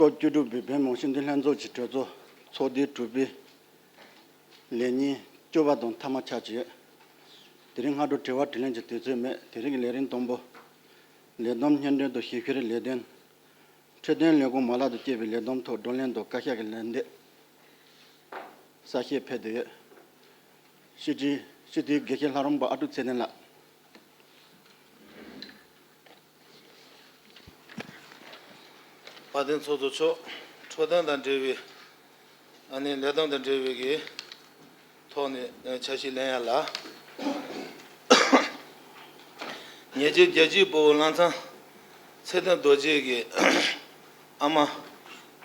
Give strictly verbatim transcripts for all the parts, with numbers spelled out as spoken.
ལོ་བཅུ་དྲུག་པའི་བོད་མི་མང་སྤྱི་འཐུས་ལྷན་ཚོགས་ཀྱི་གྲོས་ཚོགས་ཚོགས་དུས་དྲུག་པའི་ལས་ཉིན་བཅུ་པ་དང་མཐའ་མ་ཆགས་ཀྱི་ཡོད། དེ་རིང་སྔ་དྲོ་དྲི་བ་དྲིས་ལན་གྱི་དུས་ཚོད་མེད། དེ་རིང་གི་ལས་རིམ་དང་པོ། ལས་བསྡོམས་སྙན་སྒྲོན་དང་ཞིབ་བཤེར་ལས་དོན། འཕྲོད་བསྟེན་ལས་ཁུངས་མ་ལག་ཏུ་སྐྱེས་པའི་ལས་བསྡོམས་ཐོག་བགྲོ་གླེང་དང་བཀའ་ཤག་གི་ལན་འདེབས། གསལ་བཤད་ཕེབས་བསྡད་ཡོད། སྤྱི་འཐུས་སྤྱི་འཐུས་དགེ་བཤེས་ལྷ་རམས་པ་ཨ་ཀྲུག་ཚེ་བརྟན་ལགས། དཔལ་ལྡན་ཚོགས་གཙོ་མཆོག་འཕྲོད་བསྟེན་དང་འབྲེལ་བའི་ཨ་ནི་ལས་དོན་དང་འབྲེལ་བའི་གི་ཐོག་ནས་ཨ་འཆར་གཞི་ལེན་ཡ་ལ། ཉེ་ཆར་རྒྱལ་གཅེས་དཔའ་བོ་བླ་ཚང་ཚེ་བརྟན་རྡོ་རྗེ་གི་ཨ་མ་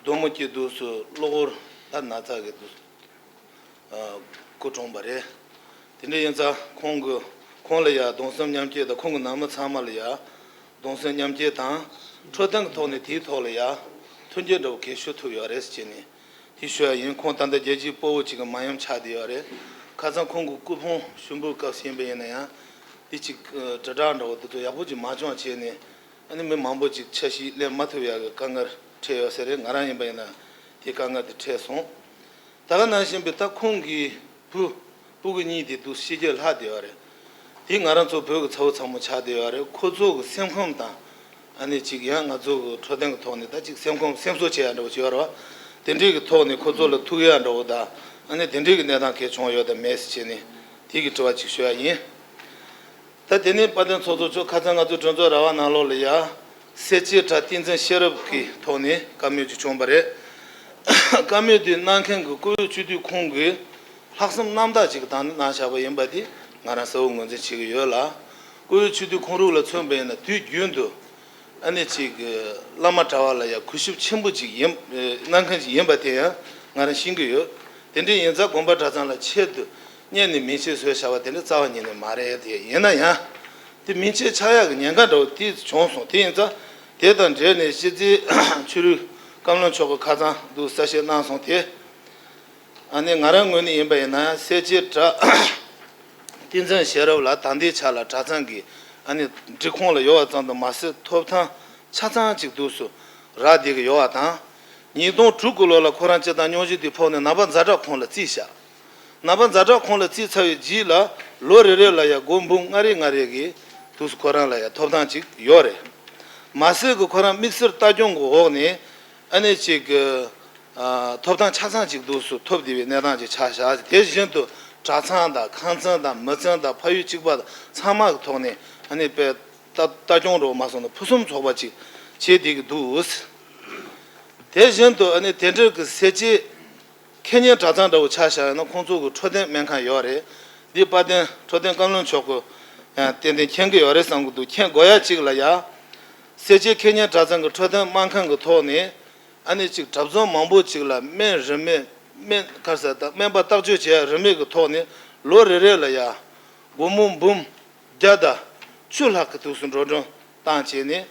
རྡོག་མོ་སྐྱེས་དུས་སུ་གློ་བུར་ད་ན་ཚ་གི་དུས་སུ་ཨ་སྐུ་གྲོངས་པ་རེད། དེ་འདྲ་ཡིན་ཙང་ཁོང་གི་ཁོང་ལ་ཡ་གདུང་སེམས་མཉམ་སྐྱེད་དང་ཁོང་གི་ནང་མི་ཚང་མ་ལ་ཡ་གདུང་སེམས་མཉམ་སྐྱེད་དང་འཕྲོད་བསྟེན་གི་ཐོག་ནས་དེའི་ཐོག་ལ་ཡ་མཐུན་འགྱུར་འདྲ་བོ་གལ་ཞུ་ཐུབ་ཡོད་རེད་ཟེར་ནས། དེ་ཞུ་ཡ་ཡིན། ཁོང་ད་ལྟ་རྒྱལ་གཅེས་དཔའ་བོ་གཅིག་གི་མ་ཡུམ་ཆགས་བསྡད་ཡོད་རེད། ཁ་སང་ཁོང་གི་སྐུ་ཕུང་ཞུ་འབུལ་སྐབས་ཡིན་པ་ཡིན་ན་ཡང་དེ་གཅིག་དྲིལ་བསྒྲགས་འདྲ་བོ་དེ་ཚོ་ཡག་པོ་ཅིག་མ་བྱུང་བྱས་ནས་ཨ་ནི་མི་མང་པོ་ཅིག་འཆར་གཞི་ལེན་མ་ཐུབ་ཡ་གི་དཀའ་ངལ་འཕྲད་ཡོད་ས་རེད། ང་རང་ཡིན་པ་ཡིན་ན་དེ་དཀའ་ངལ་དེ་འཕྲད་སོང་། ད་ག་ནང་བཞིན་པའི་ད་ཁོང་གི་བུ་སྤུ་གུ་གཉིས་དེ་དུས་ཕྱི་རྒྱལ་ལྷག་བསྡད་ཡོད་རེད། དེ་ང་རང་ཚོ་བོད་ཀྱི་ཚ་བོ་ཚ་མོ་ཆགས་བསྡད་ཡོད་རེད། ཁོ་ཚོ་གི་སེམས་ཁམས་དང་ཨ་ནི་ཅིག་ཡང་ང་ཚོ་གི་འཕྲོད་བསྟེན་གི་ཐོག་ནས་ད་ཅིག་སེམས་ཁམས་སེམས་གསོ་བྱེད་ཡ་འདྲ་བོ་ཅིག་ཡོད་རེད་བ། དེ་འདྲའི་གི་ཐོག་ནས་ཁོ་ཚོ་ལ་ཐུག་ཡ་འདྲ་བོ་དང་ཨ་ནི་དེ་འདྲའི་གི་གནས་སྟངས་གལ་བྱུང་ཡོད་དམ་མེད་ཟེར་བྱས་ནས་དེ་གི་དྲི་བ་ཅིག་ཞུ་ཡ་ཡིན། ད་དེ་ནས་དཔལ་ལྡན་ཚོགས་གཙོ་མཆོག་ཁ་སང་ང་ཚོའི་གྲོས་ཚོགས་ར་བ་ནང་ལོགས་ལ་ཡ་སེར་བྱེས་གྲྭ་བསྟན་འཛིན་ཤེས་རབ་ཀྱི་ཐོག་ནས་བཀའ་མོལ་ཅིག་བྱུང་བ་རེད། བཀའ་མོལ་དེ་གནང་མཁན་གྱི་བཀུར་འོས་སྤྱི་འཐུས་ཁོང་གིས་ལྷག་བསམ་རྣམ་དག་ཅིག་གི་སྟེང་ནས་གནང་བཞག་པ་ཡིན་པ་དེ་ང་རང་གསལ་བོ་ངོས་འཛིན་བྱེད་ཀྱི་ཡོད་ལ། བཀུར་འོས་སྤྱི་འཐུས་ཁོང་རང་ལ་མཚོན་པ་ཡིན་ན་དུས་རྒྱུན་དུ་ཨ་ནི་ཅིག་བླ་མ་གྲྭ་བ་ལ་ཡ་གུས་ཞབས་ཆེན་པོ་ཅིག་ཡིན་གནང་མཁན་ཅིག་ཡིན་པ་དེ་ཡང་ང་རང་ཤེས་ཀྱི་ཡོད། དེ་འདྲ་ཡིན་ཙང་དགོན་པ་གྲྭ་ཚང་ལ་ཆེད་དུ་གཉེར་ནས་མིང་ཆད་བཟོས་བཞག་པ་དེ་འདྲ་རྩ་བ་ཉིད་ནས་མ་རེད། དེ་ཡིན་ན་ཡང་དེ་མིང་ཆད་ཆགས་ཡག་གི་ཉེན་ཁ་འདྲ་བོ་དེ་བྱུང་སོང་། དེ་ཡིན་ཙང་དེ་དང་འབྲེལ་ནས་སྤྱི་འཐུས་ཆོས་རིག་བཀའ་བློན་མཆོག་གིས་ཁ་སང་འདུག་གསལ་བཤད་གནང་སོང་དེ། ཨ་ནི་ང་རང་ངོས་ནས་ཡིན་པ་ཡིན་ན་སེར་བྱེས་གྲྭ་བསྟན་འཛིན་ཤེས་རབ་ལགས་ད་ལྟའི་ཆ་ལ་གྲྭ་ཚང་གི་ཨ་ནི་སྒྲིག་ཁོངས་ལ་ཡོད་པ་ཙམ་དུ་མ་ཟད་ཐོབ་ཐང་ཆ་ཚང་ཅིག་འདུག་སུ་རག་བསྡད་ཀྱི་ཡོད་པ་དང་། ཉིས་སྟོང་དྲུག་གི་ལོ་ལ་ཁོ་རང་སྤྱིར་བཏང་སྙུང་གཞི་དེ་ཕོག་ནས་ནང་པ་ཛ་དྲག་ཁོངས་ལ་བརྩིས་བཞག་ནང་པ་ཛ་དྲག་ཁོངས་ལ་བརྩིས་ཚར་བའི་རྗེས་ལ་ལོ་རེ་རེ་ལ་ཡ་སྒོར་འབུམ་ལྔ་རེ་ལྔ་རེ་གི་འདུག་སུ་ཁོ་རང་ལ་ཡ་ཐོབ་ཐང་ཅིག་ཡོད་རེད། མ་ཟད་ཀྱི་ཁོ་རང་དམིགས་བསལ་ལྟ་སྐྱོང་གི་འོག་ནས་ཨ་ནི་ཅིག་གི་ཨ་ཐོབ་ཐང་ཆ་ཚང་ཅིག་འདུག་སུ་ཐོབ་བསྡད་པའི་གནས་སྟངས་ཅིག་ཆགས་བཞག་དེ་བཞིན་དུ་གྲྭ་ཚང་དང་ཁང་ཚན་དང་མི་ཚན་དང་ཕ་ཡུལ་གཅིག་པ་ཚང་མ་གི་ཐོག་ནས་ཨ་ནི་དཔེ་ལྟ་ལྟ་སྐྱོང་རོགས་མ་སོང་ན་ཕུན་སུམ་ཚོགས་པ་ཅིག་བྱེད་བསྡད་ཀྱི་འདུག་དེ་བཞིན་དུ་ཨ་ནི་དེ་འདྲ་གི་སེར་བྱེས་ཁེ་ཉེན་གྲྭ་ཚང་འདྲ་བོ་ཆ་བཞག་ཡོད་ན་ཁོང་ཚོ་གི་འཕྲོད་བསྟེན་སྨན་ཁང་ཡོད་རེད། འདི་དཔལ་ལྡན་འཕྲོད་བསྟེན་བཀའ་བློན་མཆོག་གི་ཡང་ཏན་ཏན་མཁྱེན་གྱི་ཡོད་རེད་བསམ་གྱི་འདུག་མཁྱེན་དགོས་ཡ་གཅིག་ལ་ཡ། སེར་བྱེས་ཁེ་ཉེན་གྲྭ་ཚང་གི་འཕྲོད་བསྟེན་སྨན་ཁང་གི་ཐོག་ནས་ཨ་ནི་གཅིག་གྲྭ་བཙུན་མང་པོ་གཅིག་ལ་སྨན་རིན་མེད་སྨན་ག་རེ་ཟེར་ད་སྨན་པ་བརྟག་དཔྱད་བྱེད་ཡ་རིན་མེད་ཀྱི་ཐོག་ནས་ལོ་རེ་རེ་ལ་ཡ་སྒོར་མོ་འབུམ་བརྒྱ་དང་བཅུ་ལྷག་གི་དུས་སུ་འགྲོ་གྲོན་བཏང་བྱས་ནས་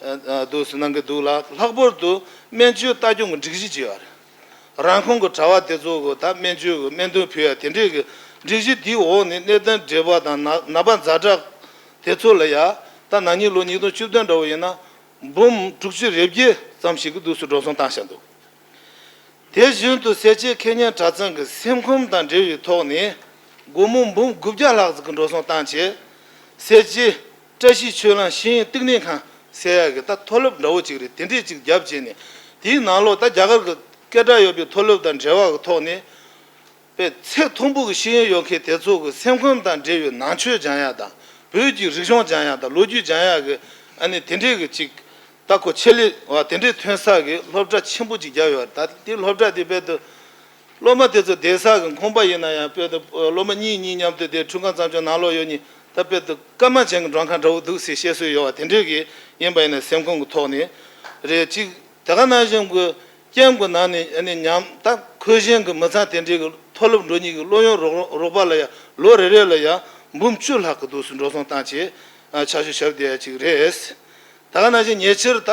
ཨ་ཨ་དུས་སུ་གནང་གི་འདུག་ལ། ལྷག་པར་དུ་སྨན་བཅོས་ལྟ་སྐྱོང་གི་སྒྲིག་གཞི་ཅིག་ཡོད་རེད། རང་ཁོངས་ཀྱི་གྲྭ་བ་དེ་ཚོ་གི་ད་སྨན་བཅོས་ཀྱི་སྨན་དོན་ཕུལ་ཡ་དེ་འདྲས་ཀྱི་སྒྲིག་གཞི་དེའི་འོག་ནས་གནད་དོན་འདྲེས་པ་དང་ན་ནད་པ་ཛ་དྲག་དེ་ཚོ་ལ་ཡ་ད་ན་ནིང་ལོ་ཉིས་སྟོང་བཅུ་བདུན་འདྲ་བོ་ཡིན་ན་འབུམ་དྲུག་ཅུ་རེ་བརྒྱད་ཙམ་ཞིག་གི་དུས་སུ་འགྲོ་སོང་བཏང་བཞག་འདུག་དེ་བཞིན་དུ་སེར་བྱེས་ཁེ་ཉེན་གྲྭ་ཚང་གི་སེམས་ཁམས་དང་འབྲེལ་བའི་ཐོག་ནས་སྒོར་མོ་འབུམ་དགུ་བརྒྱ་ལྷག་ཙམ་གྱི་འགྲོ་སོང་བཏང་བྱས། སེར་བྱེས་བཀྲ་ཤིས་ཆོས་གླིང་ཤེས་ཡོན་བསྟི་གནས་ཁང་ཟེར་ཡག་གི་ད་མཐོ་སློབ་འདྲ་བོ་ཅིག་རེད། དེ་འདྲས་ཅིག་བརྒྱབ་བྱས་ནས་དེའི་ནང་ལོགས་ད་རྒྱ་གར་གྱི་སྐད་གྲགས་ཡོད་པའི་མཐོ་སློབ་དང་འབྲེལ་བ་གི་ཐོག་ནས་དཔེ་ཚད་མཐོན་པོ་གི་ཤེས་ཡོན་ཡོད་མཁན་དེ་ཚོ་གི་སེམས་ཁམས་དང་འབྲེལ་བའི་ནང་ཆོས་སྦྱང་ཡག་དང་བོད་ཀྱི་རིག་གཞུང་སྦྱང་ཡག་དང་ལོ་རྒྱུས་སྦྱང་ཡག་གི་ཨ་ནི་དེ་འདྲས་གི་ཅིག་ད་ཁོ་ཆེད་ལས་བ་དེ་འདྲའི་ཐོན་ས་གི་སློབ་གྲྭ་ཆེན་པོ་ཅིག་བརྒྱབ་ཡོད་རེད། ད་དེ་སློབ་གྲྭ་དེ་དཔེ་དུ་སློབ་མ་དེ་ཚོ་བསྡད་ས་གི་ཁང་པ་ཡིན་ན་ཡང་དཔེ་དུ་སློབ་མ་གཉིས་གཉིས་མཉམ་དུ་བསྡད། ཁྲུས་ཁང་ཙམ་ཅིག་ནང་ལོགས་ཡོད་ནི་ད་དཔེ་དུ་སྐར་མ་ཅན་གྱི་མགྲོན་ཁང་འདྲ་བོ་འདུག་ཟེར་བཤད་སྲོལ་ཡོད་པ་དེ་འདྲས་གི་ཡིན་པ་ཡིན་ན་སེམས་ཁོང་གི་ཐོག་ནས་རེད་ཅིག་དེ་ག་ནང་བཞིན་གི་ཀེམ་གི་ནང་ནས་ཨ་ནི་ཉམས་ད་ཁོས་གཞན་གི་མི་ཚང་དེ་འདྲས་གི་མཐོ་སློབ་འགྲོ་ནི་གི་སློབ་ཡོན་རོགས་རོགས་པ་ལ་ཡང་ལོ་རེ་རེ་ལ་ཡང་འབུམ་བཅུ་ལྷག་གི་འདུག་སེ་འགྲོ་སོང་བཏང་བྱས་ཨ་ཕྱག་ཞུ་ཞབས་བསྡད་ཡ་ཅིག་རེད། ད་ག་ནང་བཞིན་ཉེ་ཆར་ད་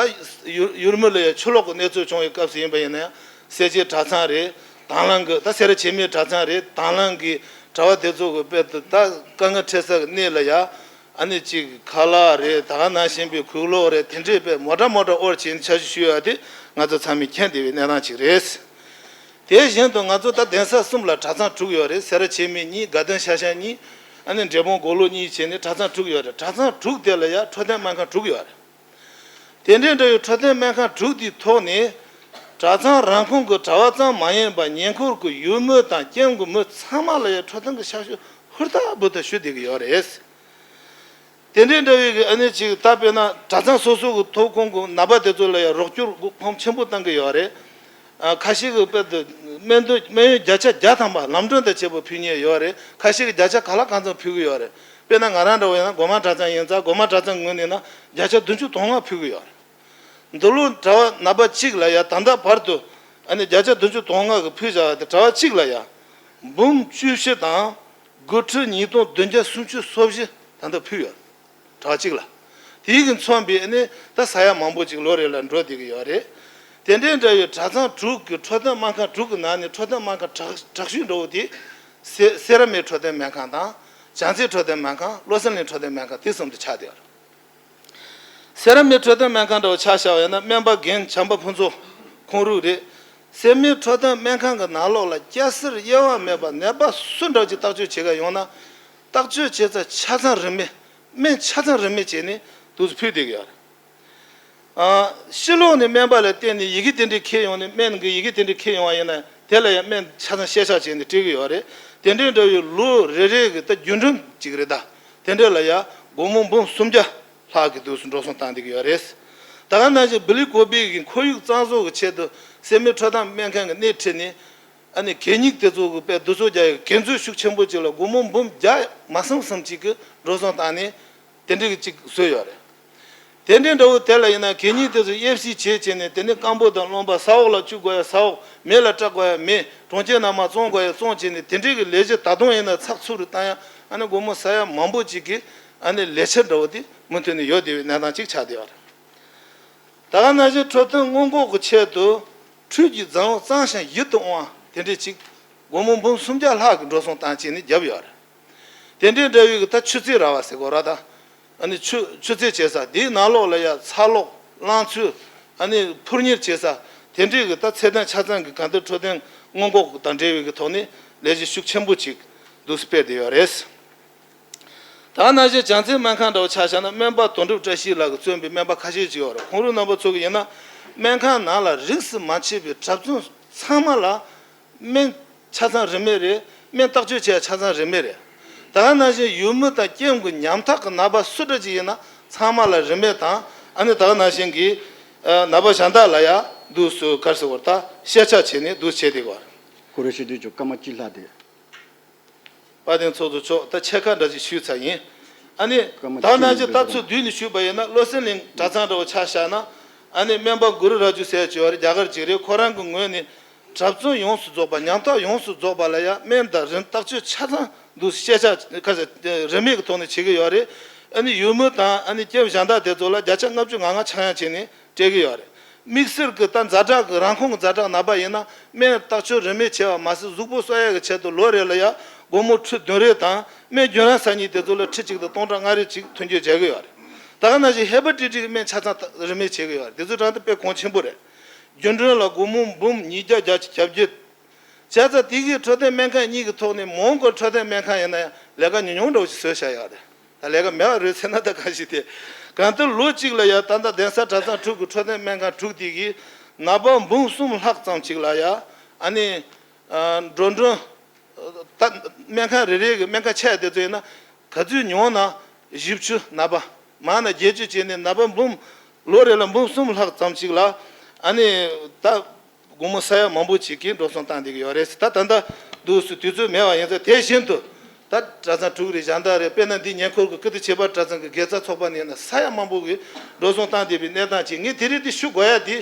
ཡུ་ཡུལ་མི་ལ་ཡ་ཆུ་ལོག་གི་གནས་ཚུལ་བྱུང་བའི་སྐབས་སུ་ཡིན་པ་ཡིན་ན་ཡང་སེར་བྱེས་གྲྭ་ཚང་རེད། དང་བླངས་ཀྱི་ད་སེ་ར་བྱེས་སྨད་གྲྭ་ཚང་རེད། དང་བླངས་ཀྱི་གྲྭ་བ་དེ་ཚོ་གི་དཔེ་ད་ད་དཀའ་ངལ་འཕྲད་ས་གི་གནས་ལ་ཡ་ཨ་ནི་གཅིག་ཁ་ལག་རེད། ད་ག་ནང་བཞིན་པའི་གོས་ལོག་རེད། དེ་འདྲས་དཔེ་མོ་ཊ་མོ་ཊ་དབོར་བྱས་ནས་ཆ་ཞུ་ཞུ་ཡ་དེ་ ང་ཚོ་ཚང་མས་མཁྱེན་བསྡད་པའི་གནས་སྟངས་ཅིག་རེད། དེ་བཞིན་དུ་ང་ཚོ་ད་གདན་ས་གསུམ་ལ་གྲྭ་ཚང་དྲུག་ཡོད་རེད། སེ་ར་བྱེས་སྨད་གཉིས། དགའ་ལྡན་ཤར་བྱང་གཉིས། ཨ་ནི་འབྲས་སྤུངས་མགོ་ལོག་གཉིས་བྱས་ནས་གྲྭ་ཚང་དྲུག་ཡོད་རེད། གྲྭ་ཚང་དྲུག་དེ་ལ་ཡང་འཕྲོད་བསྟེན་སྨན་ཁང་དྲུག་ཡོད་རེད། དེ་འདྲའི་འདྲ་བའི་འཕྲོད་བསྟེན་སྨན་ཁང་དྲུག་དེའི་ཐོག་ནས་གྲྭ་ཚང་རང་ཁོངས་ཀྱི་གྲྭ་བ་ཙམ་མ་ཡིན་པར་ཉེ་འཁོར་གྱི་ཡུལ་མི་དང་ཀེམ་གྱི་མི་ཚང་མ་ལ་ཡང་འཕྲོད་བསྟེན་གྱི་ཞབས་ཞུ་ཧུར་ཐག་འབུལ་ཐབས་ཞུ་བསྡད་ཀྱི་ཡོད་རེད། དེ་འདྲའི་འདྲ་བའི་གི་ཨ་ནི་ཅིག་ད་དཔེར་ན་གྲྭ་ཚང་སོ་སོ་གི་ཐོག་ཁོངས་གི་ནད་པ་དེ་ཚོ་ལ་ཡང་རོགས་སྐྱོར་གོ་སྐབས་ཆེན་པོ་བཏང་གི་ཡོད་རེད། ཨ་ཁ་ཤས་ཀྱི་དཔེ་དེ་སྨན་དོན་སྨན་ཡོན་བརྒྱ་ཆ་བརྒྱ་ཐམ་པ་ལམ་གྲོན་དང་བཅས་པ་ཕུལ་མཁན་ཡོད་རེད། ཁ་ཤས་ཀྱི་བརྒྱ་ཆ་ག་ལ་གང་འཚམ་ཕུལ་གི་ཡོད་རེད། དཔེར་ན་ང་རང་འདྲ་བོ་ཡིན་ན་སྒོ་མང་གྲྭ་ཚང་ཡིན་ཙང་སྒོ་མང་གྲྭ་ཚང་ངོས་ནས་ན་བརྒྱ་ཆ་བདུན་ཅུ་དོན་ལྔ་ཕུལ་གི་ཡོད་རེད། འདི་ལོ་གྲྭ་བ་ནད་པ་གཅིག་ལ་ཡང་ད་ལྟ་བར་དུ་ཨ་ནི་བརྒྱ་ཆ་བདུན་ཅུ་དོན་ལྔ་གི་ཕུལ་བཞག་པ་དེ་གྲྭ་བ་གཅིག་ལ་ཡང་འབུམ་བཅུ་བཞི་དང་། དགུ་ཁྲི་ཉིས་སྟོང་བདུན་བརྒྱ་སུམ་ཅུ་སོ་བཞི་ད་ལྟ་ཕུལ་ཡོད། གྲྭ་གཅིག་ལ། དེའི་གི་མཚོན་པའི་ཨ་ནི་ད་ས་ཡ་མང་པོ་ཅིག་ལོ་རེ་ལ་འགྲོ་བསྡད་ཀྱི་ཡོད་རེད། དེ་འདྲའི་འདྲ་བའི་གྲྭ་ཚང་དྲུག་གི་འཕྲོད་བསྟེན་སྨན་ཁང་དྲུག་གི་ནང་ནས་འཕྲོད་བསྟེན་སྨན་ཁང་དྲག་དྲག་ཤོས་འདྲ་བོ་དེ་སེ་སེ་ར་སྨད་འཕྲོད་བསྟེན་སྨན་ཁང་དང་། བྱང་རྩེ་འཕྲོད་བསྟེན་སྨན་ཁང་། བློ་གསལ་གླིང་འཕྲོད་བསྟེན་སྨན་ཁང་དེ་གསུམ་དུ་ཆགས་བསྡད་ཡོད་རེད། སེ་ར་སྨད་འཕྲོད་བསྟེན་སྨན་ཁང་འདྲ་བོ་ཆ་བཞག་པ་ཡིན་ན་སྨན་པ་རྒན་བྱམས་པ་ཕུན་ཚོགས་ཁོང་རང་རེད། སེ་ར་སྨད་འཕྲོད་བསྟེན་སྨན་ཁང་གི་ནང་ལོགས་ལ་སྐྱ་སེར་དབྱེ་བ་མེད་པར་ནད་པ་སུ་འདྲ་ཅིག་བརྟག་དཔྱད་བྱེད་ག་ཡོང་ན། བརྟག་དཔྱད་བྱེད་ས་ཆ་ཚང་རིན་མེད། སྨན་ཆ་ཚང་རིན་མེད་བྱས་ནས་དུས་སུ་ཕུལ་བསྡད་ཀྱི་ཡོད་རེད། ཨ། ཕྱི་ལོགས་ནས་སྨན་པ་ལ་བསྟེན་ནས་ཡི་གེ་དེ་འདྲ་འཁྱེར་ཡོང་ནས་སྨན་གྱི་ཡི་གེ་དེ་འདྲ་འཁྱེར་ཡོང་བ་ཡིན་ན་དེ་ལ་ཡང་སྨན་ཆ་ཚང་ཤེས་བྱ་བྱས་ནས་སྤྲད་ཀྱི་ཡོད་རེད། དེ་འདྲའི་འདྲ་བའི་ལོ་རེ་རེ་གི་ད་རྒྱུན་གྲོན་ཅིག་རེད་ད། དེ་འདྲ་ལ་ཡང་སྒོར་མོ་འབུམ་སུམ་བརྒྱ་ལྷག་གི་དུས་སུ་འགྲོ་སོང་བཏང་བསྡད་ཀྱི་ཡོད་རེད། ད་ག་ནང་བཞིན་བི་ལི་ཀོ་བི་གི་ཁོར་ཡུག་གཙང་བཟོ་གི་ཆེད་དུ་སེ་ར་སྨད་འཕྲོད་བསྟེན་སྨན་ཁང་གི་སྣེ་ཁྲིད་ནས་ཨ་ནི་གད་སྙིགས་དེ་ཚོ་གི་དཔེ་བསྡུ་གསོག་རྒྱག་ཡག་གི་གད་མཛུབ་ཤུགས་ཆེན་པོ་ཅིག་ལ་སྒོར་མོ་འབུམ་བརྒྱ་མ་ཟིན་ཙམ་ཅིག་གི་འགྲོ་སོང་བཏང་ནས་དེ་འདྲ་གི་ཅིག་བཟོས་ཡོད་རེད། དེ་འདྲའི་འདྲ་བོ་དེ་ལ་ཡིན་ན་གད་སྙིགས་དེ་ཚོ་དབྱེ་ཞིབ་བྱས་བྱས་ནས་དེ་ནས་སྐམ་པོ་དང་རློན་པ་ས་འོག་ལ་བཅུག་དགོས་ཡ་ས་འོག་མེ་ལ་སྲེག་དགོས་ཡ་མེ་གྲོང་ཁྱེར་ནང་མར་བཙོང་དགོས་ཡ་བཙོང་བྱས་ནས་དེ་འདྲའི་གི་ལས་གཞི་ད་དུང་ཡིན་ན་ཚགས་ཚུད་རུ་བཏང་ཡ་ཨ་ནི་སྒོར་མོ་ས་ཡ་མང་པོ་ཅིག་གི་ཨ་ནི་ལས་འཆར་འདྲ་བོ་དེ་མུ་མཐུད་ནས་ཡོད་བསྡད་པའི་གནས་སྟངས་ཅིག་ཆགས་བསྡད་ཡོད་རེད། ད་ག་ནང་བཞིན་འཕྲོད་བསྟེན་སྔོན་འགོག་གི་ཆེད་དུ་འཕྲུལ་གྱི་རྫ་བོང་གཙང་ཞིང་ཡིད་དུ་འོང་བ་དེ་འདྲའི་ཅིག་སྒོར་མོ་འབུམ་སུམ་བརྒྱ་ལྷག་གི་འགྲོ་སོང་བཏང་བྱས་ནས་བརྒྱབ་ཡོད་རེད། དེ་འདྲའི་འདྲ་བའི་གི་ད་ཆུ་རྩི་ར་བ་ཟེར་དགོས་ར་ད། ཨ་ནི་ཆུ་ཆུ་རྩི་བྱེད་ས་དེའི་ནང་ལོགས་ལ་ཡ་ཚ་གློག་རླངས་འཚུབ་ཨ་ནི་འཕུར་ཉེར་བྱེད་ས་དེ་འདྲའི་གི་ད་ཚད་ལྡན་ཆ་ཚང་གི་གང་ལྟར་འཕྲོད་བསྟེན་སྔོན་འགོག་དང་འབྲེལ་བའི་གི་ཐོག་ནས་ལས་གཞི་ཤུགས་ཆེན་པོ་ཅིག་འདུག་སེ་སྤེལ་བསྡད་ཡོད་རེད། ད་ནང་བཞིན་བྱང་རྩེ་སྨན་ཁང་འདྲ་བོ་ཆ་བཞག་ན་སྨན་པ་དོན་གྲུབ་བཀྲ་ཤིས་ལགས་ཀྱིས་བཙོན་པའི་སྨན་པ་ཁ་ཤས་ཅིག་ཡོད་རེད། ཁོང་རང་རྣམ་པ་ཚོ་གི་ཡིན་ན་སྨན་ཁང་ནང་ལ་རིས་སུ་མ་ཆད་པའི་གྲྭ་བཙུན་ཚང་མ་ལ་སྨན་ཆ་ཚང་རིན་མེད་རེད། སྨན་བརྟག་དཔྱད་བྱས་ཆ་ཚང་རིན་མེད་རེད། ད་ག་ནང་བཞིན་ཡུལ་མི་དང་ཀེམ་གྱི་ཉམ་ཐག་གི་ནད་པ་སུ་འདྲ་ཅིག་ཡིན་ན་ཚང་མ་ལ་རིན་མེད་དང་ཨ་ནི་ད་ག་ནང་བཞིན་གྱི་ནད་པ་གཞན་དག་ལ་ཡང་འདུག་སེ་ག་རེ་ཟེར་དགོས་རེད་ད་ཤེས་བྱ་བྱས་ནས་འདུག་སེ་བྱས་བསྡད་ཡོད་རེད། སྐུ་མགྲོན་ཞུ་དུས་ཀྱི་སྐར་མ་གཅིག་ལྷག་དེ། དཔལ་ལྡན་ཚོགས་གཙོ་མཆོག་ད་ཕྱེད་ཀ་འདྲ་ཅིག་ཞུས་ཚར་ཡིན། ཨ་ནི་སྐར་མ་ད་ནང་བཞིན་ད་ཚོ་བསྡུས་ནས་ཞུས་པ་ཡིན་ན་བློ་གསལ་གླིང་གྲྭ་ཚང་འདྲ་བོ་ཆ་བཞག་ན་ཨ་ནི་སྨན་པ་གུ་རུ་རཱ་ཇུ་ཟེར་ཡ་ཅིག་ཡོད་རེད། རྒྱ་གར་ཅིག་རེད། ཁོ་རང་གི་ངོས་ནས་གྲྭ་བཙུན་ཡོངས་སུ་རྫོགས་པ་ཉམ་ཐག་ཡོངས་སུ་རྫོགས་པ་ལ་ཡང་སྨན་དང་རིན་བརྟག་དཔྱད་ཆ་ཚང་འདུག་སེ་ཤེས་བྱ་ཁ་ཤས་རིན་མེད་ཀྱི་ཐོག་ནས་བྱེད་ཀྱི་ཡོད་རེད། ཨ་ནི་ཡུལ་མི་དང་ཨ་ནི་ཀེམ་གཞན་དག་དེ་ཚོ་ལ་བརྒྱ་ཆ་ལྔ་བཅུ་ང་ལྔ་ཆག་ཡང་བྱས་ནས་སྤྲད་ཀྱི་ཡོད་རེད། དམིགས་བསལ་གྱི་ད་ཛ་དྲག་གི་རང་ཁོངས་ཀྱི་ཛ་དྲག་ནད་པ་ཡིན་ན་སྨན་བརྟག་དཔྱད་རིན་མེད་བྱས་པ་མ་ཟད་གཟུགས་པོ་གསོ་ཡག་གི་ཆེད་དུ་ལོ་རེ་ལ་ཡ་སྒོར་མོ་ཁྲི་བདུན་རེ་དང་སྨན་རྒྱུན་རིང་ཟ་མཁན་དེ་ཚོ་ལ་ཁྲི་གཅིག་དང་སྟོང་ཕྲག་ལྔ་རེ་གཅིག་མཐུན་འགྱུར་བྱེད་ཀྱི་ཡོད་རེད། ད་ག་ནང་བཞིན་ཧེ་པ་ཊི་ཊི་གི་སྨན་ཆ་ཚང་རིན་མེད་བྱེད་ཀྱི་ཡོད་རེད། དེ་ཚོ་གྲངས་ད་དཔེ་གོང་ཆེན་པོ་རེད། རྒྱུན་གྲོན་ལ་སྒོར་མོ་འབུམ་ཉིས་བརྒྱ་བརྒྱད་ཅུ་གྱ་བརྒྱད། བྱས་ཙང་དེ་གའི་འཕྲོད་བསྟེན་སྨན་ཁང་གཉིས་ཀྱི་ཐོག་ནས་མོན་གྷོ་འཕྲོད་བསྟེན་སྨན་ཁང་ཡིན་ན་ཡང་ལས་ཀ་ཉུང་ཉུང་འདྲ་བོ་ཞིག་བཟོས་བཞག་ཡོད་རེད། ད་ལས་ཀ་མེད་པ་རེད་ཟེར་ན་ད་གང་ཞིག་དེ། གང་ལྟར་ལོ་གཅིག་ལ་ཡང་ད་ལྟ་གདན་ས་གྲྭ་ཚང་དྲུག་གི་འཕྲོད་བསྟེན་སྨན་ཁང་དྲུག་དེ་གིས་ནད་པ་འབུམ་གསུམ་ལྷག་ཙམ་ཅིག་ལ་ཡང་ཨ་ནི་འགྲོ་གྲོན། ད་སྨན་ཁང་རེ་རེ་གི་སྨན་ཁང་ཆེ་བ་དེ་ཚོ་ཡིན་ན་ག་ཚོད་ཉུང་ན་བཞི་བཅུ་ནད་པ་མང་ན་བརྒྱད་ཅུ་བྱས་ནས་ནད་པ་འབུམ་ལོ་རེ་ལ་འབུམ་གསུམ་ལྷག་ཙམ་ཅིག་ལ་ཨ་ནི་ད། སྒོར་མོ་ས་ཡ་མང་པོ་ཅིག་གིས་འགྲོ་སོང་བཏང་བསྡད་ཀྱི་ཡོད་རེད། ད་ད་ལྟ་འདུག་སེ་དུས་ཚོད་མེད་པ་ཡིན་ཙང་། དེ་བཞིན་དུ་ད་གྲྭ་ཚང་དྲུག་རེད། གཞན་དག་རེད། དཔེར་ན་འདི་ཉེ་འཁོར་གྱི་ཀིརྟི་བྱེས་པ་གྲྭ་ཚང་གི་དགེ་རྩ་ཚོགས་པ་ནས་ན་ས་ཡ་མང་པོ་གིས་འགྲོ་སོང་བཏང་བསྡད་པའི་གནས་སྟངས་ཅིག་ངས་དེ་རིང་འདི་ཞུ་དགོས་ཡ་འདི།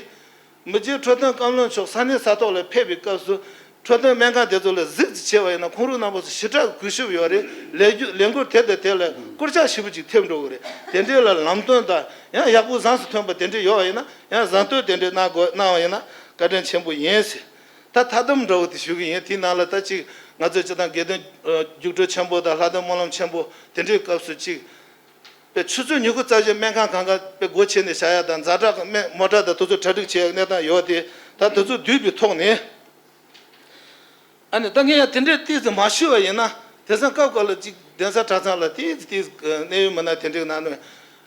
མི་རྗེ་འཕྲོད་བསྟེན་བཀའ་བློན་མཆོག་ས་གནས་ས་ཐོག་ལ་ཕེབས་པའི་སྐབས་སུ་འཕྲོད་བསྟེན་སྨན་ཁང་དེ་ཚོ་ལ་གཟིགས་ཅིག་བྱས་པ་ཡིན་ན་ཁོང་རང་རྣམ་པ་ཚོ་ཞེ་དྲག་གུས་ཞབས་ཡོད་རེད། ལས་རྒྱུ་ལས་འགུལ་དེ་དང་དེ་ལ་བསྐུར་ཕྱག་ཞེ་པོ་ཅིག་ཐེབས་འགྲོ་གི་རེད། དེ་འདྲའི་ལ་ལམ་སྟོན་དང་ཡང་ཡག་པོ་གཟེངས་སུ་ཐོན་པ་དེ་འདྲ་ཡོད་པ་ཡིན་ན། ཡང་གཟེངས་བསྟོད་དེ་འདྲ་གནང་དགོས་གནང་བ་ཡིན་ན་བཀའ་དྲིན་ཆེན་པོ་ཡིན་ཟེར། ད་ཐ་དམ་འདྲ་བོ་དེ་ཞུ་གི་ཡིན། དེའི་ནང་ལ་ད་ཅིག་ང་ཚོའི་སྤྱིར་བཏང་དགེ་འདུན་རྒྱུགས་སྤྲོད་ཆེན་པོ་དང་ལྷ་ལྡན་སྨོན་ལམ་ཆེན་པོ་དེ་འདྲའི་སྐབས་སུ་ཅིག་ པའི་ཆུ་ཚོད་ཉི་ཤུ་རྩ་བཞི་སྨན་ཁང་གང་ག་པའི་སྒོ་ཕྱེ་ནས་བཞག་ཡ་དང་ཛ་དྲག་སྨན་མོ་ཊ་དང་དེ་ཚོ་གྲ་སྒྲིག་བྱེད་ཡ་གནས་སྟངས་ཡོད་དེ། ད་དེ་ཚོ་བསྡུས་པའི་ཐོག་ནས། ཨ་ནི་ད་ངས་ཡང་དེ་འདྲའི་ཏོག་ཙམ་མ་ཞུས་པ་ཡིན་ན། དེང་སང་སྐབས་འགའ་ལ་ཅིག་གདན་ས་གྲྭ་ཚང་ལ་ཏོག་ཙམ་ཏོག་ཙམ་གནད་ཡོད་མི་སྣ་དེ་འདྲའི་ནང་ནས།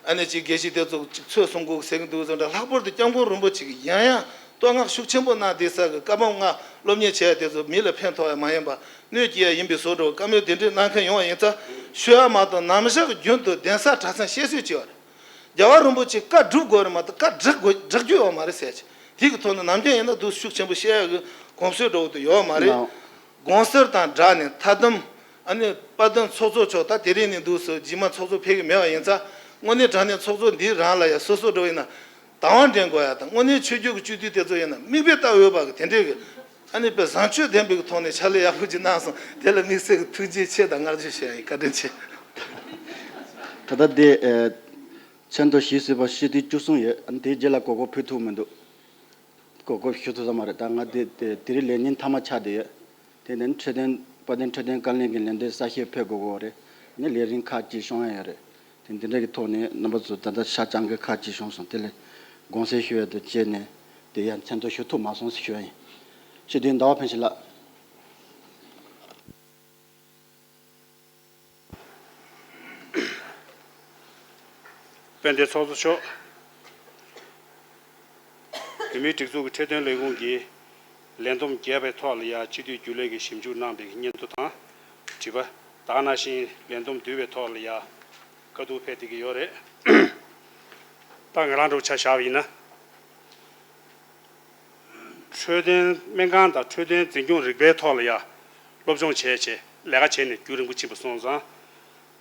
ཨ་ནི་ཅིག་དགེ་བཤེས་དེ་ཚོ་ཅིག་ཚོད་གསུང་དགོས་ཟེར་གྱི་འདུག་ཟེར་འདྲ། ལྷག་པར་དུ་སྐྱབས་མགོན་རིན་པོ་ཆེ་གིས་ཡང་ཡང་བསྟོད་བསྔགས་ཤུགས་ཆེན་པོ་གནང་བསྡད་ས་གི་བཀའ་འབུམ་ལྔ་སློབ་གཉེར་བྱས་དེ་ཚོ་མི་ལ་ཕན་ཐོགས་ཡ་མ་ཡིན་པ་གནོད་སྐྱེལ་ཡ་ཡིན་པའི་བཟོ་འདྲ་བོ་བཀའ་མོལ་དེ་འདྲའི་གནང་མཁན་ཡོང་བ་ཡིན་ཙང་ཞུ་ཡ་མ་གཏོགས། ནམ་ཞག་རྒྱུན་དུ་གདན་ས་གྲྭ་ཚང་བཤད་སྲོལ་ཅིག་ཡོད་རེད། རྒྱལ་བ་རིན་པོ་ཆེ་བཀའ་སྒྲུབ་དགོས་རེད་མ་གཏོགས་བཀའ་བསྒྲག་དགོས་བསྒྲག་རྒྱུ་ཡོད་མ་རེད་ཟེར་ཅིག་དེ་གི་ཐོག་ནས་ནམ་རྒྱུན་ཡིན་ན་འདུག་ཤུགས་ཆེན་པོ་བཤད་ཡ་གི་གོམས་སྲོལ་འདྲ་བོ་དེ་ཡོད་མ་རེད། ལགས། དགོངས་སེལ་དང་སྦྲགས་ནས་མཐའ་བསྡོམས། ཨ་ནི་དཔལ་ལྡན་ཚོགས་གཙོ་མཆོག་ད་དེ་རིང་ནས་འདུག་སེ་རྗེས་མ་ཚོགས་གཙོ་ཕེབས་ཀྱི་མེད་པ་ཡིན་ཙང་། དངོས་གནས་དྲང་གནས་ཚོགས་གཙོ་འདི་རང་ལ་ཡ་སོ་སོ་འདྲ་བོ་ཡིན་ན་བདག་དབང་འདྲེན་དགོས་ཡ་དང་། དངོས་གནས་ཆོས་བརྒྱུད་ཀྱི་སྤྱི་འཐུས་དེ་ཚོ་ཡིན་ན་མིག་དཔེ་ལྟ་འོས་པ་གི་དེ་འདྲའི་གི། ཨ་ནི་དཔེ་བཟང་སྤྱོད་ལྡན་པའི་གི་ཐོག་ནས་ཕྱག་ལས་ཡག་པོ་ཅིག་གནང་སོང་། དེ་ལ་དམིགས་བསལ་གྱི་ཐུགས་རྗེ་ཆེ་དང་བསྔགས་བརྗོད་ཞུ་ཡ་ཡིན། བཀའ་དྲིན་ཆེ། ད་ལྟ་དེ་ཨེ་མཚན་ཐོ་ཞུས་ཟིན་པ་སྤྱི་འཐུས་བཅུ་གསུམ་ཡོད། ཨ་ནི་དེའི་རྗེས་ལ་གོ་སྐབས་ཕུལ་ཐུབ་མི་འདུག་གོ་སྐབས་ཞུ་ཐུབ་ས་མ་རེད། ད་ང་དེ་དེ་དེ་རིང་ལས་ཉིན་མཐའ་མ་ཆགས་བསྡད་ཡོད། དེ་ནས་འཕྲོད་བསྟེན་དཔལ་ལྡན་འཕྲོད་བསྟེན་བཀའ་བློན་གྱི་ལན་འདེབས་གསལ་བཤད་ཕེབས་དགོས་ཀྱི་ཡོད་རེད། ནས་ལས་རིམ་ཁག་ཅིག་ཤོང་ཡ་ཡོད་རེད། དེ་འདི་འདྲ་གི་ཐོག་ནས་རྣམ་པ་ཚོ་ད་ལྟ་ཤ་སྤྱང་གི་ཁག་ཅིག་བྱུང་སོང་། དེ་ལས་དགོངས་སེལ་ཞུ་ཡ་དང་བཅས་ནས་དེ་ཡང་མཚན་ཐོ་ཞུ་ཐུབ་མ་སོང་ཟེར་ཞུ་ཡ་ཡིན། སྤྱི་འཐུས་ཟླ་བ་ཕུན་ཚོགས་ལགས། དཔལ་ལྡན་ཚོགས་གཙོ་མཆོག་བོད་མིའི་སྒྲིག་འཛུགས་ཀྱི་འཕྲོད་བསྟེན་ལས་ཁུངས་ཀྱིས་ལས་བསྡོམས་བརྒྱབ་པའི་ཐོག་ལ་ཡང་སྤྱི་འཐུས་རྒྱུན་ལས་ཀྱིས་ཞིབ་འཇུག་གནང་པའི་སྙན་ཐོ་དང་དྲི་བ། ད་ག་ནང་བཞིན་ལས་བསྡོམས་བསྡུས་པའི་ཐོག་ལ་ཡང་བཀའ་བསྡུར་ཕེབས་བསྡད་ཀྱི་ཡོད་རེད། ད་ང་རང་འདྲ་བོ་ཆ་བཞག་པ་ཡིན་ན། འཕྲོད་བསྟེན་སྨན་ཁང་དང་འཕྲོད་བསྟེན་འཛིན་སྐྱོང་རིག་པའི་ཐོག་ལ་ཡང་སློབ་སྦྱོང་བྱས་བྱས་ལས་ཀ་བྱས་ནས་རྒྱུན་རིང་པོ་ཕྱིན་པ་སོང་ཙང་།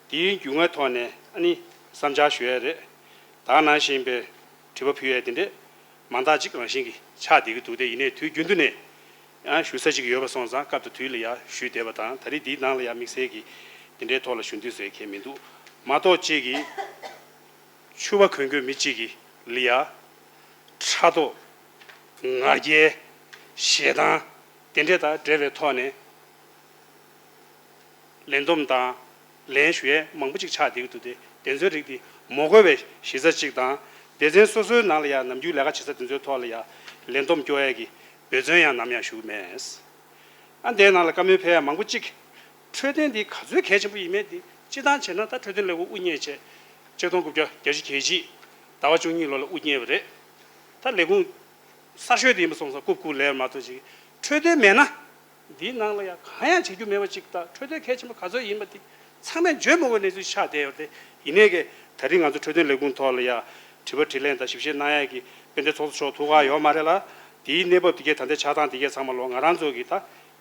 དེའི་རྒྱུས་མངའ་ཐོག་ནས་ཨ་ནི་བསམ་འཆར་ཞུ་ཡས་རེད། ད་ག་ནང་བཞིན་པའི་དྲི་བ་ཕུལ་ཡས་དེ་འདྲས་མང་དག་ཅིག་རང་བཞིན་གྱིས་ཆགས་བསྡད་ཀྱི་འདུག་དེ་ཡིན་ནའི་དུས་རྒྱུན་དུ་ནས་ཡང་ཞུ་ས་ཅིག་ཡོད་པ་སོང་ཙང་སྐབས་དང་དུས་ལ་ཡང་ཞུས་བསྡད་པ་དང་། ད་རེས་འདིའི་ནང་ལ་ཡང་དམིགས་བསལ་གྱིས་དེ་འདྲའི་ཐོག་ལ་ཞུ་འདོད་བཟོས་མཁན་མི་འདུག་མ་གཏོགས་གཅིག་གིས་ཕྱུ་པ་གོན་གོས་མི་གཅིག་གིས་ལ་ཡ། ཕྲག་དོག་ང་རྒྱལ། ཞེ་སྡང་དེ་འདྲས་དང་འབྲེལ་བའི་ཐོག་ནས་ལན་འདོམས་དང་ལན་ཞུ་ཡས་མང་པོ་ཅིག་ཆགས་བསྡད་ཀྱི་འདུག་དེ་དེ་ཚོའི་རིགས་དེ་མ་གོ་བའི་གཞི་རྩ་གཅིག་དང་། སྡེ་ཚན་སོ་སོའི་ནང་ལ་ཡང་ནམ་རྒྱུན་ལས་ཀ་བྱེད་ས་དེ་ཚོའི་ཐོག་ལ་ཡང་ལན་འདོམས་སྐྱོར་ཡས་ཀྱི་འབད་བརྩོན་ཡང་ནམ་ཡང་ཞུ་གི་མེད། ཨ་འདའི་ནང་ལ་བཀའ་མོལ་ཕེབས་ཡ་མང་པོ་གཅིག་འཕྲོད་བསྟེན་འདི་ག་ཚོད་གལ་ཆེན་པོ་ཡིན་མིན་འདི་སྤྱིར་བཏང་བྱས་ན་ད་འཕྲོད་བསྟེན་ལས་ཁུངས་དབུ་བརྙེས་བྱས། ཆིག་སྟོང་དགུ་བརྒྱ་གྱ་གཉིས་ཟླ་བ་བཅུ་གཉིས་ལོ་ལ་དབུ་བརྙེས་པ་རེད། ད་ལས་ཁུངས་གསར་ཤོས་དེ་ཡིན་པ་སོང་ཙང་རྐུབ་རྐུབ་ལས་མ་གཏོགས་ཅིག་འཕྲོད་བསྟེན་མེད་ན། འདིའི་ནང་ལ་ཡང་གང་ཡང་བྱེད་རྒྱུ་མེད་པ་ཅིག་དང་། འཕྲོད་བསྟེན་གལ་ཆེན་པོ་ག་ཚོད་ཡིན་པ་དེ་ཚང་མས་བརྗོད་མི་དགོས་གནས་ཚུལ་ཆགས་བསྡད་ཡོད་རེད། ཡིན་ནའི་གི་ད་རིང་ང་ཚོ་འཕྲོད་བསྟེན་ལས་ཁུངས་ཐོག་ལ་ཡང་དྲི་བ་དྲིས་ལན་དང་ཞིབ་བཤེར་གནང་ཡས་ཀྱི་དཔལ་ལྡན་ཚོགས་གཙོ་མཆོག་ཐུགས་ཁག་ཡོད་མ་རེད་ལ། དེའི་གནས་བབ་དེ་གའི་ད་ལྟའི་ཆགས་སྟངས་དེ་གའི་ཚང་མ་ལོ་ང་རང་ཚོ་གི་ད་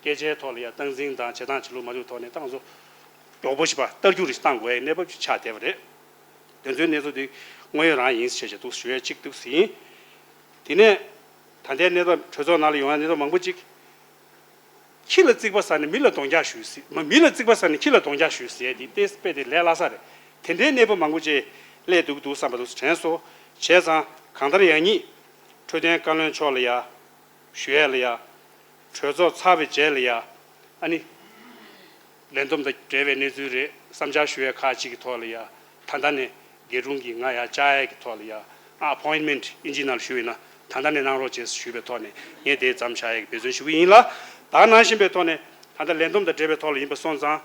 སྐད་ཆའི་ཐོག་ལ་ཡང་སྟངས་འཛིན་དང་བྱེད་སྟངས་བྱེད་ལུགས་མ་ལུགས་ཐོག་ནས་ད་ང་ཚོ་མགྱོགས་པོ་ཞིག་པ་ལྟ་རྒྱུ་རེ་བཏང་དགོས་ཡས་གནས་བབ་ཅིག་ཆགས་བསྡད་པ་རེད། དེ་ཚོའི་གནས་ཚུལ་དེ་དངོས་ཡོད་རང་ཡིན་ཟེར་བྱས་འདུག་ཞུ་ཡས་གཅིག་འདུག་ཟིན། དེ་ནས་ད་ལྟའི་གནས་སྟངས་གྲོས་ཚོགས་ནང་ལ་ཡོང་ཡ་གནས་སྟངས་མང་པོ་ཅིག་ཁྱི་ལ་རྩིག་པ་ཟ་ནས་མི་ལ་གདོང་རྒྱག་ཞུས་ཟེར། མ་མི་ལ་རྩིག་པ་ཟ་ནས་ཁྱི་ལ་གདོང་རྒྱག་ཞུས་ཟེར་ཡ་དེ་ཏོག་ཙམ་དཔེ་དེ་ལས་སླ་ས་རེད། དེ་འདྲའི་གནས་བབ་མང་པོ་ཅིག་སླེབས་འདུག་འདུག་བསམ་པ་འདུག་དྲན་སོང་། བྱས་ཙང་གང་ལྟར་ཡང་སྙིང་འཕྲོད་བསྟེན་བཀའ་བློན་མཆོག་ལ་ཡ། ཞུ་ཡས་ལ་ཡ། གྲོས་ཚོགས་ཚར་བའི་རྗེས་ལ་ཡ། ཨ་ནི། ལས་བསྡོམས་དང་འབྲེལ་བའི་གནས་ཚུལ་རེད། བསམ་འཆར་ཞུ་ཡས་ཁག་ཅིག་གི་ཐོག་ལ་ཡ། ད་ལྟ་ནས་རྒྱལ་དྲུང་གིས་ང་ཡ་བཅར་ཡས་ཀྱི་ཐོག་ལ་ཡ། ཨ་appointment ཨིན་ཇི་ནང་ལ་ཞུ་ཡིན་ན་ད་ལྟ་ནས་གནང་རོགས་བྱེད་ཞུས་པའི་ཐོག་ནས་ངས་དེ་མཚམས་བཞག་ཡས་ཀྱི་འབད་བརྩོན་ཞུ་གི་ཡིན་ལ། ད་ནང་བཞིན་པའི་ཐོག་ནས་ད་ལྟ་ལས་བསྡོམས་དང་འབྲེལ་བའི་ཐོག་ལ་ཡིན་པ་སོང་ཙང་།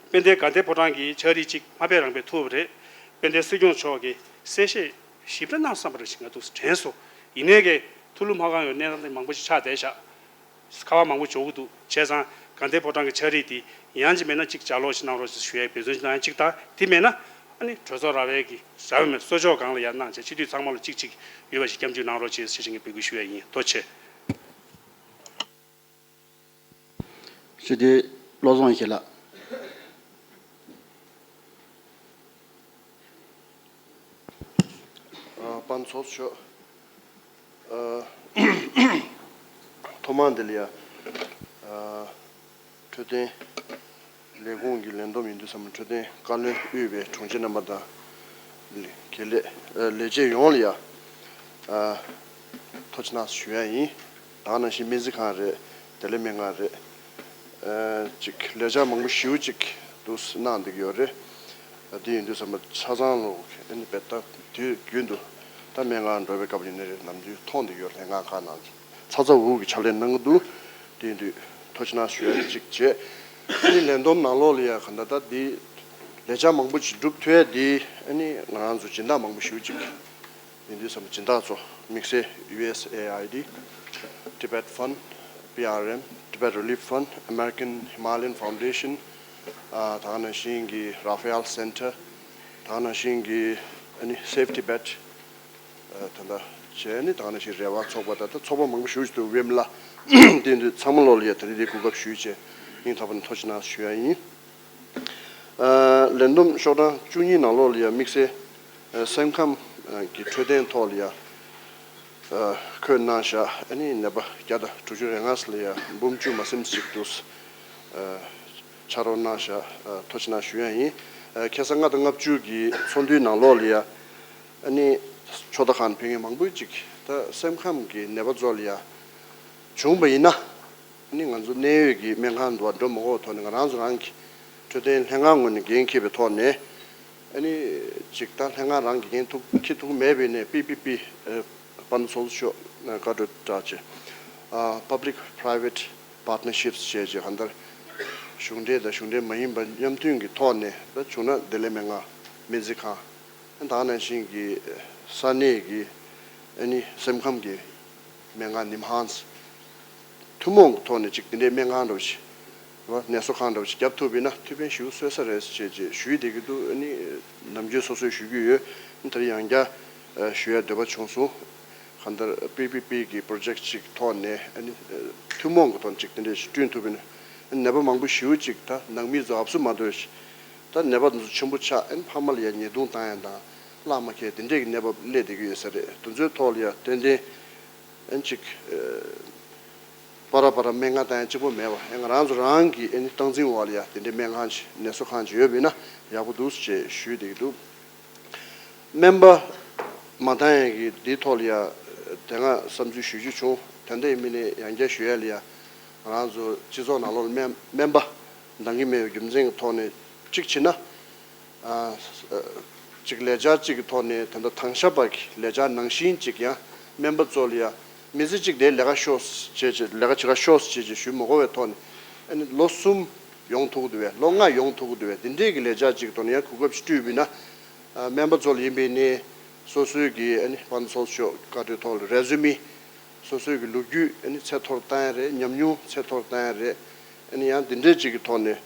དཔལ་ལྡན་དགའ་ལྡན་ཕོ་བྲང་གི་ཕྱག་བྲིས་གཅིག་མ་ཕེབས་རང་ཕེབས་ཐུབ་པ་རེད། དཔལ་ལྡན་སྲིད་སྐྱོང་མཆོག་གིས་གསལ་བཤད་ཞིབ་ཕྲ་གནང་བསམ་པ་རེད་ཅེས་ང་ཚོ་དྲན་སོང་། ཡིན་ནའི་གི་ཐུགས་ལུང་མ་བཀང་ཡོད་གནས་སྟངས་མང་པོ་ཞིག་ཆགས་བསྡད་ཤག་ཁ་པར་མང་པོ་འབྱོར་གྱི་འདུག་བྱས་ཙང་དགའ་ལྡན་ཕོ་བྲང་གི་ཕྱག་བྲིས་དེ་ཡང་ཅིག་མེད་ན་ཅིག་ལྗགས་ཀློག་ཞིག་གནང་རོགས་ཞེས་ཞུ་ཡའི་འབད་བརྩོན་ཞིག་གནང་ཡ་གཅིག་དང་། དེ་མེད་ན་ཨ་ནི་གྲོས་ཚོགས་ར་བའི་གི་ར་བའི་མེད་གསོལ་ལྕོག་སྒང་ལ་ཡར་གནང་བྱས་སྤྱི་འཐུས་ཚང་མ་ལ་གཅིག་གཅིག་ཡོད་པ་ཞིག་སྐྱབས་འཇུག་གནང་རོགས་ཞེས་ཞེས་བྱས་ངས་འབོད་སྐུལ་ཞུ་ཡ་ཡིན། ཐུགས་རྗེ་ཆེ། སྤྱི་འཐུས་བློ་བཟང་ཡེ་ཤེས་ལགས། ཨ། དཔལ་ཚོགས་གཙོ་མཆོག་ཨ། ཐོག་མར་འདི་ལ་ཡ། ཨ། འཕྲོད་བསྟེན་ལས་ཁུངས་ཀྱི་ལས་བསྡོམས་ཡིན་དུས་ཙམ་འཕྲོད་བསྟེན་བཀའ་བློན་དབུས་པའི་དྲུང་ཆེ་རྣམ་པ་དང་། དགེ་ལས། ཨ། ལས་བྱེད་ཡོངས་ལ་ཡ། ཨ། ཐུགས་རྗེ་གནང་ཞུ་ཡ་ཡིན། ད་ག་ནང་བཞིན་སྨན་རྩིས་ཁང་རེད། བདེ་ལེགས་སྨན་ཁང་རེད། ཨ། ཅིག་ལས་འཆར་མང་པོ་ཞེ་པོ་ཅིག་འདུག་གནང་བསྡད་ཀྱི་ཡོད་རེད། དེ་ཡིན་དུས་ཙམ་པ་ཆ་ཚང་ལོ་ཨ་ནི་བེད་ད་དུས་རྒྱུན་དུ་ད་སྨན་ཁང་འགྲོ་བའི་སྐབས་ཡིན་ནའི་རེད། ནམ་རྒྱུན་མཐོང་བསྡད་ཡོད། ལྷན་ཁང་ཁག་ནང་ཚ་ཚ་འུར་འུར་གྱི་ཕྱག་ལས་གནང་གི་འདུག་དེ་ཡིན་དུས་ཐུགས་རྗེ་གནང་ཞུ་ཡ་གཅིག་བྱས། ཨ་ནི་ལས་བསྡོམས་ནང་ལོགས་ལ་ཡ་ག་འདྲ་ད་འདི་ལས་འཆར་མང་པོ་ཞིག་སྒྲུབ་ཐུབ་ཡ་འདི་ཨ་ནི་ང་རང་ཚོ་སྦྱིན་བདག་མང་པོ་ཞེ་པོ་ཅིག་ཡིན་དུས་ཙམ་པ་སྦྱིན་བདག་ཚོ་དམིགས་བསལ་ཡུ་ཨེས་ཨེ་ཨའི་ཌི། Tibet Fund། པི་ཨར་ཨེམ། Tibet Relief Fund། American Himalayan Foundation། ཨ་ད་ག་ནང་བཞིན་གྱི་Raphael Center། ད་ག་ནང་བཞིན་གྱི་ཨ་ནི་Save Tibet། ཨ་ད་ལྟ་བྱས་ནི་ད་ག་ནང་བཞིན་རེ་བ་ཚོགས་པ། ད་ལྟ་ཚོགས་པ་མང་པོ་ཞེ་པོ་ཅིག་འདུག་ཝེམ་ལ། དེ་འདི་ཚང་མ་ལོ་ལ་ཡ་དེ་རིང་འདི་གོ་སྐབས་ཞུས་བྱས་སྙིང་ཐག་པ་ནས་ཐུགས་རྗེ་གནང་ཞུ་ཡ་ཡིན། ཨ་ལས་བསྡོམས་ཤོག་གྲངས་བཅུ་གཉིས་ནང་ལོགས་ལ་ཡ་དམིགས་བསལ་ཨ་སེམས་ཁམས་ཀྱི་འཕྲོད་བསྟེན་ཐོག་ལ་ཡ་ཨ་འཁོད་གནང་བཞག་ཨ་ནི་ནད་པ་བརྒྱ་དང་དྲུག་ཅུ་རེ་ལྔ་ལ་ཡ་འབུམ་བཅུ་མ་ཟིན་ཅིག་འདུག་ཨ་ཕྱག་རོགས་གནང་བཞག་ཨ་ཐུགས་རྗེ་གནང་ཞུ་ཡ་ཡིན། ཨ་ཁ་སང་ལྔ་དང་ལྔ་བཅུ་གི་ཚོགས་འདུའི་ནང་ལོགས་ལ་ཡ་ཨ་ནི་ཕྱོགས་མཐའ་ཁག་ནས་ཕེབས་མཁན་མང་པོ་ཅིག་ད་སེམས་ཁམས་ཀྱི་ནད་པ་ཚོ་ལ་ཡ་བྱུང་བ་ཡིན་ན། ནི་ང་ཚོ་གནད་ཡོད་ཀྱི་སྨན་ཁང་དུ་འགྲོ་མ་དགོས་ཐོག་ནས་ང་རང་ཚོ་རང་གི་འཕྲོད་བསྟེན་ལྷན་ཁང་ངོས་ནས་འགན་འཁྱེར་བའི་ཐོག་ནས་ཨ་ནི་ཅིག་ད་ལྷན་ཁང་རང་གི་འགན་ཐུག་འཁྱེར་ཐུབ་མེད་པས་ནས་པི་པི་པི་ཨ་པན་སོལ་ཤོ་ཨ་བཀའ་འཁྲོལ་བསྒྲགས་བྱས། ཨ་Public Private Partnerships བྱས་བྱས་གང་ལྟར་གཞུང་འབྲེལ་དང་གཞུང་འབྲེལ་མ་ཡིན་པ་མཉམ་མཐུན་གྱི་ཐོག་ནས་ད་བྱུང་ན་བདེ་ལེགས་སྨན་ཁང་སྨན་རྩིས་ཁང་། ད་ག་ནང་བཞིན་གྱི་ས་གནས་ཀྱི་ཨ་ནི་སེམས་ཁམས་ཀྱི་སྨན་ཁང་ནིམ་ཧཱན་སི། ཐུན་མོང་གི་ཐོག་ནས་ཅིག་དེ་འདྲའི་སྨན་ཁང་འདྲ་བོ་ཞིག་རེད་བ། ནད་གསོ་ཁང་འདྲ་བོ་ཞིག་བརྒྱབ་ཐུབ་པ་ཡིན་ན་ཐུགས་ཕན་ཞེ་པོ་གསོས་ས་རེད་ཅེས་ཅེས་ཞུས་བསྡད་ཀྱི་འདུག་ཨ་ནི་ནམ་རྒྱུན་སོ་སོས་ཞུ་གི་ཡོད། ཨ་ནི་ད་རེས་ཡང་བསྐྱར་ཨ་ཞུ་ཡ་འདོད་པ་བྱུང་སོང་། གང་ལྟར་པི་པི་པི་གི་པོ་རོ་ཇེག་ཅིག་ཐོག་ནས་ཨ་ནི་ཨ་ཐུན་མོང་གི་ཐོག་ནས་ཅིག་དེ་འདྲ་ཞིག་བསྐྲུན་ཐུབ་པ་ཡིན་ན། ཨ་ནི་ནད་པ་མང་པོ་ཞེ་པོ་ཅིག་ད་ནང་མི་ཚོ་ཨབ་སུ་མ་སྡོད་ཤིག་ད་ནད་པ་དེ་ཚོ་ཆེན་པོ་ཆགས། ཨ་ནི་ཕ་མ་ལ་ཡ་ཉེས་རྡུང་བཏང་ཡ་དང་བརླག་མ་ཁེལ་དེ་འདྲས་ཀྱི་གནས་བབ་སླེབས་བསྡད་ཀྱི་ཡོད་ས་རེད། དེ་ཚོའི་ཐོག་ལ་ཡ་ཏན་ཏན་ཨ་ནི་ཅིག་ཨ་པ་ར་པ་ར་སྨན་ཁང་བཏང་ཡ་གཅིག་པོ་མེད་པ། ཨ་ང་རང་ཚོ་རང་གི་ཨ་ནི་སྟངས་འཛིན་འོག་ལ་ཡ་དེ་འདྲའི་སྨན་ཁང་ཅིག་ནད་གསོ་ཁང་ཅིག་ཡོད་པ་ཡིན་ན་ཡག་པོ་འདུག་ཅེས་ཞུས་བསྡད་ཀྱི་འདུག་སྨན་པ་མ་བཏང་ཡ་གི་འདིའི་ཐོག་ལ་ཡ་དེ་སྔ་བསམ་ཚུལ་ཞུ་རྒྱུ་བྱུང་། ད་ལྟ་ཡིན་མིན་ནས་ཡང་བསྐྱར་ཞུ་ཡ་ལ་ཡ་ང་རང་ཚོ་སྤྱི་ཚོགས་ནང་ལོགས་ལ་སྨན་སྨན་པ་འདང་གི་མེད་པའི་རྒྱུ་མཚན་གྱི་ཐོག་ནས་གཅིག་བྱས་ན། ཨ་ཨ་གཅིག་ལས་འཆར་གཅིག་གི་ཐོག་ནས་ད་ལྟ་དང་ཤ་པ་གི་ལས་འཆར་ནང་བཞིན་གཅིག་ཡང་སྨན་པ་ཚོ་ལ་ཡ་མི་ཚེ་གཅིག་དེ་ལས་ཀ་ཤོག་ཅེས་ཅེས་ལས་ཀ་བྱེད་ག་ཤོག་ཅེས་ཅེས་ཞུ་མ་དགོས་པའི་ཐོག་ནས་ཨ་ནི་ལོ་གསུམ་ཡོང་ཐུབ་ཀྱི་འདུག་པས། ལོ་ལྔ་ཡོང་ཐུབ་ཀྱི་འདུག་པས། དེ་འདྲས་ཀྱི་ལས་འཆར་གཅིག་གི་ཐོག་ནས་ཡང་གོ་སྐབས་ཤིག་སྤྲོད་པ་ཡིན་ན། ཨ་སྨན་པ་ཚོ་ལ་ཡིན་པས་ནི་སོ་སོའི་གི་ཨ་ནི་པན་སོལ་ཤོག་བཀའ་འཁྲོལ་ཐོག་ལ་རེ་ཟུ་མི། སོ་སོའི་གི་ལོ་རྒྱུས་ཨ་ནི་ཚད་མཐོར་བཏང་ཡ་རེད། ཉམས་མྱོང་ཚད་མཐོར་བཏང་ཡ་རེད། ཨ་ནི་ཡང་འདི་འདྲས་ཅིག་གི་ཐོག་ནས་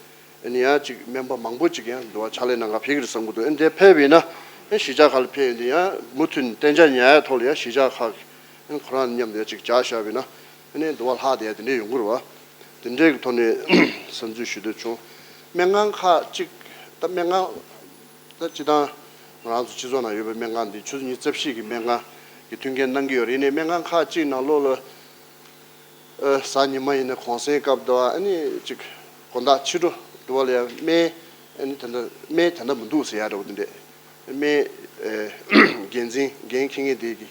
ཨ་ནི་ཡང་ཅིག་སྨན་པ་མང་པོ་ཅིག་ཡང་འདི་བ་ཕྱག་ལས་གནང་ག་ཕེབས་ཀྱི་རེད་བསམ་གྱི་འདུག་ཨ་ནི་དེ་ཕེབས་པ་ཡིན་ན་ཨ་ནི་གཞིས་ཆགས་ཁག་ལ་ཕེབས་ཡོང་དུས་ཡང་མུ་མཐུད་ནས་གཏན་འཇགས་ཉར་ཡ་ཐོག་ལ་ཡང་གཞིས་ཆགས་ཁག་གི་ཨ་ནི་ཁོ་རང་མཉམ་དུ་ཡང་ཅིག་བཅར་བཞག་པ་ཡིན་ན་ཨ་ནི་འདི་བ་ལྷག་བསྡད་ཡ་དེ་འདྲས་ཡོང་གི་རེད་བ། དེ་འདྲས་ཀྱི་ཐོག་ནས་བསམ་ཚུལ་ཞུ་འདོད་བྱུང་། སྨན་ཁང་ཁག་ཅིག་ད་སྨན་ཁང་། ད་སྤྱི་བཏང་ང་རང་ཚོ་སྤྱི་ཚོགས་ནང་ཡོད་པའི་སྨན་ཁང་འདི་ཆུ་ཚོད་ཉི་ཤུ་རྩ་བཞི་གི་སྨན་ཁང་གི་མཐུན་རྐྱེན་གནང་གི་ཡོད་རེད། ཡིན་ནའི་སྨན་ཁང་ཁག་ཅིག་ནང་ལོགས་ལ་ཨ་གཟའ་ཉི་མ་ཡིན་ན་གུང་སེང་སྐབས་དུ་ཨ་ནི་ཅིག་དགོང་དག་ཕྱི་དྲོ་དུ་བ་ལ་ཡང་སྨན་ཨ་ནི་ད་ལྟ་སྨན་ད་ལྟ་མི་འདུག་ཟེར་ཡ་འདྲ་བོ་དེ་འདྲས་སྨན་ཨ་འགན་འཛིན་འགན་འཁྱེར་མཁན་དེ་གི་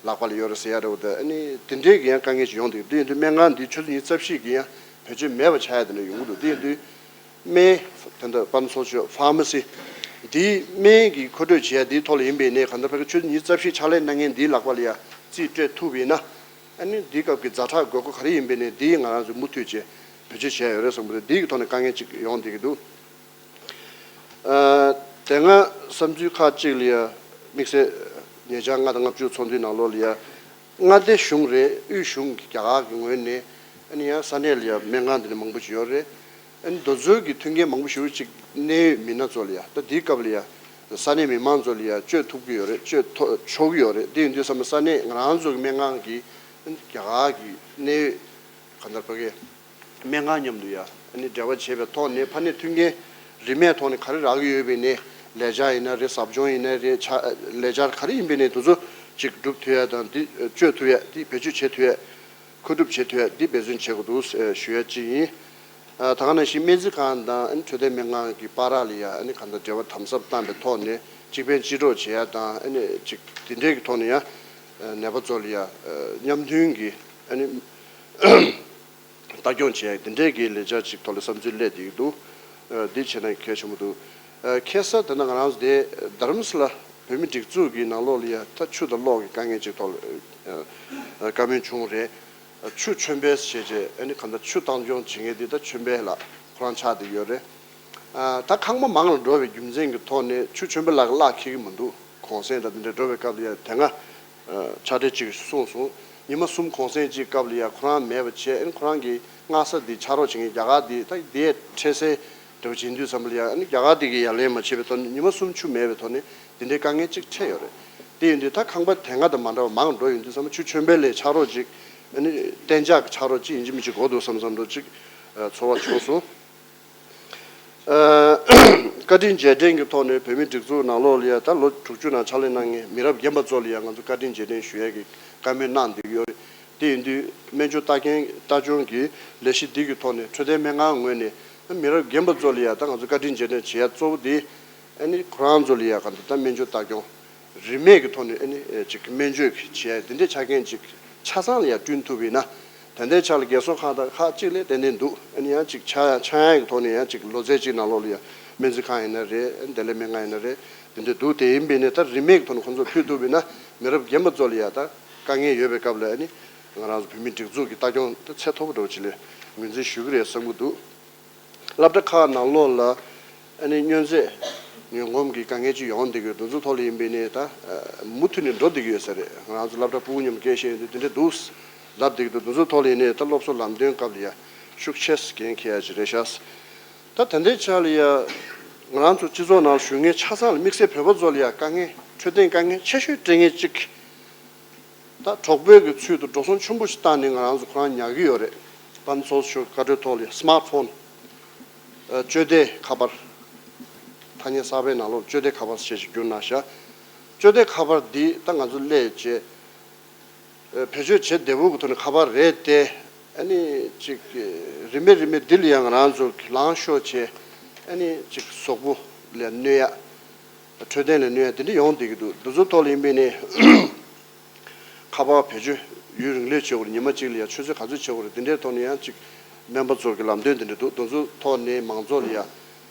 ལག་པ་ལ་ཡོད་རེད་ཟེར་ཡ་འདྲ་བོ་དང་ཨ་ནི་དེ་འདྲས་ཀྱི་ཡང་དཀའ་ངལ་ཅིག་ཡོང་འདུག་དེ་ཡིན་དུས་སྨན་ཁང་འདི་ཆུ་ཚོད་ཉི་ཤུ་རྩ་བཞི་གི་ཡང་བེད་སྤྱོད་མེད་པ་ཆགས་ཡ་དེ་འདྲ་ཡོང་གི་འདུག་དེ་ཡིན་དུས། སྨན། ད་ལྟ་པན་སོལ་ཤོག་ཕར་མ་སི། འདིའི་སྨན་གྱི་མཁོ་སྤྲོད་བྱེད་ཡ་འདིའི་ཐོག་ལ་ཡིན་པའི་ནས་གང་ལྟར་ཕ་གི་ཆུ་ཚོད་ཉི་ཤུ་རྩ་བཞི་ཕྱག་ལས་གནང་མཁན་འདིའི་ལག་པ་ལ་ཡ་རྩིས་སྤྲད་ཐུབ་པ་ཡིན་ན། ཨ་ནི་འདིའི་སྐབས་ཀྱི་ཛ་དྲག་དགོས་མཁོ་ག་རེ་ཡིན་པའི་ནས་འདིའི་ང་རང་ཚོ་མུ་མཐུད་བྱས་བེད་སྤྱོད་བྱས་ཡོད་རེད་བསམ་གི་འདུག་འདིའི་གི་ཐོག་ནས་དཀའ་ངལ་ཅིག་ཡོང་བསྡད་ཀྱི་འདུག་ཨ་དེ་སྔ་བསམ་ཚུལ་ཁག་ཅིག་ལ་ཡ་དམིགས་བསལ་ཉེ་ཆར་ལྔ་དང་ལྔ་བཅུ་ཚོགས་འདུའི་ནང་ལོགས་ལ་ཡ། མངའ་སྡེ་གཞུང་རེད། དབུས་གཞུང་གི་རྒྱ་གར་གྱི་ངོས་ནས་ཨ་ནི་ཡང་ས་གནས་ལ་ཡང་སྨན་ཁང་དེ་འདྲ་མང་པོ་ཞིག་ཡོད་རེད། ཨ་ནི་དེ་ཚོའི་གི་མཐུན་རྐྱེན་མང་པོ་ཞིག་ཅིག་གནད་ཡོད་མི་སྣ་ཚོ་ལ་ཡང་ད་དེའི་སྐབས་ལ་ཡང་ས་གནས་མི་མང་ཚོ་ལ་ཡང་བཅོལ་ཐུབ་ཀྱི་ཡོད་རེད། བཅོལ་ཐོ་ཆོག་གི་ཡོད་རེད། དེ་ཡིན་དུས་ཙམ་པ་ས་གནས་ང་རང་ཚོ་གི་སྨན་ཁང་གི་ཨ་ནི་རྒྱ་གར་གི་གནད་ཡོད་གང་ལྟར་ཕ་གི་སྨན་ཁང་མཉམ་དུ་ཡ་ཨ་ནི་འབྲེལ་བ་བྱེད་པའི་ཐོག་ནས་ཕ་ནས་མཐུན་རྐྱེན་རིན་མེད་ཐོག་ནས་ག་རེ་རག་གི་ཡོད་པའི་ནས་ལས་འཆར་ཡིན་ན་རེད། ཟབ་སྦྱོང་ཡིན་ན་རེད། ཆ་ལས་འཆར་ག་རེ་ཡིན་པའི་ནས་དེ་ཚོ་ཅིག་སྒྲུབ་ཐུབ་ཡ་དང་འདི་སྤྱོད་ཐུབ་ཡ་འདི་བེད་སྤྱོད་བྱེད་ཐུབ་ཡ་མཁོ་སྒྲུབ་བྱེད་ཐུབ་ཡ་འདི་འབད་བརྩོན་བྱེད་དགོས་འདུག་ཞུ་ཡ་གཅིག་ཡིན། ཨ་ད་ག་ནང་བཞིན་སྨན་རྩིས་ཁང་དང་ཨ་ནི་འཕྲོད་བསྟེན་སྨན་ཁང་གི་བར་ལ་ཡ་ཨ་ནི་གང་ལྟར་འབྲེལ་བ་དམ་ཟབ་བཏང་པའི་ཐོག་ནས་གཅིག་ཕན་གཅིག་གྲོགས་བྱེད་ཡ་དང་ཨ་ནི་ཅིག་དེ་འདྲའི་གི་ཐོག་ནས་ཡ་ནད་པ་ཚོ་ལ་ཡ་མཉམ་མཐུན་གྱི་ཨ་ནི། ལྟ་སྐྱོང་བྱས་དེ་འདྲའི་གི་ལས་འཆར་ཅིག་ཐོག་ལ་བསམ་ཚུལ་སླེབས་བསྡད་ཀྱི་འདུག་ཨ་འདི་བྱས་ན་གལ་ཆེན་པོ་འདུག་ཁ་སང་དེ་ན་ང་རང་ཚོ་དེ་རྡ་རམ་ས་ལ་བོད་མི་སྒྲིག་འཛུགས་ཀྱི་ནང་ལོགས་ལ་ཡ་ད་ཆུ་དང་གློག་གི་དཀའ་ངལ་ཅིག་ཐོག་ལ་བཀའ་མོལ་བྱུང་རེད། ཆུ་མཆོད་འབུལ་བྱས་རྗེས་ཨ་ནི་གང་ལྟར་ཆུ་བཏང་སྐྱོང་བྱེད་མཁན་དེ་ད་མཆོད་འབུལ་ལགས་ཁོ་རང་ཆགས་བསྡད་ཡོད་རེད། ད་ཁང་པ་མང་ལ་འགྲོ་བའི་རྒྱུ་མཚན་གྱི་ཐོག་ནས་ཆུ་མཆོད་འབུལ་ལགས་གླ་འཁེལ་གྱི་མི་འདུག་གུང་སེང་དང་དེ་འདྲ་འགྲོ་བའི་སྐབས་ལ་ཡ་དེ་སྔ་ཕྱག་སྦྲེལ་གཅིག་གིས་གསུངས་སོང་། ཉི་མ་གསུམ་གུང་སེང་གཅིག་སྐབས་ལ་ཡ་ཁོ་རང་མེད་པ་བྱས་ཨ་ནི་ཁོ་རང་གི་སྔ་ས་འདི་ཕྱག་རོགས་བྱེད་མཁན་རྒྱ་གར་འདི་ད་འདི་འཕྲལ་སེལ་འདྲ་བོ་བྱེད་དུས་ཙམ་པ་ལ་ཡ་ཨ་ནི་རྒྱ་གར་འདི་གིས་ཡ་ལན་མ་བྱས་པའི་ཐོག་ནས་ཉི་མ་གསུམ་ཆུ་མེད་པའི་ཐོག་ནས་འདི་འདྲའི་དཀའ་ངལ་ཅིག་འཕྲད་ཡོད་རེད། དེ་ཡིན་དུས་ད་ཁང་པ་དེ་སྔ་དང་མ་འདྲ་བ་མང་འགྲོ་ཡོང་དུས་ཙམ་པ་ཆུ་མཆོད་འབུལ་ལས་ཕྱག་རོགས་ཅིག་ཨ་ནི་གཏན་འཇགས་ཀྱི་ཕྱག་རོགས་ཅིག་ཡིན་གཅིག་མིན་གཅིག་དགོས་འདུག་བསམ་བསམ་འདྲ་ཅིག་ཚོར་བ་བྱུང་སོང་། ཨ། བཀའ་དྲིན་རྗེས་དྲན་གྱི་ཐོག་ནས་བོད་མིའི་སྒྲིག་འཛུགས་ནང་ལོགས་ལ་ཡ་ད་ལོ་དྲུག་ཅུ་ནང་ཕྱག་ལས་གནང་མཁན་མི་རབས་རྒན་པ་ཚོ་ལ་ཡ་ང་ཚོ་བཀའ་དྲིན་རྗེས་དྲན་ཞུ་ཡས་ཀྱི་བཀའ་མོལ་གནང་བསྡད་ཀྱི་ཡོད་རེད། དེ་ཡིན་དུས་སྨན་བཅོས་ལྟ་མཁན་ལྟ་སྐྱོང་གི་ལས་གཞི་འདི་གི་ཐོག་ནས་འཕྲོད་བསྟེན་སྨན་ཁང་ངོས་ནས་མི་རབས་རྒན་པ་ཚོ་ལ་ཡ་ད་ང་ཚོ་བཀའ་དྲིན་རྗེས་དྲན་བྱེད་ཡ་གཙོ་བོ་འདི་ཨ་ནི་ཁོ་རང་ཚོ་ལ་ཡ་ག་འདྲ་ད་སྨན་བཅོས་ལྟ་སྐྱོང་རིན་མེད་ཀྱི་ཐོག་ནས་ཨ་ནི་ཅིག་སྨན་བཅོས་ཀྱི་བྱེད་ཡ་འདི་འདྲའི་ཆ་རྐྱེན་ཅིག་ཆ་ཚང་ལ་ཡ་བསྐྲུན་ཐུབ་པ་ཡིན་ན། ད་ལྟའི་ཆ་ལ་རྒན་གསོ་ཁང་དང་ཁག་ཅིག་ལ་ཏན་ཏན་འདུག་ཨ་ནི་ཡང་ཅིག་ཆག་ཡ་ཆག་ཡ་གི་ཐོག་ནས་ཡང་ཅིག་ལོ་ཚད་ཅིག་ནང་ལོགས་ལ་ཡ་སྨན་རྩིས་ཁང་ཡིན་ན་རེད། བདེ་ལེགས་སྨན་ཁང་ཡིན་ན་རེད། འདི་འདྲ་འདུག་དེ་ཡིན་པ་ཡིན་ནའི་ད་རིན་མེད་ཀྱི་ཐོག་ནས་ཁོང་ཚོར་ཕུལ་ཐུབ་པ་ཡིན་ན་མི་རབས་རྒན་པ་ཚོ་ལ་ཡ་ད་དཀའ་ངལ་ཡོད་པའི་སྐབས་ལ་ཨ་ནི་ང་རང་ཚོ་བོད་མིའི་སྒྲིག་འཛུགས་ཀྱི་ལྟ་སྐྱོང་ད་ཚད་མཐོ་པོ་འདྲ་བོ་ཅིག་ལ་ངོས་འཛིན་ཞུ་གི་རེད་བསམ་གྱི་འདུག་སློབ་གྲྭ་ཁག་ནང་ལོགས་ལ་ཨ་ནི་སྨྱོ་རྫས་ཉོ་སྒོམ་གྱི་དཀའ་ངལ་ཅིག་ཡོང་བསྡད་ཀྱི་ཡོད། འདི་ཚོ་ཐོག་ལ་ཡིན་པས་ནས་ད་མུ་མཐུད་ནས་འགྲོ་བསྡད་ཀྱི་ཡོད་ས་རེད། ང་རང་ཚོ་སློབ་གྲྭ་ཕྲུ་གུ་མཉམ་སྐད་བཤད་ཡོང་དུས་འདི་འདྲ་འདུག་ལབ་བསྡད་ཀྱི་འདུག་འདི་ཚོ་ཐོག་ལ་ཡིན་ནས་ད་སློབ་གསོ་ལམ་སྟོན་སྐབས་ལ་ཡ་ཤུགས་ཆེ་འགན་འཁྱེར་ཡ་ཅིག་རེད་ཤག་ད་ད་ལྟའི་ཆ་ལ་ཡ་ང་རང་ཚོ་སྤྱི་ཚོགས་ནང་བཞུགས་མཁན་ཆ་ཚང་ལ་དམིགས་བསལ་བོད་པ་ཚོ་ལ་ཡ་དཀའ་ངལ་འཕྲོད་བསྟེན་དཀའ་ངལ་ཆེ་ཤོས་འཕྲད་མཁན་གཅིག་ད་གྲོགས་པོའི་གི་ཚུལ་དུ་འགྲོ་སོང་ཆེན་པོ་ཞིག་བཏང་ནས་ང་རང་ཚོ་ཁོ་རང་ཉར་གི་ཡོད་རེད། དཔལ་མཚོ་ཤོར་བཀའ་འཁྲོལ་ཐོག་ལ་སི་མཱར་ཕོན། སྤྱོད་བདེ་ཁ་པར། ཐ་སྙད་གསར་པའི་ནང་ལོགས་སྤྱོད་བདེ་ཁ་པར་ཞེས་ཤིག་བསྒྱུར་གནང་ཤག་སྤྱོད་བདེ་ཁ་པར་འདི་ད་ང་ཚོ་སླེབས་རྗེས་བེད་སྤྱོད་བྱེད་བདེ་པོ་གི་ཐོག་ནས་ཁ་པར་རེད་དེ། ཨ་ནི་ཅིག་རིམ་པས་རིམ་པས་འདི་ལ་ཡང་ང་རང་ཚོ་ལངས་ཤོག་བྱས། ཨ་ནི་ཅིག་གཟུགས་པོ་ལ་གནོད་ཡ། འཕྲོད་བསྟེན་ལ་གནོད་ཡ་དེ་འདྲ་ཡོང་བསྡད་ཀྱི་འདུག་འདི་ཚོ་ཐོག་ལ་ཡིན་པས་ནས་ཁ་པར་བེད་སྤྱོད་ཡུན་རིང་ལོས་བྱེད་དགོས་རེད། ཉི་མ་གཅིག་ལ་ཡ་ཆུ་ཚོད་ག་ཚོད་བྱེད་དགོས་རེད། འདི་འདྲའི་ཐོག་ནས་ཡང་ཅིག་སྨན་པ་ཚོ་གི་ལམ་སྟོན་འདི་འདྲ་འདུག་འདི་ཚོ་ཐོག་ནས་མང་ཚོགས་ལ་ཡ་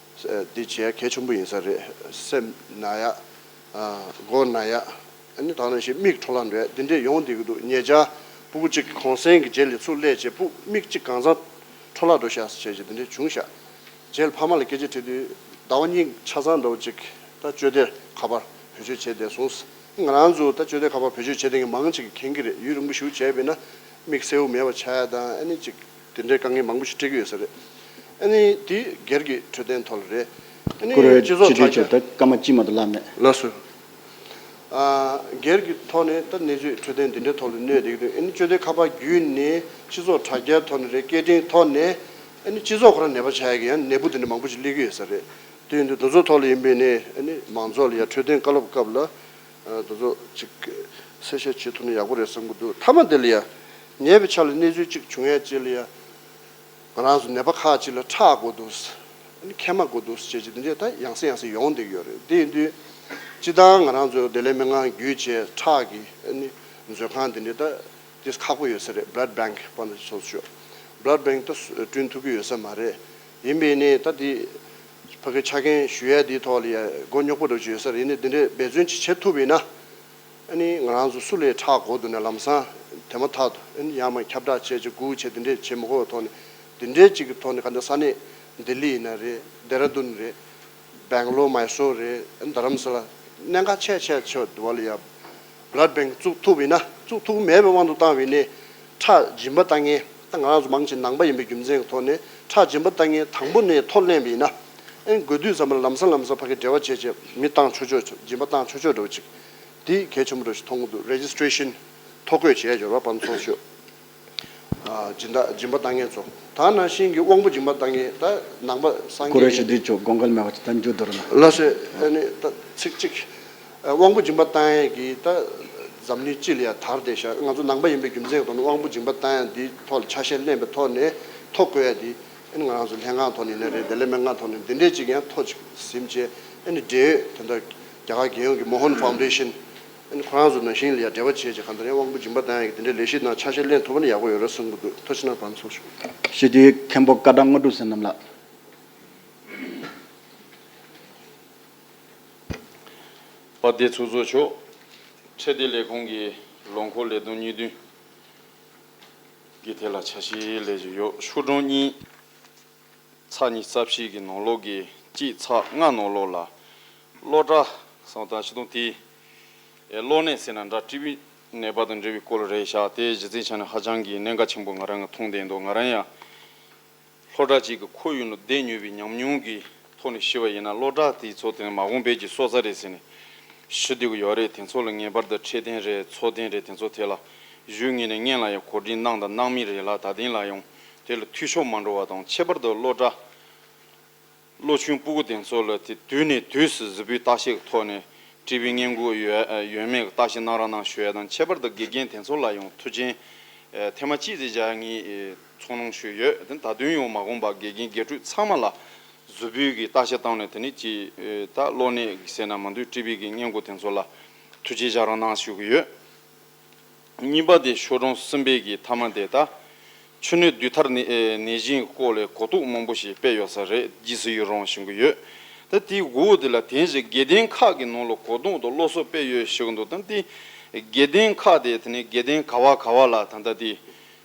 འདི་བྱེད་ཡ་གལ་ཆེན་པོ་ཡིན་ས་རེད། སེམས་ན་ཡ། མགོ་ན་ཡ། ཨ་ནི་ད་ནང་བཞིན་མིག་འཕྲོ་བརླག་འགྲོ་ཡ་འདི་འདྲས་ཡོང་བསྡད་ཀྱི་འདུག་ཉེ་ཆར་ཕྲུ་གུ་གཅིག་གུང་སེང་གི་རྗེས་ལ་ཚུར་སླེབས་བྱས་ཕྲུ་མིག་གཅིག་གང་ཚང་འཕྲོ་བརླག་འགྲོ་ཤག་ཟེར་བྱས་བྱས་འདི་འདྲས་བྱུང་ཤག་རྗེས་ལ་ཕ་མ་ལ་སྐད་ཆ་དྲིས་དུས་ཟླ་བ་གཉིས་ཆ་ཚང་འདྲ་བོ་ཅིག་ད་སྤྱོད་བདེ་ཁ་པར་བེད་སྤྱོད་བྱས་བསྡད་སོང་། ང་རང་ཚོ་ད་སྤྱོད་བདེ་ཁ་པར་བེད་སྤྱོད་བྱས་བསྡད་མཁན་མང་ཅིག་གིས་མཁྱེན་གྱི་རེད། ཡུན་རིང་པོ་ཞིག་བྱས་པས་ན་མིག་སེར་པོ་མེད་པ་ཆགས་ཡ་དང་ཨ་ནི་ཅིག་དེ་འདྲའི་དཀའ་ངལ་མང་པོ་ཞིག་འཕྲད་ཀྱི་ཡོད་ས་རེད། ཨ་ནི་དེ་སྒེར་གྱི་འཕྲོད་བསྟེན་ཐོག་ལ་རེད། ཨ་ནི་སྤྱི་ཚོགས་དྲ་རྒྱ་ད་སྐར་མ་གཅིག་མ་གཏོགས་ལྷག་མེད། ལགས་སོ། ཨ། སྒེར་གྱི་ཐོག་ནས་ད་གནས་ཚུལ་འཕྲོད་བསྟེན་འདི་འདྲའི་ཐོག་ལ་གནོད་བསྡད་ཀྱི་འདུག་ཨ་ནི་སྤྱོད་བདེ་ཁ་པར་བརྒྱུད་ནས་སྤྱི་ཚོགས་དྲ་རྒྱའི་ཐོག་ནས་རེད། སྐད་འཕྲིན་ཐོག་ནས་ཨ་ནི་སྤྱི་ཚོགས་ཁོ་རང་ནད་པ་ཆགས་ཡ་གི་ཡང་ནད་འབུ་འདི་འདྲ་མང་པོ་ཞིག་སླེབས་ཀྱི་ཡོད་ས་རེད། དེ་ཡིན་དུས་འདི་ཚོ་ཐོག་ལ་ཡིན་པས་ནས་ཨ་ནི་མང་ཚོགས་ལ་ཡང་འཕྲོད་བསྟེན་བཀའ་སློབ་སྐབས་ལ། ཨ། དེ་ཚོ་ཅིག་གསལ་བཤད་བྱེད་ཐུབ་ན་ཡག་པོ་རེད་བསམ་གྱི་འདུག་མཐའ་མ་དེ་ལ་ཡ། ཉེ་བའི་ཆར་ལ་གནས་ཚུལ་ཅིག་བྱུང་ཡ་ཅིག་ལ་ཡ། ང་རང་ཚོ་ནད་པ་ཁག་ཅིག་ལ་ཁྲག་དགོས་འདུག་མཁལ་མ་དགོས་འདུག་ཅེས་ཅིག་འདི་འདྲས་ད་ཡང་སེ་ཡང་སེ་ཡོང་བསྡད་ཀྱི་ཡོད་རེད། དེ་ཡིན་དུས་སྤྱིར་བཏང་ང་རང་ཚོ་བདེ་ལེགས་སྨན་ཁང་བརྒྱུད་བྱས་ཁྲག་གི་ཨ་ནི་མཛོད་ཁང་འདི་འདྲས་ད་དེ་ཁག་པོ་ཡོད་ས་རེད། Blood Bank དཔེར་ན་ཆ་བཞག་ན། Blood Bank ད་བསྐྲུན་ཐུབ་ཀྱི་ཡོད་ས་མ་རེད། ཡིན་པས་ནས་ད་དེ་ཕ་གི་ཆ་རྐྱེན་ཞུ་ཡ་དེའི་ཐོག་ལ་ཡ་མགོ་རྙོག་པོ་འདྲ་ཅིག་ཡོད་ས་རེད། ཡིན་ནའི་འདི་འདྲའི་འབད་བརྩོན་ཅིག་བྱེད་ཐུབ་པ་ཡིན་ན། ཨ་ནི་ང་རང་ཚོ་སུ་ལ་ཁྲག་དགོས་འདུག་ན་ལམ་སང་དེ་མ་ཐག་ཏུ་ཨ་ནི་ཡར་མར་ཁྱབ་བསྒྲགས་བྱས་ཅིག་སྒུག་བྱས་དེ་འདྲས་བྱེད་མི་དགོས་པའི་ཐོག་ནས་དེ་འདྲས་ཅིག་གི་ཐོག་ནས་ག་འདྲ་ས་གནས་ལྡི་ལི་ཡིན་ན་རེད། ལྡེ་ར་ལྡུན་རེད། སྦེང་ལོར་མའི་སོར་རེད། ཨ་ནི་རྡ་རམ་ས་ལ་གནད་འགག་ཆེ་ཆེ་ཆེ་འདུག་བ་ལ་ཡ། Blood Bank བཙུགས་ཐུབ་པ་ཡིན་ན། བཙུགས་ཐུབ་མེད་པའི་དབང་དུ་བཏང་བ་ཡིན་ནའི་ཁྲག་སྦྱིན་པ་བཏང་མཁན་ད་ང་རང་ཚོ་མང་ཆེ་ནང་པ་ཡིན་པའི་རྒྱུ་མཚན་གྱི་ཐོག་ནས་ཁྲག་སྦྱིན་པ་བཏང་མཁན་དང་པོ་ནས་ཐོ་ལེན་པ་ཡིན་ན། ཨ་ནི་དགོས་དུས་ཙམ་པ་ལ་ལམ་སང་ལམ་སང་ཕ་གི་འབྲེལ་བ་བྱས་བྱས་མི་བཏང་ཆོག་ཆོག་སྦྱིན་པ་བཏང་ཆོག་ཆོག་འདྲ་བོ་ཅིག་དེ་གལ་ཆེན་པོ་འདྲ་ཞིག་མཐོང་གི་འདུག Registration ཐོ་འགོད་བྱས་ཡོད་རེད་པ། ཕར་ཚུར་ཤོག་ཨ། སྦྱིན་བདག་སྦྱིན་པ་བཏང་མཁན་ཚོ། ད་ནང་བཞིན་གྱི་དབང་པོ་སྦྱིན་པ་བཏང་མཁན་ད་ནང་པ་སངས་རྒྱས་ཀྱི། ཀུ་རེ་ཤི་འདི་ཚོ་དགོངས་འགལ་མེད་པ་ཅིག་ད་འཇུ་དོར་ན། ལགས་སོ། ཨ་ནི་ད་ཚིག་གཅིག་ཨ། དབང་པོ་སྦྱིན་པ་བཏང་ཡས་ཀྱི་ད་འཛམ་གླིང་སྤྱི་ལ་ཡ་དར་བསྡད་ཤག་ང་ཚོ་ནང་པ་ཡིན་པའི་རྒྱུ་མཚན་གྱི་ཐོག་ནས་དབང་པོ་སྦྱིན་པ་བཏང་ཡས་འདིའི་ཐོག་ལ་ཆ་ཤས་ལེན་པའི་ཐོག་ནས་ཐོ་བཀོད་ཡས་འདི། ཨ་ནི་ང་རང་ཚོ་ལྷན་ཁང་ཐོག་ནས་ཡིན་ན་རེད། བདེ་ལེགས་སྨན་ཁང་ཐོག་ནས་འདི་འདྲས་ཅིག་ཡང་ཐོ་ཅིག་ཟིན་བྱས། ཨ་ནི་འབྲེལ་ཡོད་དེ་འདྲ་རྒྱ་གར་རྒྱལ་ཡོངས་ཀྱི་མོ་ཧོན་ཕའུན་ཌེ་ཤན། ཨ་ནི་ཁོ་རང་ཚོ་ནང་བཞིན་ལ་ཡ་འབྲེལ་བ་བྱས་བྱས་གང་ལྟར་ཡང་དབང་པོ་སྦྱིན་པ་བཏང་ཡ་གི་དེ་འདྲའི་ལས་གཞི་ནང་ཆ་ཤས་ལེན་ཐུབ་པ་ན་ཡག་པོ་ཡོད་རེད་བསམ་གྱི་འདུག་ཐུགས་རྗེ་གནང་། ཕར་ཚུར་ཤོག་ཞི་བདེའི་མཁན་པོ་ཀ་བྲག་དངོས་གྲུབ་ཟེར་རྣམས་ལགས། པ་སྡེ་ཚོགས་གཙོ་མཆོག་ཁྲལ་སྡེ་ལས་ཁུངས་ཀྱི་ལོ་འཁོར་ལས་དོན་གཉིས་ལྡན་གྱི་ཐད་ལ་ཆ་ཤས་ལས་བཞིན་ཡོད། ཤོག་གྲངས་གཉིས། ཚེག་ཉི་ཤུ་རྩ་བཞི་གི་ནང་ལོགས་ཀྱི་གཅིག་ཚེག་ལྔ་ནང་ལོགས་ལ་གློག་དྲ་སོང་དང་ཆུ་དུང་དེ་གློག་ནད་ཟེར་ན་འདྲ། ཊི་བི་ནད་པ་དང་འབྲེལ་བའི་སྐོར་རེད་ཤག་དེ་གཞི་རྩའི་ཆ་ནས་ཧ་ཅང་གི་གནད་འགག་ཆེན་པོ་ང་རང་གིས་མཐོང་བསྡད་འདུག་ང་རང་ཡང་སློབ་གྲྭ་གཅིག་གི་ཁོར་ཡུག་ནང་བསྡད་མྱོང་བའི་ཉམས་མྱོང་གི་ཐོག་ནས་ཞུས་པ་ཡིན་ན། སློབ་གྲྭ་དེ་ཚོ་དེ་མ་འོངས་པའི་གི་སོ་ས་རེད་ཟེར་ནས་ཞུ་བསྡད་ཀྱི་ཡོད་རེད། དེ་ཚོ་ལ་ངེས་པར་དུ་ཁྲལ་དོན་རེད། ཚོགས་དོན་རེད། དེ་ཚོ་ཐད་ལ་གཞུང་ངོས་ནས་སྔོན་ལ་ཡང་གོ་སྒྲིག་གནང་དང་གནང་མུས་རེད་ལ། ད་ཐེངས་ལ་ཡང་དེ་ལ་འཐུས་ཤོར་མ་འགྲོ་བ་དང་། ཁྱད་པར་དུ་སློབ་གྲྭ་སློབ་ཆུང་སྤུ་གུ་དེ་ཚོ་ལ་དེ་དུས་ནས་དུས་སུ་གཟུགས་པོའི་བརྟག་དཔྱད་ཀྱི་ཐོག་ནས་ཊི་བི་སྔོན་འགོག་ཡོད་ཡོད་མེད་ཀྱི་བརྟག་དཔྱད་གནང་རོགས་གནང་ཞུ་ཡ་དང་། ཁྱད་པར་དུ་དགེ་རྒན་དེ་ཚོ་ལ་ཡང་མཐུན་རྐྱེན་ཐེངས་མ་གཅིག་ཙམ་སྦྱར་ངེས་ཚོར་སྣང་ཞིག་ཡོད། དེ་ད་དུང་ཡང་མ་འོངས་པར་དགེ་རྒན་དགེ་ཕྲུག་ཚང་མ་ལ་གཟུགས་པོའི་གི་བརྟག་དཔྱད་བཏང་ནས། དེ་ནས་ཅིག་ད་གློག་ནད་ཟེར་ན་མ་འདུག་ཊི་བི་གི་སྔོན་འགོག་དེ་ཚོ་ལ་མཐུན་རྐྱེན་སྦྱར་རོགས་གནང་ཞུ་གི་ཡོད། གཉིས་པ་དེ་ཤོག་གྲངས་གསུམ་པའི་གི་མཐའ་མ་དེ་ད་ཆུ་ནད་དུས་ཐར་ནད་ནད་གཞི་གི་སྐོར་ལ་གོ་རྟོགས་མང་པོ་ཞིག་སྤེལ་ཡོད་ས་རེད། རྗེས་སུ་ཡི་རང་ཞུ་གི་ཡོད། ད་དེའི་འོག་དེ་ལ་དེང་བཞིན་དགེ་ལྡན་ཁག་གི་ནང་ལ་གོ་རྟོགས་དང་སློབ་གསོ་སྤེལ་ཡོད་ཞུ་གི་འདུག་ད་དེ་དགེ་ལྡན་ཁག་དེ་དེ་ནས་དགེ་ལྡན་ག་བ་ག་བ་ལ་ད་ལྟ་དེ་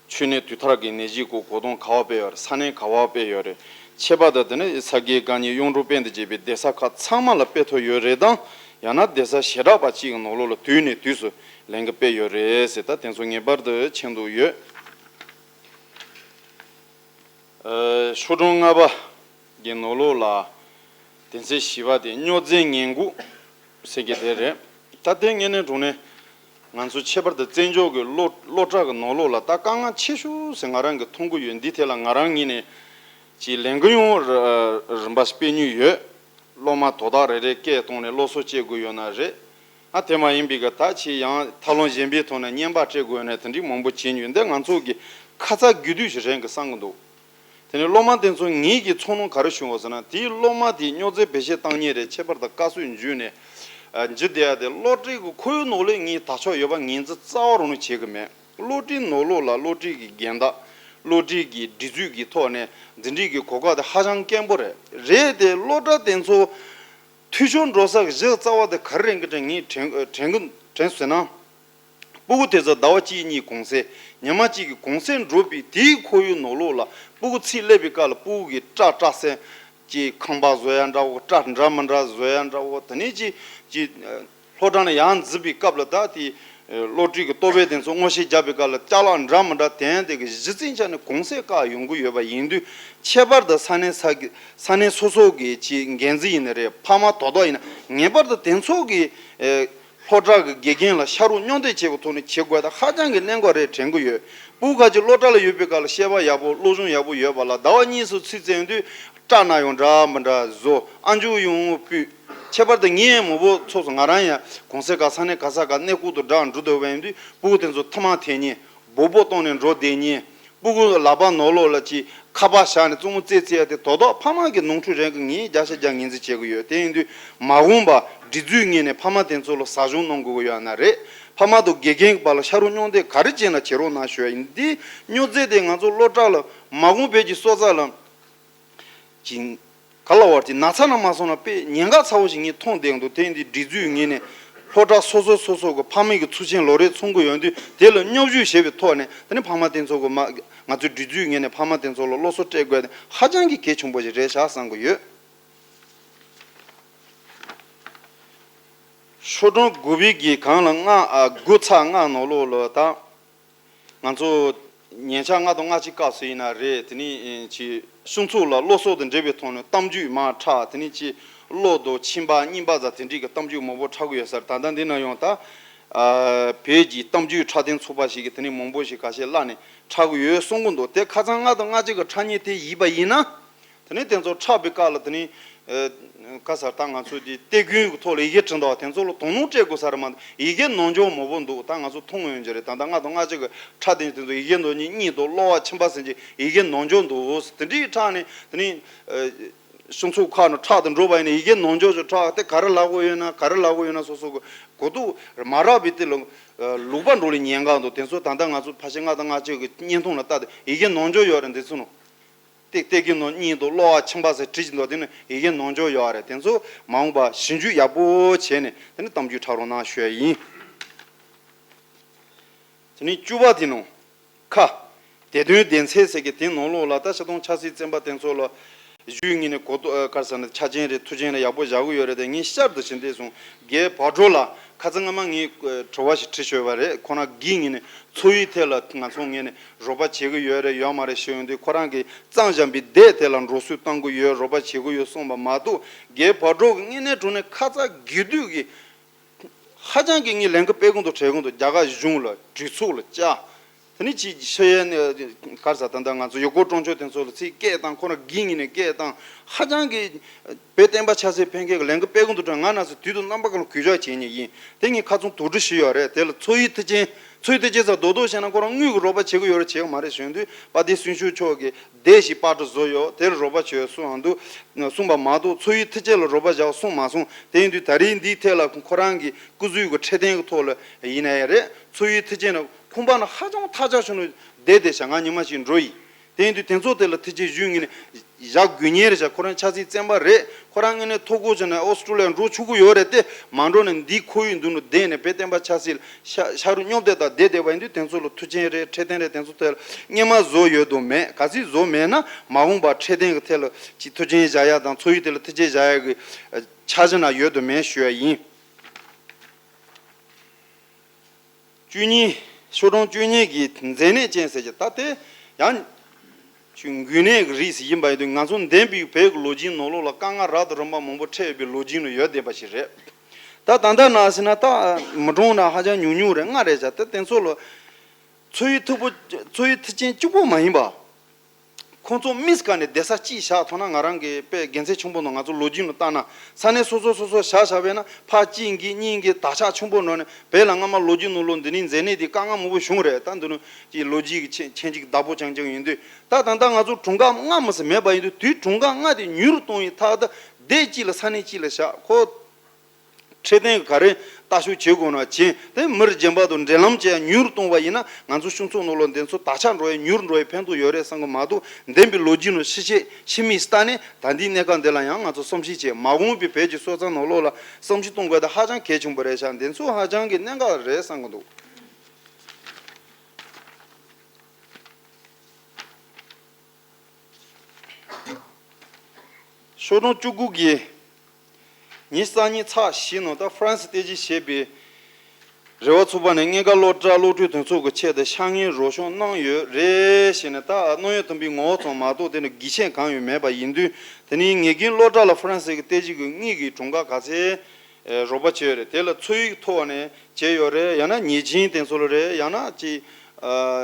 ཆུ་ནད་དུས་ཐར་གྱི་ནད་གཞི་སྐོར་གོ་རྟོགས་ག་བ་སྤེལ་ཡོད་རེད། ས་གནས་ག་བ་སྤེལ་ཡོད་རེད། ཁྱད་པར་དུ་དེ་ནས་ས་དགེ་བཀའ་རྙིང་གཡུང་དྲུང་དཔོན་དུ་བྱས་པའི་གདན་ས་ཁག་ཚང་མ་ལ་སྤེལ་ཐུབ་ཡོད་རེད་དམ། ཡང་ན་གདན་ས་བྱེ་བྲག་པ་གཅིག་གི་ནང་ལོགས་ལ་དུས་ནས་དུས་སུ་ལས་འགུལ་སྤེལ་ཡོད་རེད་ཟེར། ད་དེ་ཚོ་ངེས་པར་དུ་མཁྱེན་འདོད་ཡོད། ཨ། ཤོག་གྲངས་ལྔ་པ་གི་ནང་ལོགས་ལ་དོན་ཚན་བཞི་པ་དེ་སྨྱོ་རྫས་ངན་འགོག་ཟེར་གྱི་དེ་རེད། ད་དེ་དངོས་གནས་དྲང་གནས་ང་ཚོ་ཁྱད་པར་དུ་བཙན་བྱོལ་གྱི་སློབ་སློབ་གྲྭ་གི་ནང་ལོགས་ལ་ད་དཀའ་ངལ་ཆེ་ཤོས་ཟེར་ང་རང་གིས་མཐོང་གི་ཡོད། འདི་ཐད་ལ་ང་རང་ངོས་ནས་ཅིག་ལས་འགུལ་ཡང་རིམ་པ་སྤེལ་མྱོང་ཡོད། སློབ་མ་དོ་བདག་རེ་རེ་སྐད་བཏང་ནས་སློབ་གསོ་བྱེད་དགོས་ཡོད་ན་རེད། ཨ། དེ་མ་ཡིན་པའི་གི་ད་ཆེས་ཡང་ཐབས་ལམ་གཞན་པའི་ཐོག་ནས་བརྙན་པར་སྤྲད་དགོས་ཡོད་ན་དེ་འདྲའི་མང་པོ་བྱེད་མྱོང་། འདི་ང་ཚོ་གི་ཁ་ཚ་དགོས་གཏུགས་ཤིག་རེད་གི་བསམ་གི་འདུག་དེ་ནས་སློབ་མ་དེ་ཚོ་ངེད་ཀྱི་ཚོར་སྣང་ག་རེ་བྱུང་བ་ཟེར་ན། དེའི་སློབ་མ་དེ་སྨྱོ་རྫས་བེད་སྤྱོད་བཏང་མཁན་རེད། ཁྱད་པར་དུ་བཀའ་ཟུར་འཇུས་ནས་འཇུ་བསྡད་ཡ་དེ་སློབ་གྲྭའི་གི་ཁོར་ཡུག་ནང་ལ་ངས་དག་ཕྱོགས་ཡོད་པ་ངོས་འཛིན་རྩ་བ་རང་ནས་བྱེད་གི་མེད། སློབ་གྲྭའི་ནང་ལོགས་ལ་སློབ་གྲྭའི་གི་འགན་བདག་སློབ་གྲྭའི་གི་སྒྲིག་འཛུགས་ཀྱི་ཐོག་ནས་འདི་འདྲའི་གི་གོ་སྐབས་དེ་ཧ་ཅང་དཀོན་པོ་རེད། རེད་དེ་སློབ་གྲྭ་དེ་ཚོ་འཐུས་ཤོར་འགྲོ་ས་གི་གཞི་རྩ་བ་དེ་ག་རེ་རེད་གི་དྲན་ངས་དྲན་དྲན་གི་དྲན་ཟེར་ན། སྤུ་གུ་དེ་ཚོ་ཟླ་བ་གཅིག་གཉིས་གུང་སེང་། ཉི་མ་གཅིག་གི་གུང་སེང་འགྲོ་བའི་དེའི་ཁོར་ཡུག་ནང་ལོགས་ལ་སྤུ་གུ་ཚུར་སླེབས་པའི་སྐབས་ལ་སྤུ་གུ་གི་སྐྲ་བཀྲ་ཟེར་ཅིག་ཁང་པ་བཟོ་ཡ་འདྲ་བོ། སྐྲ་འདྲ་མི་འདྲ་བཟོ་ཡ་འདྲ་བོ། དེ་ནས་ཅིག་ཅིག་སློབ་གྲྭ་ནས་ཡར་འཛུལ་བའི་སྐབས་ལ་ད་དེ་སློབ་གྲྭའི་གི་ལྟོ་ཕད་དེ་ཚོ་སྔོག་བཤེར་རྒྱག་པའི་སྐབས་ལ་ཅ་ལག་འདྲ་མི་འདྲ་དེ་འདྲ་གི་གཞི་རྩའི་ཆ་ནས་གུང་སེང་སྐབས་ཡོང་གི་ཡོད་པ་ཡིན་དུས། ཁྱད་པར་དུ་ས་གནས་ས་གི་ས་གནས་སོ་སོ་གི་ཅིག་འགན་འཛིན་ཡིན་ན་རེད། ཕ་མ་དོ་བདག་ཡིན་ན། ངེས་པར་དུ་དེ་ཚོ་གི་ཨེ། སློབ་གྲྭ་གི་དགེ་རྒན་ལ་ཕྱག་རོགས་མཉམ་འདེགས་བྱེད་པའི་ཐོག་ནས་བྱེད་དགོས་ད་ཧ་ཅང་གི་གནད་འགག་རེད་དྲན་གི་ཡོད། སྤུ་གུ་ཁ་ཅིག་སློབ་གྲྭ་ལ་ཡོད་པའི་སྐབས་ལ་བཤད་པ་ཡག་པོ་སློབ་སྦྱོང་ཡག་པོ་ཡོད་པ་ལ་ཟླ་བ་གཉིས་སུ་ཚུར་བཙལ་དུས་སྐྲ་ན་ཡང་འདྲ་མི་འདྲ་བཟོ། ཨ་མཆོག་ཡང་སྤུད། ཁྱད་པར་དུ་ངའི་མོ་བོ་ཚོ་སོ་ང་རང་ཡང་གུང་སེང་སྐབས་ས་གནས་ག་ས་ག་གནས་སྐོར་དུ་འགྲོ་འགྲོ་འདོད་པ་ཡིན་དུས་སྤུ་གུ་དེ་ཚོ་ཐུར་མ་འཐེན་མཁན། སྦོ་སྦོ་བཏང་ནས་འགྲོ་བསྡད་མཁན། སྤུ་གུ་ལག་པ་ནང་ལོགས་ལ་ཅིག་ཁ་པར་བཞག་ནས་རྩེད་མོ་རྩེ་རྩེ་ཡ་དེ་དོ་དོ་ཕ་མ་གི་ནོར་འཁྲུལ་རེད་གི་ངས་བརྒྱ་ཆ་བརྒྱ་ངོས་འཛིན་བྱེད་གི་ཡོད། དེ་ཡིན་དུས་མ་འོངས་པ་སྒྲིག་འཛུགས་ངོས་ནས་ཕ་མ་དེ་ཚོ་ལ་ཟབ་སྦྱོང་གནང་དགོས་གི་ཡོད་ན་རེད། ཕ་མ་དང་དགེ་རྒན་གྱི་བར་ལ་ཕྱག་རོགས་མཉམ་འདེགས་ག་རེ་བྱས་ན་བྱེད་རོགས་གནང་ཞུ་ཡ་ཡིན། འདི་སྨྱོ་རྫས་དེ་ང་ཚོ་སློབ་གྲྭ་ལ་མ་འོངས་བོད་ཀྱི་སོ་ས་ལ་ཅིག་ག་ལ་བར་གྱི་ན་ཚ་ན་མ་སོང་ན་དཔེ་ཉེན་ཁ་ཚ་བོ་ཞིག་ངས་མཐོང་བསྡད་འདུག་དེ་ཡིན་དུས་སྒྲིག་འཛུགས་ངོས་ནས་སློབ་གྲྭ་སོ་སོ་སོ་སོ་གི་ཕ་མའི་གི་ཚུལ་ཆེན་ལོ་རེ་ཚོགས་འགོ་ཡོང་དུས་དེ་ལ་མཉམ་ཞུགས་བྱེད་པའི་ཐོག་ནས། དེ་ནས་ཕ་མ་དེ་ཚོ་གི་མ་ང་ཚོའི་སྒྲིག་འཛུགས་ངོས་ནས་ཕ་མ་དེ་ཚོ་ལ་སློབ་གསོ་སྤྲད་དགོས་དེ་ཧ་ཅང་གི་གལ་ཆེན་པོ་ཞིག་རེད་ཤག་བསམ་གི་ཡོད། ཤོག་གྲངས་དགུ་པའི་གི་སྒང་ལ་ལྔ་ཨ་དགུ་ཚེག་ལྔ་ནང་ལོགས་ལ་ད། ང་ཚོ་ཉེ་ཆར་ལྔ་དང་ལྔ་གཅིག་སྐབས་སུ་ཡིན་ན་རེད། དེ་ནས་ཅིག་སྤྱི་ཚོགས་ལ་སློབ་གསོ་དང་འབྲེལ་བའི་ཐོག་ནས་གཏམ་རྒྱུད་མར་འཁྲབ། དེ་ནས་ཅིག་གློག་དང་མཆིན་པ་རྙིང་པ་ཟེར་དེ་འདྲའི་གི་གཏམ་རྒྱུད་མང་པོ་འཁྲབ་གི་ཡོད་ས་རེད། ད་ལྟ་འདི་ན་ཡང་ད་ཨ་བོད་ཀྱི་གཏམ་རྒྱུད་འཁྲབ་སྟོན་ཚོགས་པ་ཞིག་གིས་དེ་ནས་མང་པོ་ཞིག་ཁ་ཤས་བཀླགས་ནས་འཁྲབ་གི་ཡོད་གསུང་གི་འདུག་དེ་ཁ་སང་ལྔ་དང་ལྔ་གཅིག་གི་འཁྲབ་མཁན་དེ་ཡིན་པ་ཡིན་ན། དེ་ནས་དེ་ཚོ་འཁྲབ་པའི་སྐབས་ལ་དེ་ནས་ཨ་ག་ཟེར་ད་ང་ཚོ་དེ་སྟེགས་བུའི་ཐོག་ལ་ཡི་གེ་བྲིས་འདུག་དེ་ཚོ་ལ་དོ་སྣང་སྤྲད་དགོས་ས་རེད་མ་གཏོགས་ཡི་གེ་ནོར་འཇོག་མང་པོ་འདུག་ད་ང་ཚོ་མཐོང་ཡོང་གི་རེད། ད་ལྟ་ལྔ་དང་ལྔ་གཅིག་གི་འཁྲབ་སྟོན་དེ་ཚོ་ཡི་གེ་ནོར་མཁན་གཉིས་དང་གློ་བ་མཆིན་པ་ཟེར་གྱི་ཡི་གེ་ནོར་འཇོག་འདུག་དེ་འདྲའི་འཁྲབ་ནས་དེ་ནས་ཨ་སྤྱི་ཚོགས་ཁག་ནང་འཁྲབ་ཏུ་འགྲོ་བ་ཡིན་ན་ཡི་གེ་ནོར་འཇོག་ཅིག་འཁྲབ་དེ་ག་རེ་ལབ་དགོས་ཡོད་ན་ག་རེ་ལབ་དགོས་ཡོད་ན་སོ་སོ་གི་གོ་རྟོགས་མ་རག་པའི་དེ་ལ་ལུག་པ་འགྲོ་ལ་ཉེན་ཁ་འདུག་དེ་ཚོ་ད་ལྟ་ང་ཚོ་ཕལ་ཆེར་ལྔ་དང་ལྔ་གཅིག་གི་བརྙན་ཐུང་ལ་ལྟ་དེ་ཡི་གེ་ནོར་འཇོག་ཡོད་རེད། འདི་ཚོ་ནང་ ཏེ་ཏེ་གི་ནོ་གཉིས་འདུག་གློ་བ་ཆིང་པ་ཟེར་བྲིས་ཀྱི་འདུག་དེ་ནི་ཡི་གེ་ནོར་འཇོག་ཡོད་རེད། དེ་ཚོ་མ་འོངས་པ་ཞིབ་འཇུག་ཡག་པོ་བྱས་ནས་དེ་ནི་གཏམ་རྒྱུད་ཁྲ་རོགས་གནང་ཞུ་ཡ་ཡིན། དེ་ནི་བཅུ་པ་དེ་ནོ། ཁ། སྡེ་དོན་སྡེ་ཚན་ཟེར་གི་དེ་ནང་ལོགས་ལ་ད་ཆ་ཚང་ཆབ་སྲིད་བཙོན་པ་དེ་ཚོ་ལ་གཞུས་ངེས་ནས་གོ་རྟོགས་ག་རེ་ཟེར་ན་ཆ་རྐྱེན་རེད་ཐུགས་རྗེ་ཆེ་ཡག་པོ་བཞག་གི་ཡོད་རེད་དེ། ངས་ཤར་དུ་ཕྱིན་དེ་སོང་རྒན་བག་གྲོ་ལ་ཁ་ཚ་སྔ་མ་ངས་དྲི་བ་ཞིག་དྲི་ཤོད་པ་རེད། ཁོ་རང་སྒེར་ངོས་ནས་འཚོ་བའི་ཐད་ལ་ང་ཚོ་ངོས་ནས་རོགས་པ་བྱེད་གི་ཡོད་རེད་ཡོད་མ་རེད་ཞུ་ཡོང་དུས་ཁོ་རང་གིས་གཙང་འགྲམ་པའི་སྡེ་དེ་ལ་འགྲོ་སོང་གཏོང་གི་ཡོད་རོགས་པ་བྱེད་གི་ཡོད་གསུངས་པ་མ་གཏོགས་རྒན་བག་གྲོ་གི་དངོས་གནས་དྲང་གནས་ཁ་ཚ་དགོས་གཏུགས་ཀྱི་ཧ་ཅང་གི་ངས་ལས་འགུལ་སྤེལ་གི་འདུག་བྲལ་གི་འདུག་རྒྱ་གར་གཞུང་ལ་གྲོས་ཚོགས་ལ་བཅར། དེ་ནི་ཅིག་ཤེས་ཡོན་ག་རེ་ཟེར་ད་ལྟ་ང་ཚོ་ཡུལ་སྐོར་སྤྲོ་འཆམ་དེ་ཚོ་ལ་ཚིག་སྐད་བཏང་ཁོ་རང་སྒེར་ངོས་ནས་སྐད་བཏང་ཧ་ཅང་གི་བོད་བསྟན་པ་ཆབ་སྲིད་ཕན་ཁེ་གི་ལས་འགུལ་སྤེལ་གི་འདུག་དྲ་ང་ན་ཚོ་དུས་དང་རྣམ་པ་ཀུན་ལ་གུས་ཕྱག་བྱེད་ཉེ་ཡིན། དེ་ངས་ཁ་ཚོན་དུག་སྦྲུལ་ཞུས་ཡོད་རེད། དེ་ལ་འཚོ་བའི་མཐུན་རྐྱེན་འཚོ་བའི་མཐུན་རྐྱེན་ཟེར་རྡོག་རྡོག་བཤད་ན་ཁོ་རང་དངུལ་གི་རོགས་པ་བྱེད་གི་ཡོད་རེད་བྱེད་གི་མ་རེད་ཞུ་དུས་དཔལ་ལྡན་སྲིད་སྐྱོང་མཆོག་གིས་བདེ་ཞིག་པར་དུ་བཟོ་ཡོད་དེར་རོགས་པ་བྱོས་གསུངས་འདུག་གསུངས་པ་མ་གཏོགས་འཚོ་བའི་མཐུན་རྐྱེན་ལ་རོགས་པ་བྱའོ་གསུངས་མ་སོང་། དེ་ཡིན་དུས་ད་རིང་འདིའི་ཐད་ལ་ཁོ་རང་གི་སྐུ་གཟུགས་ཀྱི་འཕྲོད་བསྟེན་གྱི་ཐོག་ལ་ཡིན་ན་ཡང་རེད། འཚོ་བའི་མཐུན་རྐྱེན་ནི་ཁང་པ་ནི་ཧ་ཅང་ཐག་ཆག་ཆུང་ནས་བསྡད་བསྡད་བྱ་ང་ཉི་མ་ཞིག་འགྲོ་ཡིན། དེ་ཡིན་དུས་དེ་ཚོ་དེ་ལ་ཐུགས་རྗེ་ཞུ་ངེས་ནས་བཞག་དགོས་ངེས་རེད་བྱ། ཁོ་རང་ཆབ་སྲིད་བཙོན་པ་རེད། ཁོ་རང་ངེས་ནས་ཐོ་འགོད་བྱས་ནས་ཨོ་སི་ཀྲོ་ལི་ཡ་འགྲོ་ཆོག་གི་ཡོད་རེད་དེ། མ་འགྲོ་ནས་འདིའི་ཁོར་ཡུག་འདི་ནང་བསྡད་ནས་བོད་བསྟན་པ་ཆབ་སྲིད་ལ་ཤ་ཤ་རུ་སྙོབ་བསྡད་དང་བསྡད་བསྡད་པ་ཡིན་དུས་དེ་ཚོ་ལ་མཐུན་རྐྱེན་རེད་འཕྲོད་བསྟེན་རེད་དེ་ཚོ་དེ་ལ་སྔོན་མ་བཟོ་ཡོད་དོ་མེད་ག་ཚོད་བཟོ་མེད་ན་མ་འོངས་པ་འཕྲོད་བསྟེན་གྱི་ཐད་ལ་ཅིག་མཐུན་རྐྱེན་བཞག་ཡ་དང་འཚོ་བའི་ཐད་ལ་མཐུན་རྐྱེན་བཞག་ཡ་གི་འཆར་གཞི་ན་ཡོད་དོ་མེད་ཞུ་ཡ་ཡིན། བཅུ་གཉིས། ཤོག་གྲངས་བཅུ་གཉིས་ཀྱི་མཛེ་ནད་ཅན་ཟེར་གྱི་ད་དེ་ཡང་འགོས་ནད་ཀྱི་རིགས་ཤིག་ཡིན་པ་ཡིན་དུས་ང་ཚོ་འདས་པའི་བོད་ཀྱི་ལོ་རྒྱུས་ནང་ལོགས་ལ་དཀའ་ངལ་རབ་དང་རིམ་པ་མང་པོ་འཕྲད་ཡོད་པའི་ལོ་རྒྱུས་ནང་ཡོད་བསྡད་པ་ཞིག་རེད། ད་ད་ལྟ་ན་ཟེར་ན་ད་མི་གྲངས་ན་ཧ་ཅང་ཉུང་ཉུང་རེད་ལྔ་རེད་བྱ་དེ་དེ་ཚོ་ལ་འཚོ་བའི་མཐུན་པོ་འཚོ་བའི་མཐུན་རྐྱེན་གཅིག་པོ་མ་ཡིན་པ། ཁོང་ཚོ་མིས་ཀ་ནས་བསྡད་ས་གཅིག་བཞག་ཐུབ་ན་ང་རང་གི་དཔེ་དགེ་མཚན་ཆེན་པོ་ནང་ང་ཚོ་ལོ་རྒྱུས་ནང་ལྟ་ན་ས་གནས་སོ་སོ་སོ་སོ་བཞག་བཞག་པས་ན་ཕར་གཅིག་འགི་གཉིས་འགི་དར་ཆ་ཆེན་པོ་འགྲོ་ནས་བོད་ལ་སྔ་མ་ལོ་རྒྱུས་ནང་ལོ་འདི་ནས་མཛེ་ནད་འདི་དཀའ་ངལ་མང་པོ་བྱུང་རེད། ད་འདི་ནང་ཀྱི་ལོ་རྒྱུས་ཀྱི་ཆེན་ཆེན་གཅིག་བདག་པོ་རྐྱང་རྐྱང་ཡིན་དུས་ད་ད་ལྟ་ང་ཚོ་གྲངས་ཀ་ལྔ་མི་སྲིད་མེད་པ་ཡིན་དུས་དུས་གྲངས་ཀ་ལྔ་དེ་མྱུར་གཏོང་བའི་ཐག་ད་སྡེ་གཅིག་ལ་ས་གནས་གཅིག་ལ་བཞག་ཁོ། འཕྲོད་བསྟེན་ག་རེ་ལྟ་ཞིབ་བྱེད་དགོས་ན་བྱེད་དེ་མིར་རྒན་པ་དང་འབྲེལ་ལམ་བཅས་མྱུར་གཏོང་བ་ཡིན་ན་ང་ཚོ་སྤྱི་ཚོགས་ནང་ལོགས་འདི་ཚོ་དར་ཆ་འགྲོ་ཡ་མྱུར་འགྲོ་ཡ་ཕན་ཐོགས་ཡོད་རེད་བསམ་གི་མ་གཏོགས་འདས་པའི་ལོ་རྒྱུས་ནང་ཕྱི་ཆེད་ཕྱི་མིག་ལྟ་ནས་ད་ལྟའི་གནས་སྐབས་འདི་ལ་ཡང་ང་ཚོ་བསམ་གཞིག་བྱས་མ་འོངས་པའི་བོད་ཀྱི་སྲོལ་རྩ་ནང་ལོགས་ལ་བསམ་གཞིག་གཏོང་དགོས་དེ་ཧ་ཅང་གལ་ཆེན་པོ་རེད་ཤག་འདི་ཚོ་ཧ་ཅང་གི་གནད་འགག་རེད་བསམ་གི་འདུག་ཤོག་གྲངས་བཅུ་དགུ་གི་ཉི་ཤུ་རྩ་གཉིས་ཚེག་བཞི་ནང་ད་ཧྥ་རན་སི་རྟེན་གཞི་བྱས་པའི་རེ་བ་ཚོགས་པ་ནས་གཉན་ཁ་སློབ་གྲྭ་སློབ་ཕྲུག་དེ་ཚོ་གི་ཆེད་དུ་ཤ་ངན་རོགས་སྐྱོར་གནང་ཡོད་རེད་ཞེས་ནས་ད་གནང་ཡོད་དམ་པའི་ངོ་བོ་ཚང་མ་གཏོགས་དེ་ནི་གི་ཆེན་གང་ཡོད་མེད་པ་ཡིན་དུས་དེ་ནི་ངེད་ཀྱི་སློབ་གྲྭ་ལ་ཧྥ་རན་སི་གི་རྟེན་གཞི་གི་དངུལ་གི་གྲངས་ཀ་ག་ཚད་རོགས་པ་བྱས་ཡོད་རེད། དེ་ལ་འཚོ་བའི་ཐོག་ནས་བྱས་ཡོད་རེད། ཡང་ན་ཉེས་ཅན་དེ་ཚོ་ལ་རེད། ཡང་ན་ཅིག་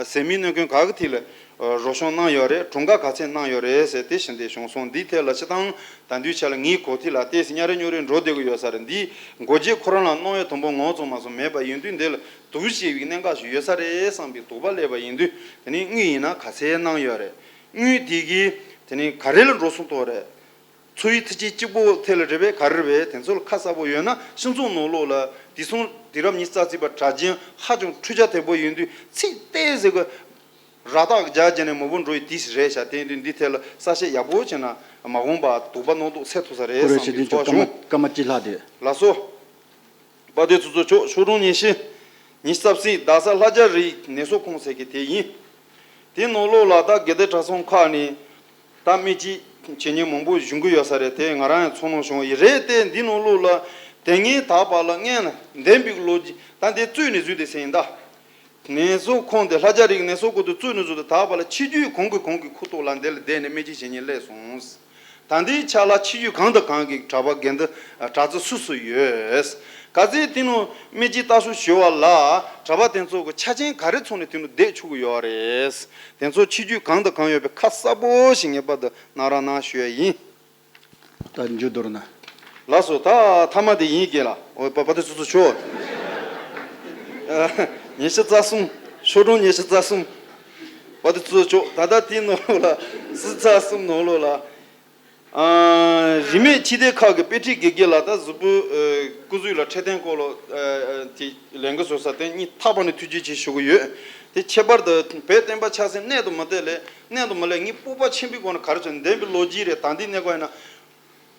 ཟས་མིག་གནོད་སྐྱོན་ག་གི་ཐད་ལ་རོགས་སྐྱོར་གནང་ཡོད་རེད། གྲངས་ཀ་ག་ཚད་གནང་ཡོད་རེད་ཟེར་དེ་བཞིན་དེ་བྱུང་སོང་། འདིའི་ཐད་ལ་སྤྱི་བཏང་ད་དུས་ཆ་ལ་ངའི་གོ་ཐོས་ལ་ཏོག་ཙམ་གཉའ་རེ་སྨྱོ་རེ་འགྲོ་བསྡད་ཀྱི་ཡོད་ས་རེད། འདིའི་འགོ་འབྱེད་ཁོ་རང་ལ་གནང་ཡོད་དམ་པ་ངོ་བོ་ཚང་མ་སོང་མེད་པ་ཡིན་དུས་འདི་ལ་དུག་ཤེས་པའི་གནད་འགག་ཞིག་ཡོད་ས་རེད་བསམ་པའི་དོགས་པ་སླེབས་པ་ཡིན་དུས་དེ་ནི་དངུལ་ཡིན་ན་ག་ཚད་གནང་ཡོད་རེད། དངུལ་དེ་གི་དེ་ནི་ག་རེ་ལ་འགྲོ་སོང་གཏོང་རེད། འཚོ་བའི་མཐུན་རྐྱེན་གཅིག་པོ་ཐད་ལ་རེད་པས་ག་རེ་རེད་པས་དེ་ཚོ་ལ་ཁ་གསལ་པོ་ཡོད་ན་སྤྱི་ཚོགས་ནང་ལོགས་ལ་དེང་སང་དུས་རབས་ཉི་ཤུ་རྩ་གཅིག་པ་གྲགས་ཅན་ཧ་ཅང་འཕྲུལ་ཆ་དོད་པོ་ཡིན་དུས་ཚིག་ཏོག་ཙམ་གྱི་ར་རྟགས་རྒྱག་བྱས་ནས་མང་པོ་འགྲོ་ཡི་དེ་རེད་ཤག་དེ་ཡིན་དུས་འདི་ཐད་ལ་གསལ་བཤད་ཡག་པོ་བྱས་ན་མ་འོངས་པ་དོགས་པ་རྣོ་རྟོག་སེལ་ཐུབ་ས་རེད་བསམ་གྱི་ཚོར་བྱུང་། སྐར་མ་གཅིག་ལྷག་དེ། ལགས་སོ། དཔལ་ལྡན་ཚོགས་གཙོ་མཆོག་ཤོག་གྲངས་ཉི་ཤུ། ཉི་ཤུ་རྩ་བཞི་རྡ་ས་ལྷ་རྒྱ་རིའི་ནད་གསོ་ཁང་ཟེར་གི་དེ་ཡིན། དེ་ནང་ལོགས་ལ་ད་དགེ་ལྡན་གྲྭ་ཚང་ཁག་ནས་ད་སྨན་བཅོས་བྱེད་མཁན་མང་པོ་བཞུགས་ཀྱི་ཡོད་ས་རེད། དེ་ང་རང་ཡང་ཚོར་སྣང་བྱུང་བ་ཡིན། རེད་དེ་འདི་ནང་ལོགས་ལ་དེ་སྔའི་ད་བར་ལ་སྔན་ལ་འདས་པའི་ལོ་རྒྱུས་ད་འདི་བཙུགས་ནས་བཟུང་དེ་ཟེར་ཡིན་ད། ནད་གསོ་ཁང་དེ་ལྷ་རྒྱ་རིའི་ནད་གསོ་ཁང་དུ་བཙུགས་ནས་བཟུང་དེ་ད་བར་ལ་ཆིག་སྒྲིལ་གང་གི་གང་གི་ཁུག་ཐོག་ལ་འདི་ལ་བསྡད་ནས་སྨན་བཅོས་བྱེད་མཁན་སླེབས་སོང་། ད་ལྟའི་ཆ་ལ་ཆིག་སྒྲིལ་གང་དང་གང་གི་གྲྭ་པ་དགེ་འདུན་གྲྭ་བཙུན་སུ་སུ་ཡོད། ག་ཚད་དེ་ནང་སྨན་བཅོས་ལྟ་ཞིབ་ཞུ་བ་ལ་གྲྭ་པ་དེ་ཚོ་གི་ཆ་རྐྱེན་ག་རེ་ཚང་ནས་དེ་ནང་བསྡད་ཆོག་གི་ཡོད་རེད། དེ་ཚོ་ཆིག་སྒྲིལ་གང་དང་གང་ཡོད་པའི་ཁ་གསལ་པོ་ཞིག་ངེས་པར་དུ་གནང་རོགས་གནང་ཞུ་ཡ་ཡིན། ད་མཇུག་བསྡུ་རོགས་གནང་། ལགས་སོ། ད་མཐའ་མ་དེ་ཡིན་གྱི་ལ་འོ་པ་པ་དེ་སོ་སོ་ཆོག་ཉི་ཤུ་རྩ་གསུམ། ཤོག་གྲངས་ཉི་ཤུ་རྩ་གསུམ། པ་དེ་སོ་སོ་ཆོག་ད་ལྟ་དེའི་ནང་ལོགས་ལ་སུམ་ཅུ་རྩ་གསུམ་ནང་ལོགས་ལ། རིས་མེད་ཕྱི་སྡེ་ཁག་གི་དཔེ་ཁྲིད་དགེ་རྒན་ལ་ད་གཟུགས་པོའི་སྐུ་གཟུགས་ལ་འཕྲོད་བསྟེན་སྐོར་ལ་དེ་ལས་འགུལ་བཟོ་ས་དེ་སྙིང་ཐག་པ་ནས་ཐུགས་རྗེ་ཆེ་ཞུ་གི་ཡོད། དེ་ཁྱད་པར་དུ་བོད་བསྟན་པ་ཆབ་སྲིད་གནད་དུ་མི་བསྟན་ལས་གནད་དུ་མི་ལས་ངས་སྤོབས་པ་ཆེན་པོའི་སྒོ་ནས་ག་རེ་བྱས་ནས་བདེན་པའི་ལོ་རྒྱུས་རེད། ད་འདི་གནས་སྐབས་ཡིན་ན།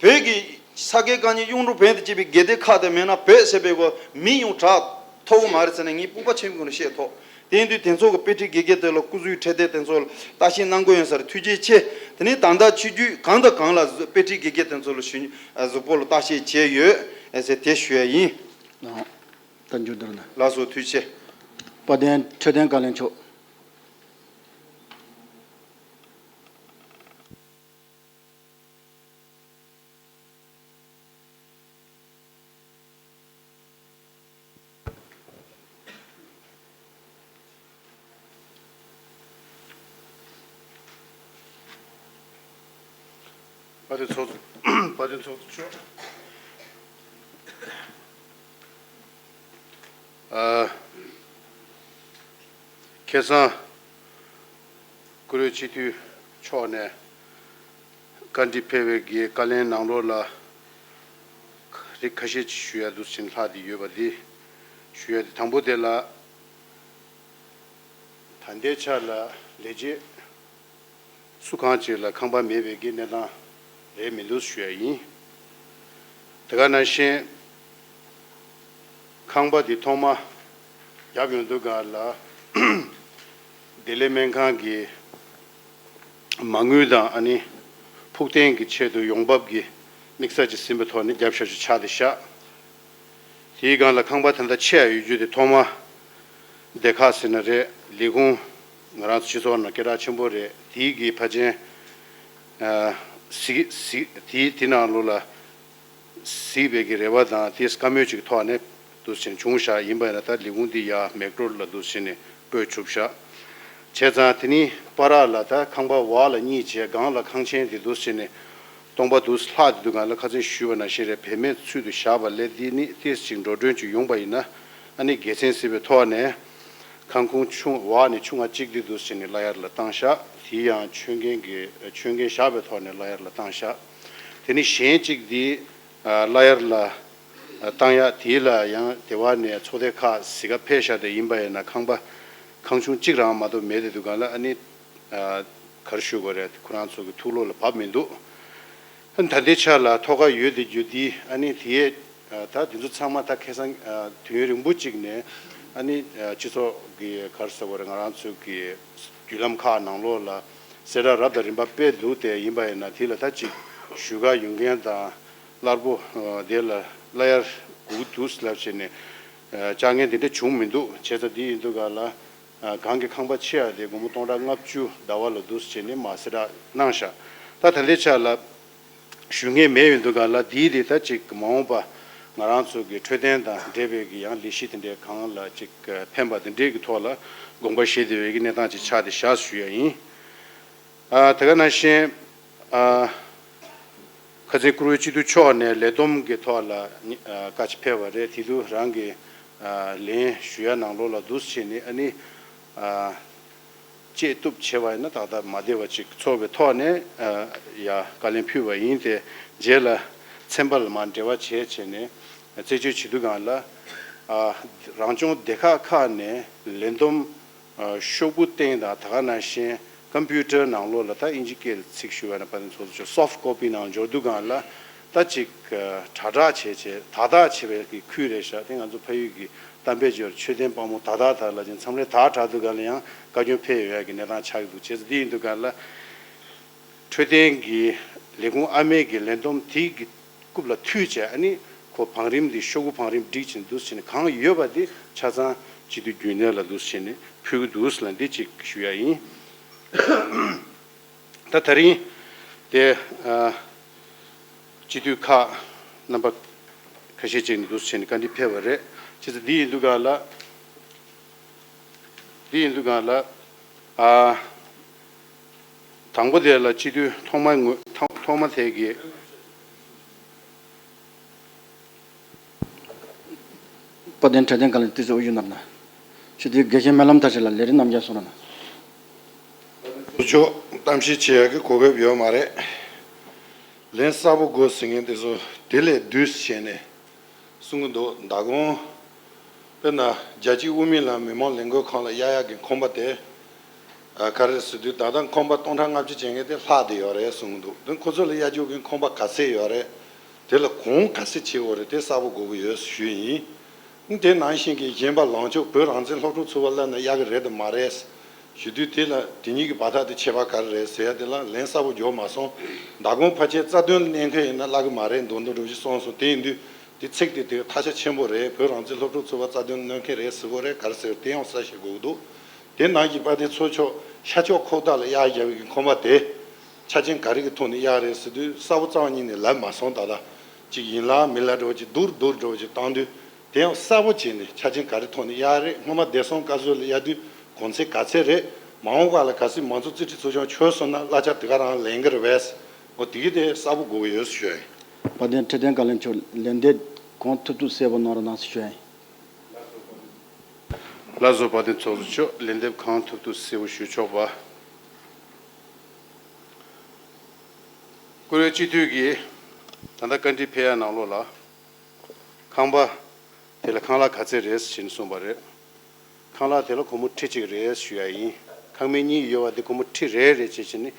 བོད་ཀྱི་ས་དགེ་བཀའ་རྙིང་གཡུང་དྲུང་བོན་དུ་སྐྱེས་པའི་དགེ་ལྡན་ཁག་དེ་མེད་ན་བོད་ཟེར་བའི་གོ་མིང་ཡང་གྲགས་ཐུབ་ཀྱི་མ་རེད་ཟེར་ནས་ངས་སྤོབས་པ་ཆེན་པོའི་སྒོ་ནས་བཤད་ཐུབ། དེ་ཡིན་དུས་དེ་ཚོ་གི་དཔེ་ཁྲིད་དགེ་རྒན་དེ་ལ་སྐུ་གཟུགས་འཕྲོད་བསྟེན་དེ་ཚོ་ལ་བརྟག་དཔྱད་གནང་དགོས་ཡོད་ས་རེད། ཐུགས་རྗེ་ཆེ། དེ་ནས་ད་ལྟ་ཆོས་བརྒྱུད་གང་དང་གང་ལ་དཔེ་ཁྲིད་དགེ་རྒན་དེ་ཚོ་ལ་ཞུ་གཟུགས་པོ་ལ་བརྟག་དཔྱད་བྱས་ཡོད་ཟེར་དེ་ཞུ་ཡ་ཡིན། ད་འཇུ་དར་ན། ལགས་སོ། ཐུགས་རྗེ་ཆེ། དཔལ་ལྡན་འཕྲོད་བསྟེན་བཀའ་བློན་མཆོག་དཔལ་ལྡན་ཚོགས་གཙོ། དཔལ་ལྡན་ཚོགས་གཙོ་མཆོག་ཨ། ཁ་སང་། བཀུར་འོས་སྤྱི་འཐུས་མཆོག་ནས་བཀའ་འདྲི་ཕེབས་པའི་གི་བཀའ་ལན་ནང་ལོགས་ལ་རིགས་ཁ་ཤས་ཅིག་ཞུ་ཡ་འདུག་ཕྱིན་ལྷག་དེ་ཡོད་པ་འདི་ཞུ་ཡ་དེ། དང་པོ་དེ་ལ་ད་ལྟའི་ཆ་ལ་ལས་བྱེད་སུ་གང་ཅིག་ལ་ཁང་པ་མེད་པའི་གི་གནས་སྟངས་རེད་མི་འདུག་ཞུ་ཡ་ཡིན། དེ་ག་ནང་བཞིན། ཁང་པ་འདི་ཐོག་མ་བརྒྱབ་ཡོང་དུས་སྒང་ལ་བདེ་ལེགས་སྨན་ཁང་གི་མ་དངུལ་དང་ཨ་ནི་ཕུགས་བརྟན་གྱི་ཆེད་དུ་ཡོང་འབབ་ཀྱི་དམིགས་བསལ་གྱི་ཟིན་པའི་ཐོག་ནས་བརྒྱབ་བཞག་ཆོག་ཆགས་ཏེ་བཞག་དེའི་སྒང་ལ་ཁང་པ་ད་ལྟ་ཆད་ཡོད་རྒྱུ་དེ་ཐོག་མ་སྡེ་ཁག་ཟེར་ན་རེད། ལས་ཁུངས་ང་རང་ཚོ་སྤྱི་ཚོགས་ནང་སྐད་གྲགས་ཆེན་པོ་རེད། དེའི་གི་ཕལ་ཆེར་གཟིགས་གཟིགས་དེའི་དེ་ནང་ལོགས་ལ། གཟིགས་པའི་གི་རེ་བ་དང་དེས་བཀའ་མོལ་ཅིག་ཐོག་ནས་འདུག་ཕྱིན་བྱུང་བཞག་ཡིན་པ་ཡིན་ན། ད་ལས་ཁུངས་འདི་ཡར་མེག་ལོར་ལ་འདུག་ཕྱིན་ནས་སྤོས་གྲུབ་བཞག་བྱས་ཙང་དེ་ནི་བར་ལ་ད་ཁང་པ་བར་ལ་གཉིས་བྱས་སྒང་ལ་ཁང་ཆེན་དེ་འདུག་ཕྱིན་ནས་སྟོང་པ་འདུག་ལྷག་དེ་འདུག་སྒང་ལ་ཁ་སང་ཞུས་པ་ནང་བཞིན་རེད། བེད་མེད་ཚུལ་དུ་བཞག་པ་ལས་འདི་ནི་ཏིས་ཅིག་འགྲོ་གྲོན་ཅིག་ཡོང་པ་ཡིན་ན་ཨ་ནི་དགེ་མཚན་སྲིད་པའི་ཐོག་ནས་ཁང་ཁུངས་ཆུང་བ་ནས་ཆུང་བ་གཅིག་འདི་འདུག་ཕྱིན་ནས་སླར་ཡར་ལ་བཏང་བཞག་དེ་ཡང་ཆོས་འགན་གྱི་ཆོས་འགན་བཞག་པའི་ཐོག་ནས་སླར་ཡར་ལ་བཏང་བཞག་དེ་ནི་གཞན་གཅིག་འདི། སླར་ཡར་ལ་བཏང་ཡག་དེ་ལ་ཡང་སྡེ་བ་ནས་ཚོགས་སྡེ་ཁག་གཟིགས་ག་ཕེབས་ཤག་དེ་ཡིན་པ་ཡིན་ན་ཁང་པ་ཁང་ཆུང་གཅིག་རང་མ་གཏོགས་མེད་དེ་འདུག་ག་ལ། ཨ་ནི་ག་རེ་ཞུ་དགོས་རེད། ཁོ་རང་ཚོ་གི་ཐུགས་ལོག་ལ་བབས་མི་འདུག་ཨ་ནི་ད་ལྟའི་ཆ་ལ་ཐོག་ཁ་ཡོད་དེ་རྒྱུ་དེ་ཨ་ནི་དེ་ད་དེ་ཚོ་ཚང་མ་ད་ཁ་སང་དུས་ཡུན་རིང་པོ་གཅིག་ནས་ཨ་ནི་སྤྱི་ཚོགས་ཀྱི་ག་རེ་ཟེར་དགོས་རེད། ང་རང་ཚོ་གི་བརྒྱུད་ལམ་ཁག་ནང་ལོགས་ལ་གསལ་བསྒྲགས་རབ་དང་རིམ་པ་སྤེལ་འདུག་དེ་ཡིན་པ་ཡིན་ན་དེ་ལ་ད་ཅིག་ཞུ་ག་ཡོང་མཁན་དང་། སླར་པོ་དེ་ལ་སླར་ཡར་སྒུག་འདུག་ལབ་བྱས་ནས་བཅར་མཁན་དེ་འདྲ་བྱུང་མི་འདུག་བྱས་ཙང་འདི་ཡིན་དུས་ག་ལ་གང་གི་ཁང་པ་ཆེ་ཡ་དེ་སྒོར་མོ་སྟོང་ཕྲག་ལྔ་བཅུ་ཟླ་བ་ལ་འདུག་བྱས་ནས་མ་གསལ་བསྒྲགས་གནང་ཤག་ད་ད་ལྟའི་ཆ་ལ་ཞུ་མཁན་མེད་ཡོད་དུས་ག་ལ་འདིའི་དེ་ད་ཅིག་མ་འོངས་པ་ང་རང་ཚོ་གི་འཕྲོད་བསྟེན་དང་འབྲེལ་བའི་གི་ཡང་ལས་གཞི་དེ་འདྲའི་གང་ལ་ཅིག་ཕན་པ་དེ་འདྲའི་གི་ཐོག་ལ་དགོངས་པ་བཞེས་བསྡད་པའི་གི་གནས་སྟངས་ཅིག་ཆགས་ཏེ་བཞག་ཞུ་ཡ་ཡིན། ཨ། དེ་ག་ནང་བཞིན། ཨ། ཁ་སང་བཀུར་འོས་སྤྱི་འཐུས་མཆོག་ནས་ལས་བསྡོམས་ཀྱི་ཐོག་ལ་ནི་ཨ་བཀའ་ཅིག་ཕེབས་པ་རེད། དེ་དུས་རང་གི་ཨ་ལན་ཞུ་ཡ་ནང་ལོགས་ལ་འདུག་སེ་བྱས་ནས་ཨ་ནི་ཨ་བཅད་གཏུབ་བྱས་པ་ཡིན་ན་ཏག་ཏག་མ་བདེ་བ་ཅིག་ཚོར་བའི་ཐོག་ནས་ཨ་ཡ་བཀའ་ལན་ཕུལ་བ་ཡིན་ཏེ། རྗེས་ལ་ཚན་པ་ལ་མར་འབྲེལ་བ་བྱས་བྱས་ནས་རྩད་གཅོད་བྱེད་དུས་སྒང་ལ་ཨ་རང་སྐྱོང་སྡེ་ཁག་ཁག་ནས་ལས་བསྡོམས། ཨ་ཤོག་བུ་སྟེང་དང་ད་ག་ནང་བཞིན་ཀམ་པུ་ཊར་ནང་ལོགས་ལ་ད་ཨིན་ཇི་སྐད་ལ་ཚིག་ཞུ་བ་ན་ཕ་ནི་ཚོ་ཚོ་སོཕ་ཊི་ཀོ་པི་ནང་འབྱོར་དུས་སྒང་ལ་ད་ཅིག་ཨ་དྲག་དྲག་བྱས་བྱས་དག་དག་བྱས་པའི་གི་ཁུལ་རེད་ཤག་དེ་ང་ཚོ་ཕ་ཡུལ་གི་གཏམ་དཔེ་སྦྱོར་མཆོད་རྟེན་དཔའ་མོ་དག་དག་དག་ལབ་ཅིང་མཚམས་རེ་དག་དྲག་དུས་སྒང་ལ་ཡང་བཀའ་བཀྱོན་ཕེབས་ཡོང་ཡ་གི་གནས་སྟངས་ཆགས་ཀྱི་འདུག་བྱས་ཙང་འདི་ཡིན་དུས་སྒང་ལ། འཕྲོད་བསྟེན་གྱི་ལས་ཁུངས་ཨ་མའི་གི་ལས་བསྡོམས་དེ་གི་རྐུབ་ལ་མཐུད་བྱས་ཨ་ནི་ཁོ་བང་རིམ་འདི་ཤོག་གུ་བང་རིམ་བསྒྲིགས་བྱས་འདུག་བྱས་ནས་གང་ཡོད་པ་དེ་ཆ་ཚང་སྤྱི་འཐུས་རྒྱུན་ལས་ལ་འདུག་བྱས་ནས་ཕུལ་གི་འདུག་ལ་འདི་གཅིག་ཞུ་ཡ་ཡིན། ད་ད་རིང་དེ་ཨ་སྤྱི་འཐུས་ཁག་རྣམ་པ་ཁ་ཤས་ཅིག་ནས་འདུག་བྱས་ནས་བཀའ་འདྲི་ཕེབས་པ་རེད། བྱས་ཙང་འདི་ཡིན་དུས་སྒང་ལ། འདི་ཡིན་དུས་སྒང་ལ། ཨ། དང་པོ་དེ་ལ་སྤྱི་འཐུས་ཐོག་མ་ངོས་ཐོག་ཐོག་མ་དེ་གི། དཔལ་ལྡན་འཕྲོད་བསྟེན་བཀའ་བློན་ཏི་སེ་ཨོ་ཡུ་ནར་ན། སྤྱི་འཐུས་དགེ་བཤེས་སྨོན་ལམ་མཐར་ཕྱིན་ལ་ལས་རིམ་རྣམ་རྒྱལ་གསུང་རོགས་གནང་། ཚོགས་གཙོ་གཏམ་བཤད་བྱེད་ཡག་གི་གོ་སྐབས་ཡོད་མ་རེད། ལན་གསལ་པོ་དགོས་ཟེར་མཁན་དེ་ཚོ་དེ་ལས་བསྡུས་བྱས་ནས་གསུང་གི་འདུག་མདང་དགོང་ དཔེར་ན་རྒྱལ་སྤྱིའི་དབུ་མའི་ལམ་མི་མང་ལས་འགུལ་ཁང་ལ་གཡར་ཡག་གི་ཁང་པ་དེ། ཨ། ག་རེ་ཟེར་དུས་ད་ལྟ་ཁང་པ་སྟོང་ཕྲག་ལྔ་བཅུ་ཅན་གྱི་དེ་ལྷག་བསྡད་ཡོད་རེད་གསུངས་འདུག་དེ་ཁོ་ཚོ་ལ་གཡར་རྒྱུ་གི་ཁང་པ་ག་ཚད་ཡོད་རེད། དེ་ལ་གོང་ག་ཚད་བྱེད་དགོས་རེད། དེ་གསལ་པོ་དགོས་ཀྱི་ཡོད་ཞུས་ཡིན། དེ་ནང་བཞིན་གྱི་གཞན་པ་ལངས་ཕྱོགས་བོད་རང་བཙན་སློབ་ཕྲུག་ཚོགས་པ་ལབ་ན་གཡར་གི་རེད་དམ་མ་རེད་ཞུ་དུས། དེ་ལ་དེ་གཉིས་ཀྱི་བར་ཐག་དེ་ཁྱད་པར་ག་རེ་རེད་ཟེར་ཡ་དེ་ལ་ལན་གསལ་པོ་འབྱོར་མ་སོང་། མདང་དགོང་ཕལ་ཆེར་རྩ་དོན་ལ་གནོད་མཁན་ཡིན་ན་གླ་གི་མ་རེད་མདོག་མདོག་འདྲ་བོ་ཞིག་གསུངས་སོང་། དེ་ཡིན་དུས་དེ་ཚིག་དེ་དེ་ཐག་ཆ་ཆེན་པོ་རེད། བོད་རང་བཙན་སློབ་ཕྲུག་ཚོགས་པ་རྩ་དོན་ལ་གནོད་མཁན་རེད་ཟེར་དགོས་རེད་ག་རེ་ཟེར་དེ་ཡང་གསལ་བཤད་དགོས་ཀྱི་འདུག་དེ་ནང་གི་དཔལ་ལྡན་ཚོགས་མཆོག་ཤར་ཕྱོགས་ཁོག་ཐག་ལ་གཡར་བཞག་པའི་ཁང་པ་དེ་ཆ་རྐྱེན་ག་རེ་གི་ཐོག་ནས་གཡར་རེད་ཟེར་དུས་གསལ་པོ་རྩ་བ་ཉིད་ནས་ལབ་མ་སོང་། ད་ལྟ་ཅིག་ཡིན་ལ་མིན་ལ་འདྲ་བོ་ཅིག་བསྡུར་བསྡུར་འདྲ་བོ་ཅིག་བཏང་དུས། དེ་ཡང་གསལ་པོ་བྱས་ནས་ཆ་རྐྱེན་ག་རེ་ཐོག་ནས་གཡར་རེད། སྔོན་མ་བདེ་སྲུང་བཀའ་ཟུར་ལ་གཡར་དུས་གོང་ཚད་ག་ཚད་རེད། མ་འོངས་པ་ལ་གལ་སྲིད་མང་གཙོ་རྩིས་ཁྲའི་ཚོགས་ཆུང་བྱུང་སོང་ན་གླ་ཆ་དེ་ག་རང་ལེན་གི་རེད་པས། འོ་དེ་གི་དེ་གསལ་པོ་དགོས་ཀྱི་ཡོད་ཞུ་ཡ་ཡིན། དཔལ་ལྡན་ཁྲི་བརྟན་བཀའ་བློན་མཆོག་ལན་འདེབས་གང་ཐུབ་ཐུབ་གསལ་པོ་གནང་རོགས་གནང་ཞུ་ཡ་ཡིན། ལགས་སོ། དཔལ་ལྡན་ཚོགས་གཙོ་མཆོག་ལན་འདེབས་གང་ཐུབ་ཐུབ་གསལ་པོ་ཞུ་ཆོག་པ། བཀུར་འོས་སྤྱི་འཐུས་ཀྱིས་ད་ལྟ་བཀའ་འདྲི་ཕེབས་ཡ་ནང་ལོགས་ལ། ཁང་པ་དེ་ལ་ཁང་གླ་ག་ཚད་རེད་ཟེར་ནས་གསུངས་པ་རེད། ཁང་གླ་དེ་ལ་སྒོར་མོ་ཁྲི་གཅིག་རེད་ཞུ་ཡ་ཡིན། ཁང་མིག་གཉིས་ཡོད་པ་དེ་སྒོར་མོ་ཁྲི་རེ་རེ་བྱས་བྱས་ནས་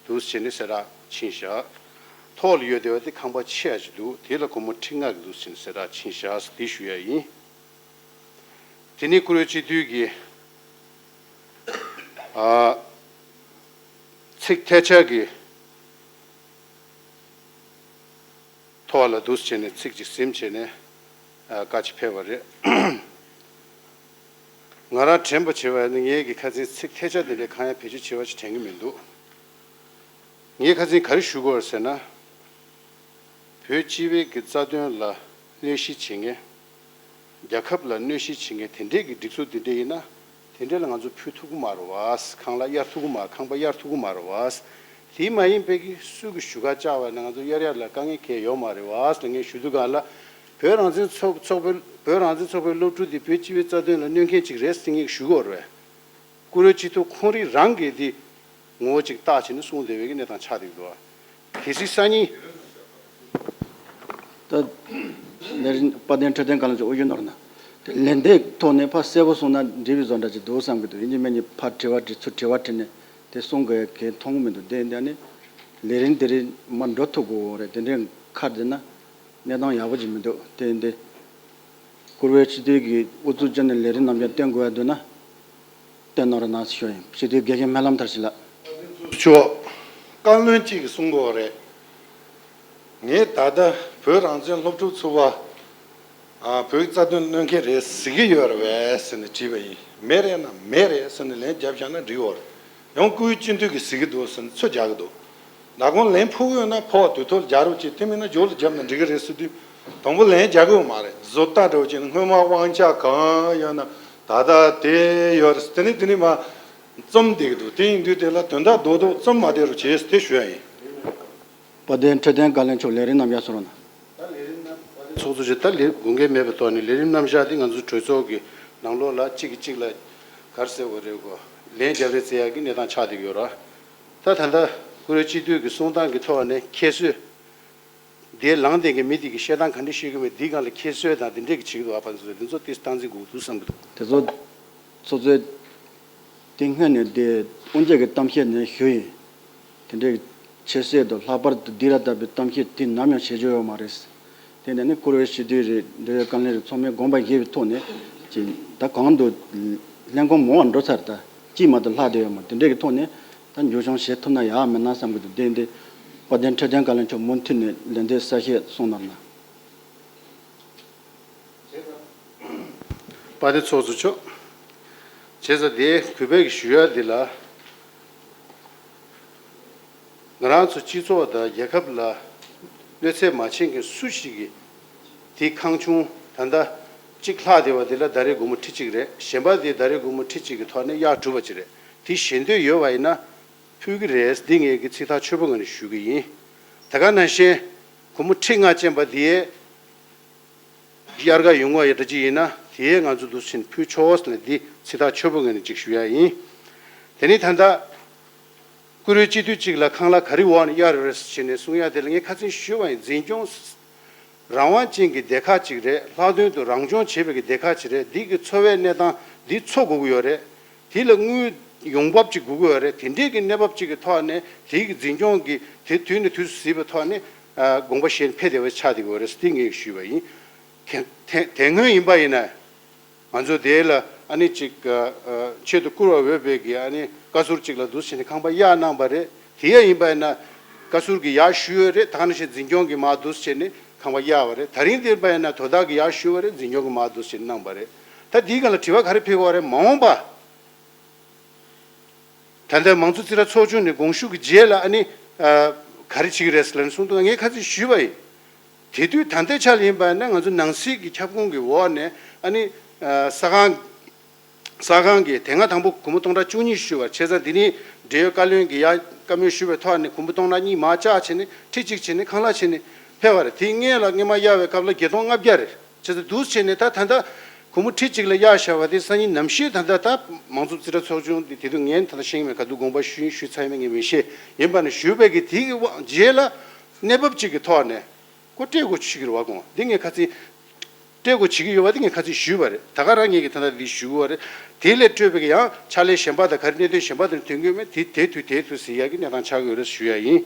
འདུག་སེ་བྱས་ནས་གསལ་བསྒྲགས་ཕྱིན་བཞག་ཐོག་ལ་ཡོད་བསྡད་པ་དེ་ཁང་པ་ཆེ་ཡ་ཅིག་འདུག་དེ་ལ་སྒོར་མོ་ཁྲི་ལྔ་གི་འདུག་སེ་བྱས་ནས་གསལ་བསྒྲགས་ཕྱིན་བཞག་ཟེར་དེ་ཞུ་ཡ་ཡིན། དེ་ནས་བཀུར་འོས་སྤྱི་འཐུས་ཀྱིས་ཨ་ཚིག་ཐལ་ཆ་གི་ཐོག་ལ་འདུག་སེ་བྱས་ནས་ཚིག་ཅིག་ཟིན་བྱས་ནས་ཨ་བཀའ་ཅིག་ཕེབས་པ་རེད། ང་རང་དྲན་པ་བྱས་པ་ནི་ངེད་ཀྱི་ཁ་སང་ཚིག་ཐལ་ཆ་དེ་འདྲའི་གང་ཡང་བེད་སྤྱོད་བྱས་པ་ཞིག་དྲན་གྱི་མི་འདུག་ངས་ཁ་སང་ག་རེ་ཞུ་དགོས་རེད་ཟེར་ན། བོད་སྤྱི་པའི་གི་རྩ་དོན་ལ་གནོད་གཞི་བྱེད་མཁན། རྒྱལ་ཁབ་ལ་གནོད་གཞི་བྱེད་མཁན་དེ་འདྲས་ཀྱི་སྒྲིག་འཛུགས་དེ་འདྲས་ཡིན་ན། དེ་འདྲས་ལ་ང་ཚོ་ཕུད་ཐུབ་ཀྱི་མ་རེད་བ། ཁང་གླ་གཡར་ཐུབ་ཀྱི་མ་ཁང་པ་གཡར་ཐུབ་ཀྱི་མ་རེད་བ། དེ་མ་ཡིན་པའི་གི་སུ་གི་ཞུ་ག་བཅར་བ་ན་ང་ཚོ་གཡར་ཡག་ལ་དཀའ་ངལ་གང་ཡང་ཡོད་མ་རེད་བ་ཟེར་ངས་ཞུ་དུས་སྒང་ལ། བོད་རང་བཙན་ཚོགས་ཚོགས་པའི་བོད་རང་བཙན་ཚོགས་པའི་སློབ་ཕྲུག་དེ་བོད་སྤྱི་པའི་རྩ་དོན་ལ་གནོད་མཁན་ཅིག་རེད་ཟེར་ངས་ཞུ་གི་ཡོད་རེད། བཀུར་འོས་སྤྱི་འཐུས་ཁོང་རང་རང་གིས་དེ་ངོ་བོ་ཅིག་བལྟས་བྱས་ནས་གསུངས་བསྡད་པའི་གི་གནས་སྟངས་ཆགས་བསྡད་ཀྱི་འདུག་བ། གལ་སྲིད་སང་ཉིན། ད་ལས་རིམ་དཔལ་ལྡན་ཁྲི་བརྟན་བཀའ་བློན་མཆོག་དབུ་བཞུགས་གནང་རོགས་གནང་། དེ་ལན་འདེབས་ཐོག་ནས་ཕར་གསལ་པོ་གསུངས་ན་འགྲིག་པའི་བཟོ་འདྲ་ཅིག་འདུག་བསམ་གྱི་འདུག་ཡིན་གཅིག་མིན་གཅིག་ཕར་དྲི་བ་དྲི་ཚུར་དྲི་བ་དྲིས་ནས་དེ་གསུང་དགོས་ཡ་གང་མཐོང་གི་མི་འདུག་དེ་འདི་ནི་ལས་རིམ་དེ་རིང་མར་འགྲོ་ཐུབ་དགོས་རེད། དེ་འདྲའི་ཁར་བསྡད་ན་གནས་སྟངས་ཡག་པོ་ཅིག་མི་འདུག་དེ་འདི་བཀུར་འོས་སྤྱི་འཐུས་ཀྱིས་ཨུ་ཚུགས་བྱས་ནས་ལས་རིམ་རྣམ་གཞག་བཏོན་དགོས་ཡ་འདུག་ན། བསྟན་གནང་རོགས་གནང་ཞུ་ཡིན། སྤྱི་འཐུས་དགེ་བཤེས་སྨོན་ལམ་མཐར་ཕྱིན་ལགས། མཆོག་བཀའ་བློན་གཅིག་གིས་གསུང་གི་ཡོད་རེད། ངས་ད་ལྟ་བོད་རང་བཙན་སློབ་ཕྲུག་ཚོགས་པ། ཨ། བོད་ཀྱི་རྩ་དོན་གནོད་མཁན་རེད་ཟེར་གྱི་ཡོད་རེད་པས་ཟེར་ནས་དྲིས་པ་ཡིན། མེད་རེད་ན་མེད་རེད་ཟེར་ནས་ལན་བརྒྱབ་བཞག་ན་འགྲིག་གི་ཡོད་རེད། ཡང་བཀུར་འོས་སྤྱི་འཐུས་ཀྱིས་ཟེར་གྱི་འདུག་ཟེར་ནས་ཚུར་རྒྱག་གི་འདུག་མདང་དགོང་ལན་ཕོག་གི་ཡོད་ན་ཕོག་དུས་ཐོག་ལ་རྒྱག་རོགས་བྱེད། དེ་མིན་ན་མཇུག་ལ་རྒྱབ་ན་འགྲིག་གི་རེད་ཟེར་དུས། དང་པོ་ལན་རྒྱག་གི་ཡོད་མ་རེད། བཟོ་ལྟ་འདྲ་བོ་བྱས་ནས་སྔོན་མ་དབང་ཆ་གང་ཡོད་ན་ད་ལྟ་དེ་ཡོད་རེད། དེ་ནས་དེ་ནས་མར་རྩོམ་བསྡད་ཀྱི་འདུག་དེ་ཡིན་དུས་དེ་ལ་དོན་དག་རྡོག་རྡོག་རྩོམ་མ་བསྡད་རོགས་བྱེད་ཟེར་དེ་ཞུ་ཡ་ཡིན། དཔལ་ལྡན་ཁྲི་བརྟན་བཀའ་བློན་མཆོག་ལས་རིམ་རྣམ་གཞག་གསུང་རོགས་གནང་། ཚོགས་གཙོ་མཆོག་ད་ལས་དགོངས་འགལ་མེད་པའི་ཐོག་ནས་ལས་རིམ་རྣམ་གཞག་དེ་ང་ཚོ་གྲོས་ཚོགས་ཀྱི་ནང་ལོགས་ལ་གཅིག་གིས་གཅིག་ལ་ག་རེ་ཟེར་དགོས་རེད་གོ། ལན་རྒྱབ་རེས་བྱེད་ཡག་གི་གནས་སྟངས་ཆགས་བསྡད་ཡོད་རེད། ད་ད་ལྟ་བཀུར་འོས་སྤྱི་འཐུས་ཀྱི་གསུང་སྟངས་ཀྱི་ཐོག་ནས་ཁྱད་གསོད། དེ་ལངས་བསྡད་མཁན་མི་དེ་གིས་བཤད་སྟངས་ག་འདྲ་བཤད་ཀྱི་མེད་འདིའི་སྒང་ལ་ཁྱད་གསོད་དང་དེ་འདྲས་ཀྱི་བྱེད་ཀྱི་འདུག་ཨ་ཕ་ཚོ་འདི་ཚོ་ཏིས་སྟངས་འཛིན་དགོས་འདུག་བསམ་གྱི་འདུག་དེ་ཚོ་ཚོགས་གཙོས་དེ་སྔོན་ནས་དེ་དབུ་འབྱེད་ཀྱི་གཏམ་བཤད་ནས་ཞུས་ཡིན། དེ་འདྲའི་ཁྱད་གསོད་དང་ལྷག་པར་དུ་འདི་ར་ལྟ་བུའི་གཏམ་བཤད་དེ་ནམ་ཡང་བྱེད་རྒྱུ་ཡོད་མ་རེད། དེ་ནས་ནི་བཀུར་འོས་སྤྱི་འཐུས་རེད། འབྲེལ་ཡོད་བཀའ་བློན་རེད། ཚང་མས་དགོངས་པ་བཞེས་པའི་ཐོག་ནས་ཅིག་ད་གང་དུ་ལྷན་ཁང་མང་བ་འགྲོ་ཚར། ད་གཅིག་མ་གཏོགས་ལྷག་བསྡད་ཡོད་མ་རེད། དེ་འདྲའི་གི་ཐོག་ནས་ད་མཇུག་སྐྱོང་བྱེད་ཐུབ་ན་ཡག་མེད་ན་བསམ་གྱི་འདུག་དེ་འདི་དཔལ་ལྡན་ཁྲི་བརྟན་བཀའ་བློན་མཆོག་མུ་མཐུད་ནས་ལན་འདེབས་གསལ་བཤད་གསུང་གནང་ན། དཔལ་ལྡན་ཚོགས་གཙོ་མཆོག་བྱས་ཙང་དེ་གུས་པས་ཀྱི་ཞུ་ཡ་འདི་ལ། ང་རང་ཚོ་སྤྱི་ཚོགས་དང་རྒྱལ་ཁབ་ལ་གནོད་འཚེ་མ་བྱེད་མཁན་སུ་ཞིག་གིས་དེ་ཁང་ཆུང་ད་ལྟ་གཅིག་ལྷག་བསྡད་པ་འདི་ལ་ཟླ་རེ་སྒོར་མོ་ཁྲི་གཅིག་རེད། གཞན་པ་དེ་ཟླ་རེ་སྒོར་མོ་ཁྲི་གཅིག་གི་ཐོག་ནས་གཡར་གྲུབ་པ་ཅིག་རེད། དེ་ཞེད་འདོད་ཡོད་པ་ཡིན་ན་ཕུལ་གི་རེད། འདི་ངས་ཀྱི་ཚིག་ཐག་ཆོད་པོ་ངང་ནས་ཞུ་གི་ཡིན། ད་ག་ནང་བཞིན་སྒོར་མོ་ཁྲི་ལྔ་ཅན་པ་དེ་གཡར་ག་ཡོང་བ་ཡ་འདྲ་ཅིག་ཡིན་ན་དེ་ང་ཚོ་འདུག་ཕྱིན་ཕུལ་ཆོག་ཟེར་ནས་འདི་ཚིག་ཐག་ཆོད་པོ་ངང་ནས་ཅིག་ཞུ་ཡ་ཡིན། དེ་ནས་ད་ལྟ་བཀུར་འོས་སྤྱི་འཐུས་གཅིག་ལ་ཁང་གླ་ག་རེ་འོག་ནས་གཡར་ཡོད་རེད་ཟེར་ནས་གསུང་ཡ་དེ་ལ་ངས་ཁ་སང་ཞུས་པ་ཡིན། འཛིན་སྐྱོང་ རང་དབང་ཅན་གྱི་སྡེ་ཁག་ཅིག་རེད། ལྷག་དོན་དུ་རང་སྐྱོང་བྱེད་པའི་གི་སྡེ་ཁག་ཅིག་རེད། འདི་གི་འཚོ་བའི་གནས་སྟངས་འདི་འཚོ་དགོས་ཀྱི་ཡོད་རེད། དེ་ལ་དངུལ་ཡོང་འབབ་ཅིག་དགོས་ཀྱི་ཡོད་རེད། དེ་འདྲའི་གི་གནས་བབ་ཅིག་གི་ཐོག་ནས་དེའི་གི་འཛིན་སྐྱོང་གི་དེ་དུས་ནས་དུས་སུ་གཟིགས་པའི་ཐོག་ནས་དགོངས་པ་བཞེས་ནས་ཕེབས་བསྡད་པ་ཆགས་བསྡད་ཀྱི་ཡོད་རེད་ཟེར་དེ་ངས་ཞུས་པ་ཡིན། དེ་དེ་སྔོན་ཡིན་པ་ཡིན་ན། ང་ཚོ་དེ་ལ་ཨ་ནི་ཅིག་ཆེད་དུ་བཀུར་བར་འོས་པའི་གི་ཨ་ནི་བཀའ་ཟུར་ཅིག་ལ་འདུག་བྱས་ནས་ཁང་པ་གཡར་གནང་བ་རེད། དེ་ཡང་ཡིན་པ་ཡིན་ན་བཀའ་ཟུར་གྱི་ཡར་ཞུས་ཡོད་རེད། ད་ག་ནང་བཞིན་འཛིན་སྐྱོང་གི་མར་འདུག་བྱས་ནས་ཁང་པ་གཡར་བ་རེད། ད་རིང་དེ་ཡིན་པ་ཡིན་ན་དོ་བདག་གི་ཡར་ཞུས་པ་རེད། འཛིན་སྐྱོང་གི་མར་འདུག་བྱས་ནས་གནང་བ་རེད། ད་དེའི་སྒང་ལ་དྲི་བ་ག་རེ་ཕེབས་ཀྱི་ཡོད་རེད། མ་འོངས་པ། ད་ལྟ་མང་གཙོ་རྩིས་ཁྲ་ཚོགས་ཆུང་ནས་དགོངས་ཞུ་གི་རྗེས་ལ་ཨ་ནི་ག་རེ་བྱེད་ཀྱི་རེད་ཟེར་ལབ་ནས་གསུངས་འདུག་ངས་ཁ་ཚིག་ཞུས་པ་ཡིན། དེ་དུས་ད་ལྟའི་ཆ་ལ་ཡིན་པ་ན་ང་ཚོ་ནང་སྲིད་ཀྱི་ཁྱབ་ཁོངས་ཀྱི་འོག་ནས་ཨ་ནི་ས་ཁང་ས་ཁང་གི་དེ་སྔ་དང་པོ་སྒོར་མོ་སྟོང་ཕྲག་བཅུ་གཉིས་ཞུས་པ་བྱས་ཙང་འདི་ནི་འབྲེལ་ཡོད་བཀའ་བློན་གྱི་ཡ་བཀའ་མོལ་ཞུས་པའི་ཐོག་ནས་སྒོར་མོ་སྟོང་ཕྲག་གཉིས་མར་བཅག་བྱས་ནས་ཁྲི་གཅིག་བྱས་ནས་ཁང་གླ་བྱས་ནས་ཕེབས་པ་རེད། དེ་སྔོན་ལ་སྔོན་མ་གཡར་བའི་སྐབས་ལ་བརྒྱད་སྟོང་ལྔ་བརྒྱ་རེད། བྱས་ཙང་འདུག་བྱས་ནས་ད་ད་ལྟ་སྒོར་མོ་ཁྲི་གཅིག་ལ་གཡར་བཞག་པ་དེ་སང་ཉིན་ནམ་ཞིག་ད་ལྟ་ད་མང་གཙོ་རྩིས་ཁྲ་ཚོགས་ཆུང་དེ་དེ་དུས་ངས་ད་ལྟ་ཤེས་ཀྱི་མེད། ག་དུས་དགོངས་པ་ཞུས་ཞུས་ཚར་ཡོད་མེད་ངས་མི་ཤེས། ཡིན་པ་ནི་ཞུས་པའི་གི་དེ་གི་དབང་རྗེས་ལ་གནས་བབ་ཅིག་གི་ཐོག་ནས་ཁོ་སྤྲད་དགོས་ཆི་གི་རེད་བ། དགོངས་དེ་ངས་ཁ་ཚིག་སྤྲད་དགོས་བྱེད་ཀྱི་ཡོད་པ་དེ་ངས་ཁ་ཚིག་ཞུས་པ་རེད། ད་ག་རང་ངེད་ཀྱིས་ད་ལྟ་འདི་ཞུ་དགོས་པ་རེད། དེ་ལས་སྤྲོས་པའི་ཡང་ཕྱག་ལས་གཞན་པ་དང་ག་རེ་གནད་དོན་གཞན་པ་དང་ཐོན་གྱི་ཡོད་མེད་དེ་དེ་དུས་དེ་དུས་ཟེར་ཡག་གི་གནས་སྟངས་ཆགས་ཀྱི་ཡོད་རེད་ཞུ་ཡ་ཡིན།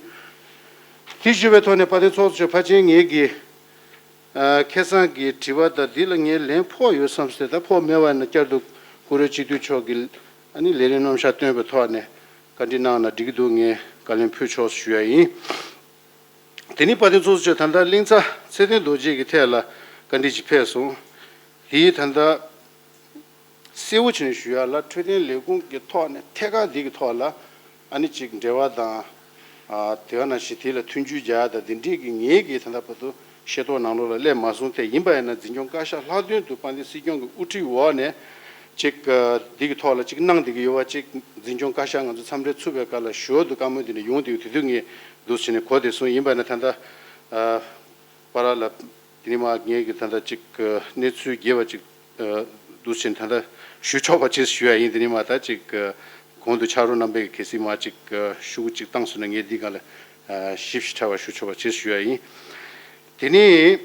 དེ་ཞུས་པའི་ཐོག་ནས་དཔལ་ལྡན་ཚོགས་གཙོ་མཆོག་ཕལ་ཆེར་ངེད་ཀྱིས་ཁ་སང་གི་དྲི་བ་དང་འདི་ལ་ངས་ལན་ཕོག་ཡོད་བསམ་སྟེ། ད་ཕོག་མེད་པ་ན་བསྐྱར་དུ་བཀུར་འོས་སྤྱི་འཐུས་མཆོག་གིས་ཨ་ནི་ལས་རིམ་རྣམ་གཞག་བཏོན་པའི་ཐོག་ནས་བཀའ་འདྲི་གནང་ན་འགྲིག་གི་འདུག་ངས་བཀའ་ལན་ཕུལ་ཆོག་ཞུ་ཡ་ཡིན། དེ་ནི་དཔལ་ལྡན་ཚོགས་གཙོ་མཆོག་ད་ལྟ་གླིང་ཚ་ཚེ་བརྟན་རྡོ་རྗེ་གི་ཐད་ལ་བཀའ་འདྲི་ཅིག་ཕེབས་སོང་། དེའི་ད་ལྟ་གསལ་བོ་བྱས་ནས་ཞུ་ཡ་ལ་འཕྲོད་བསྟེན་ལས་ཁུངས་ཀྱི་ཐོག་ནས་ཐད་ཀར་འདི་གི་ཐོག་ལ་ཨ་ནི་ཅིག་འབྲེལ་བ་དང་། དེ་ག་ནང་བཞིན་དེ་ལ་མཐུན་འགྱུར་རྒྱག་ཡ་དང་འདི་འདྲས་ཀྱི་ངེད་ཀྱི་ད་ལྟ་བར་དུ་ཤེས་རྟོགས་ནང་ལོགས་ལ་སླེབས་མ་སོང་སྟེ། ཡིན་པ་ཡིན་ན་འཛིན་སྐྱོང་བཀའ་ཤག་ལྷག་དོན་དུ་དཔལ་ལྡན་སྲིད་སྐྱོང་གི་དབུ་ཁྲིད་འོག་ནས་ཅིག་འདི་གི་ཐོག་ལ་ཅིག་གནང་བསྡད་ཀྱི་ཡོད་པ་ཅིག་འཛིན་སྐྱོང་བཀའ་ཤག་ང་ཚོ་མཚམས་རེ་ཚུགས་པའི་སྐབས་ལ་ཞོར་དུ་བཀའ་མོལ་འདི་འདྲ་ཡོང་བསྡད་ཀྱི་དེ་དུས་ངས་འདུག་བྱས་ནས་གོ་བསྡད་སོང་། ཡིན་པ་ཡིན་ན་ད་ལྟ་པ་ར་ལ། དེ་ནས་མ་ངས་ཀྱི་ད་ལྟ་ཅིག་གནས་ཚུལ་རྒྱས་པ་ཅིག་འདུག་ཕྱིན་ད་ལྟ་ཞུ་ཆོག་པ་བྱེད་ཞུ་ཡ་ཡིན། དེ་ནས་མ་ད་ཅིག་གོང་དུ་ཕྱག་རོགས་རྣམ་པས་གལ་སྲིད་མ་ཅིག་ཤུགས་ཅིག་བཏང་སོང་ན་ངས་འདི་སྒང་ལ་ཞིབ་ཞིབ་ཕྲ་བ་ཞུ་ཆོག་པ་བྱེད་ཞུ་ཡ་ཡིན། དེ་ནས་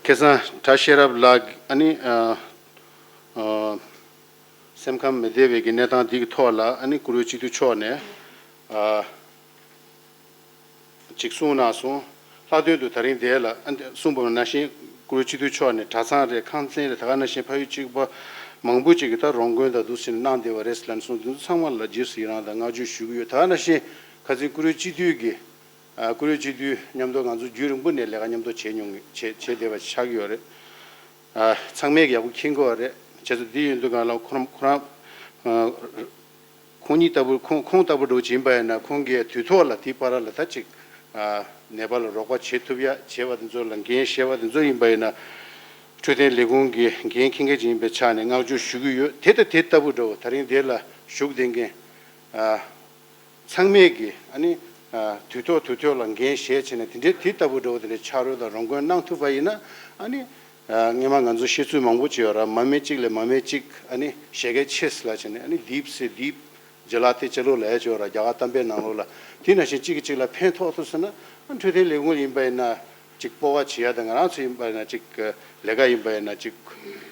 ཁ་སང་གྲྭ་ཤེས་རབ་ལགས་ཨ་ནི་སེམས་ཁམས་མི་བདེ་བའི་གི་གནས་སྟངས་འདི་གི་ཐོག་ལ་ཨ་ནི་བཀུར་འོས་སྤྱི་འཐུས་མཆོག་ནས། ཅིག་གསུངས་གནང་སོང་། ལྷག་དོན་དུ་ད་རིང་དེ་ལ་ཨ་ནི་གསུངས་པ་ནང་བཞིན་བཀུར་འོས་སྤྱི་འཐུས་མཆོག་ནས་གྲྭ་ཚང་རེད། ཁང་ཚན་རེད། ད་ག་ནང་བཞིན་ཕ་ཡུལ་གཅིག་པ་མང་པོ་ཅིག་གིས་ད་རོགས་མགོན་དང་འདུག་ཟེར་ནས་གནང་བསྡད་པ་རེད་ཟེར་ལབ་ནས་སོང་། འདི་ཚོ་ཚང་མ་ལ་རྗེས་སུ་ཡི་རང་དང་བསྔགས་བརྗོད་ཞུ་གི་ཡོད། ད་ག་ནང་བཞིན་ཁ་སང་བཀུར་འོས་སྤྱི་འཐུས་ཀྱི་ཨ་བཀུར་འོས་སྤྱི་འཐུས་མཉམ་དུ་ང་ཚོ་རྒྱུན་རིང་པོ་ནས་ལས་ཀ་མཉམ་དུ་བྱས་མྱོང་བྱས་བྱས་བསྡད་པ་ཆགས་ཀྱི་ཡོད་རེད། ཨ་ཚང་མས་ཡག་པོ་མཁྱེན་གྱི་ཡོད་རེད། བྱས་ཙང་འདི་ཡིན་དུས་སྒང་ལ་ཁོ་རང་ཁོ་རང་། ཁོང་གཉིས་ལྟ་བུ་ཁོང་ཁོང་ལྟ་བུ་འདྲ་བོ་ཅིག་ཡིན་པ་ཡིན་ན་ཁོང་གིས་དུས་ཐོག་ལ་དེའི་བར་ལ་ད་ཅིག་ནད་པ་ལ་རོགས་པ་བྱེད་ཐུབ་ཡ་བྱས་པ་དེ་ཚོ་ལ་འགན་བཞེས་པ་དེ་ཚོ་ཡིན་པ་ཡིན་ན། འཕྲོད་བསྟེན་ལས་ཁུངས་ཀྱི་འགན་འཁྱེར་མཁན་ཅིག་ཡིན་པའི་ཆ་ནས་བསྔགས་བརྗོད་ཞུ་གི་ཡོད། དེ་དང་དེ་ལྟ་བུ་འདྲ་བོ་ད་རིང་དེ་ལ་བཞུགས་བསྡད་མཁན་ཚང་མས་ཀྱི་ཨ་ནི་དུས་ཐོག་དུས་ཐོག་ལ་འགན་བཞེས་བྱས་ནས་དེ་འདྲའི་དེ་ལྟ་བུ་འདྲ་བོ་དེ་འདྲའི་ཕྱག་རོགས་དང་རོགས་མགོན་གནང་ཐུབ་པ་ཡིན་ན་ཨ་ནི། སྔོན་མ་ང་ཚོ་བཤད་ཚུལ་མང་པོ་ཅིག་ཡོད་ར། མ་སྨད་གཅིག་ལས་མ་སྨད་གཅིག་ཨ་ནི་བཞད་གད་ཆེ་ཟེར་ལབ་བྱས་ནས་ཨ་ནི་འདིབ་སེ་འདིབ་ཇི་ལ་ཏེ་ཅི་ལོ་ལབ་ཡ་ཅིག་ཡོད་ར། རྒྱ་གར་གཏམ་དཔེ་ནང་ལོགས་ལ། དེ་ནང་བཞིན་གཅིག་གིས་གཅིག་ལ་ཕན་ཐོགས་ཐུབ་ཟེར་ན་ཨ་འཕྲོད་བསྟེན་ལས་ཁུངས་ཡིན་པ་ཡིན་ན་ཅིག་སྤོབས་པ་བྱེད་ཡ་དང་། ང་རང་ཚོ་ཡིན་པ་ཡིན་ན་ཅིག་ལས་ཀ་ཡིན་པ་ཡིན་ན་ཅིག་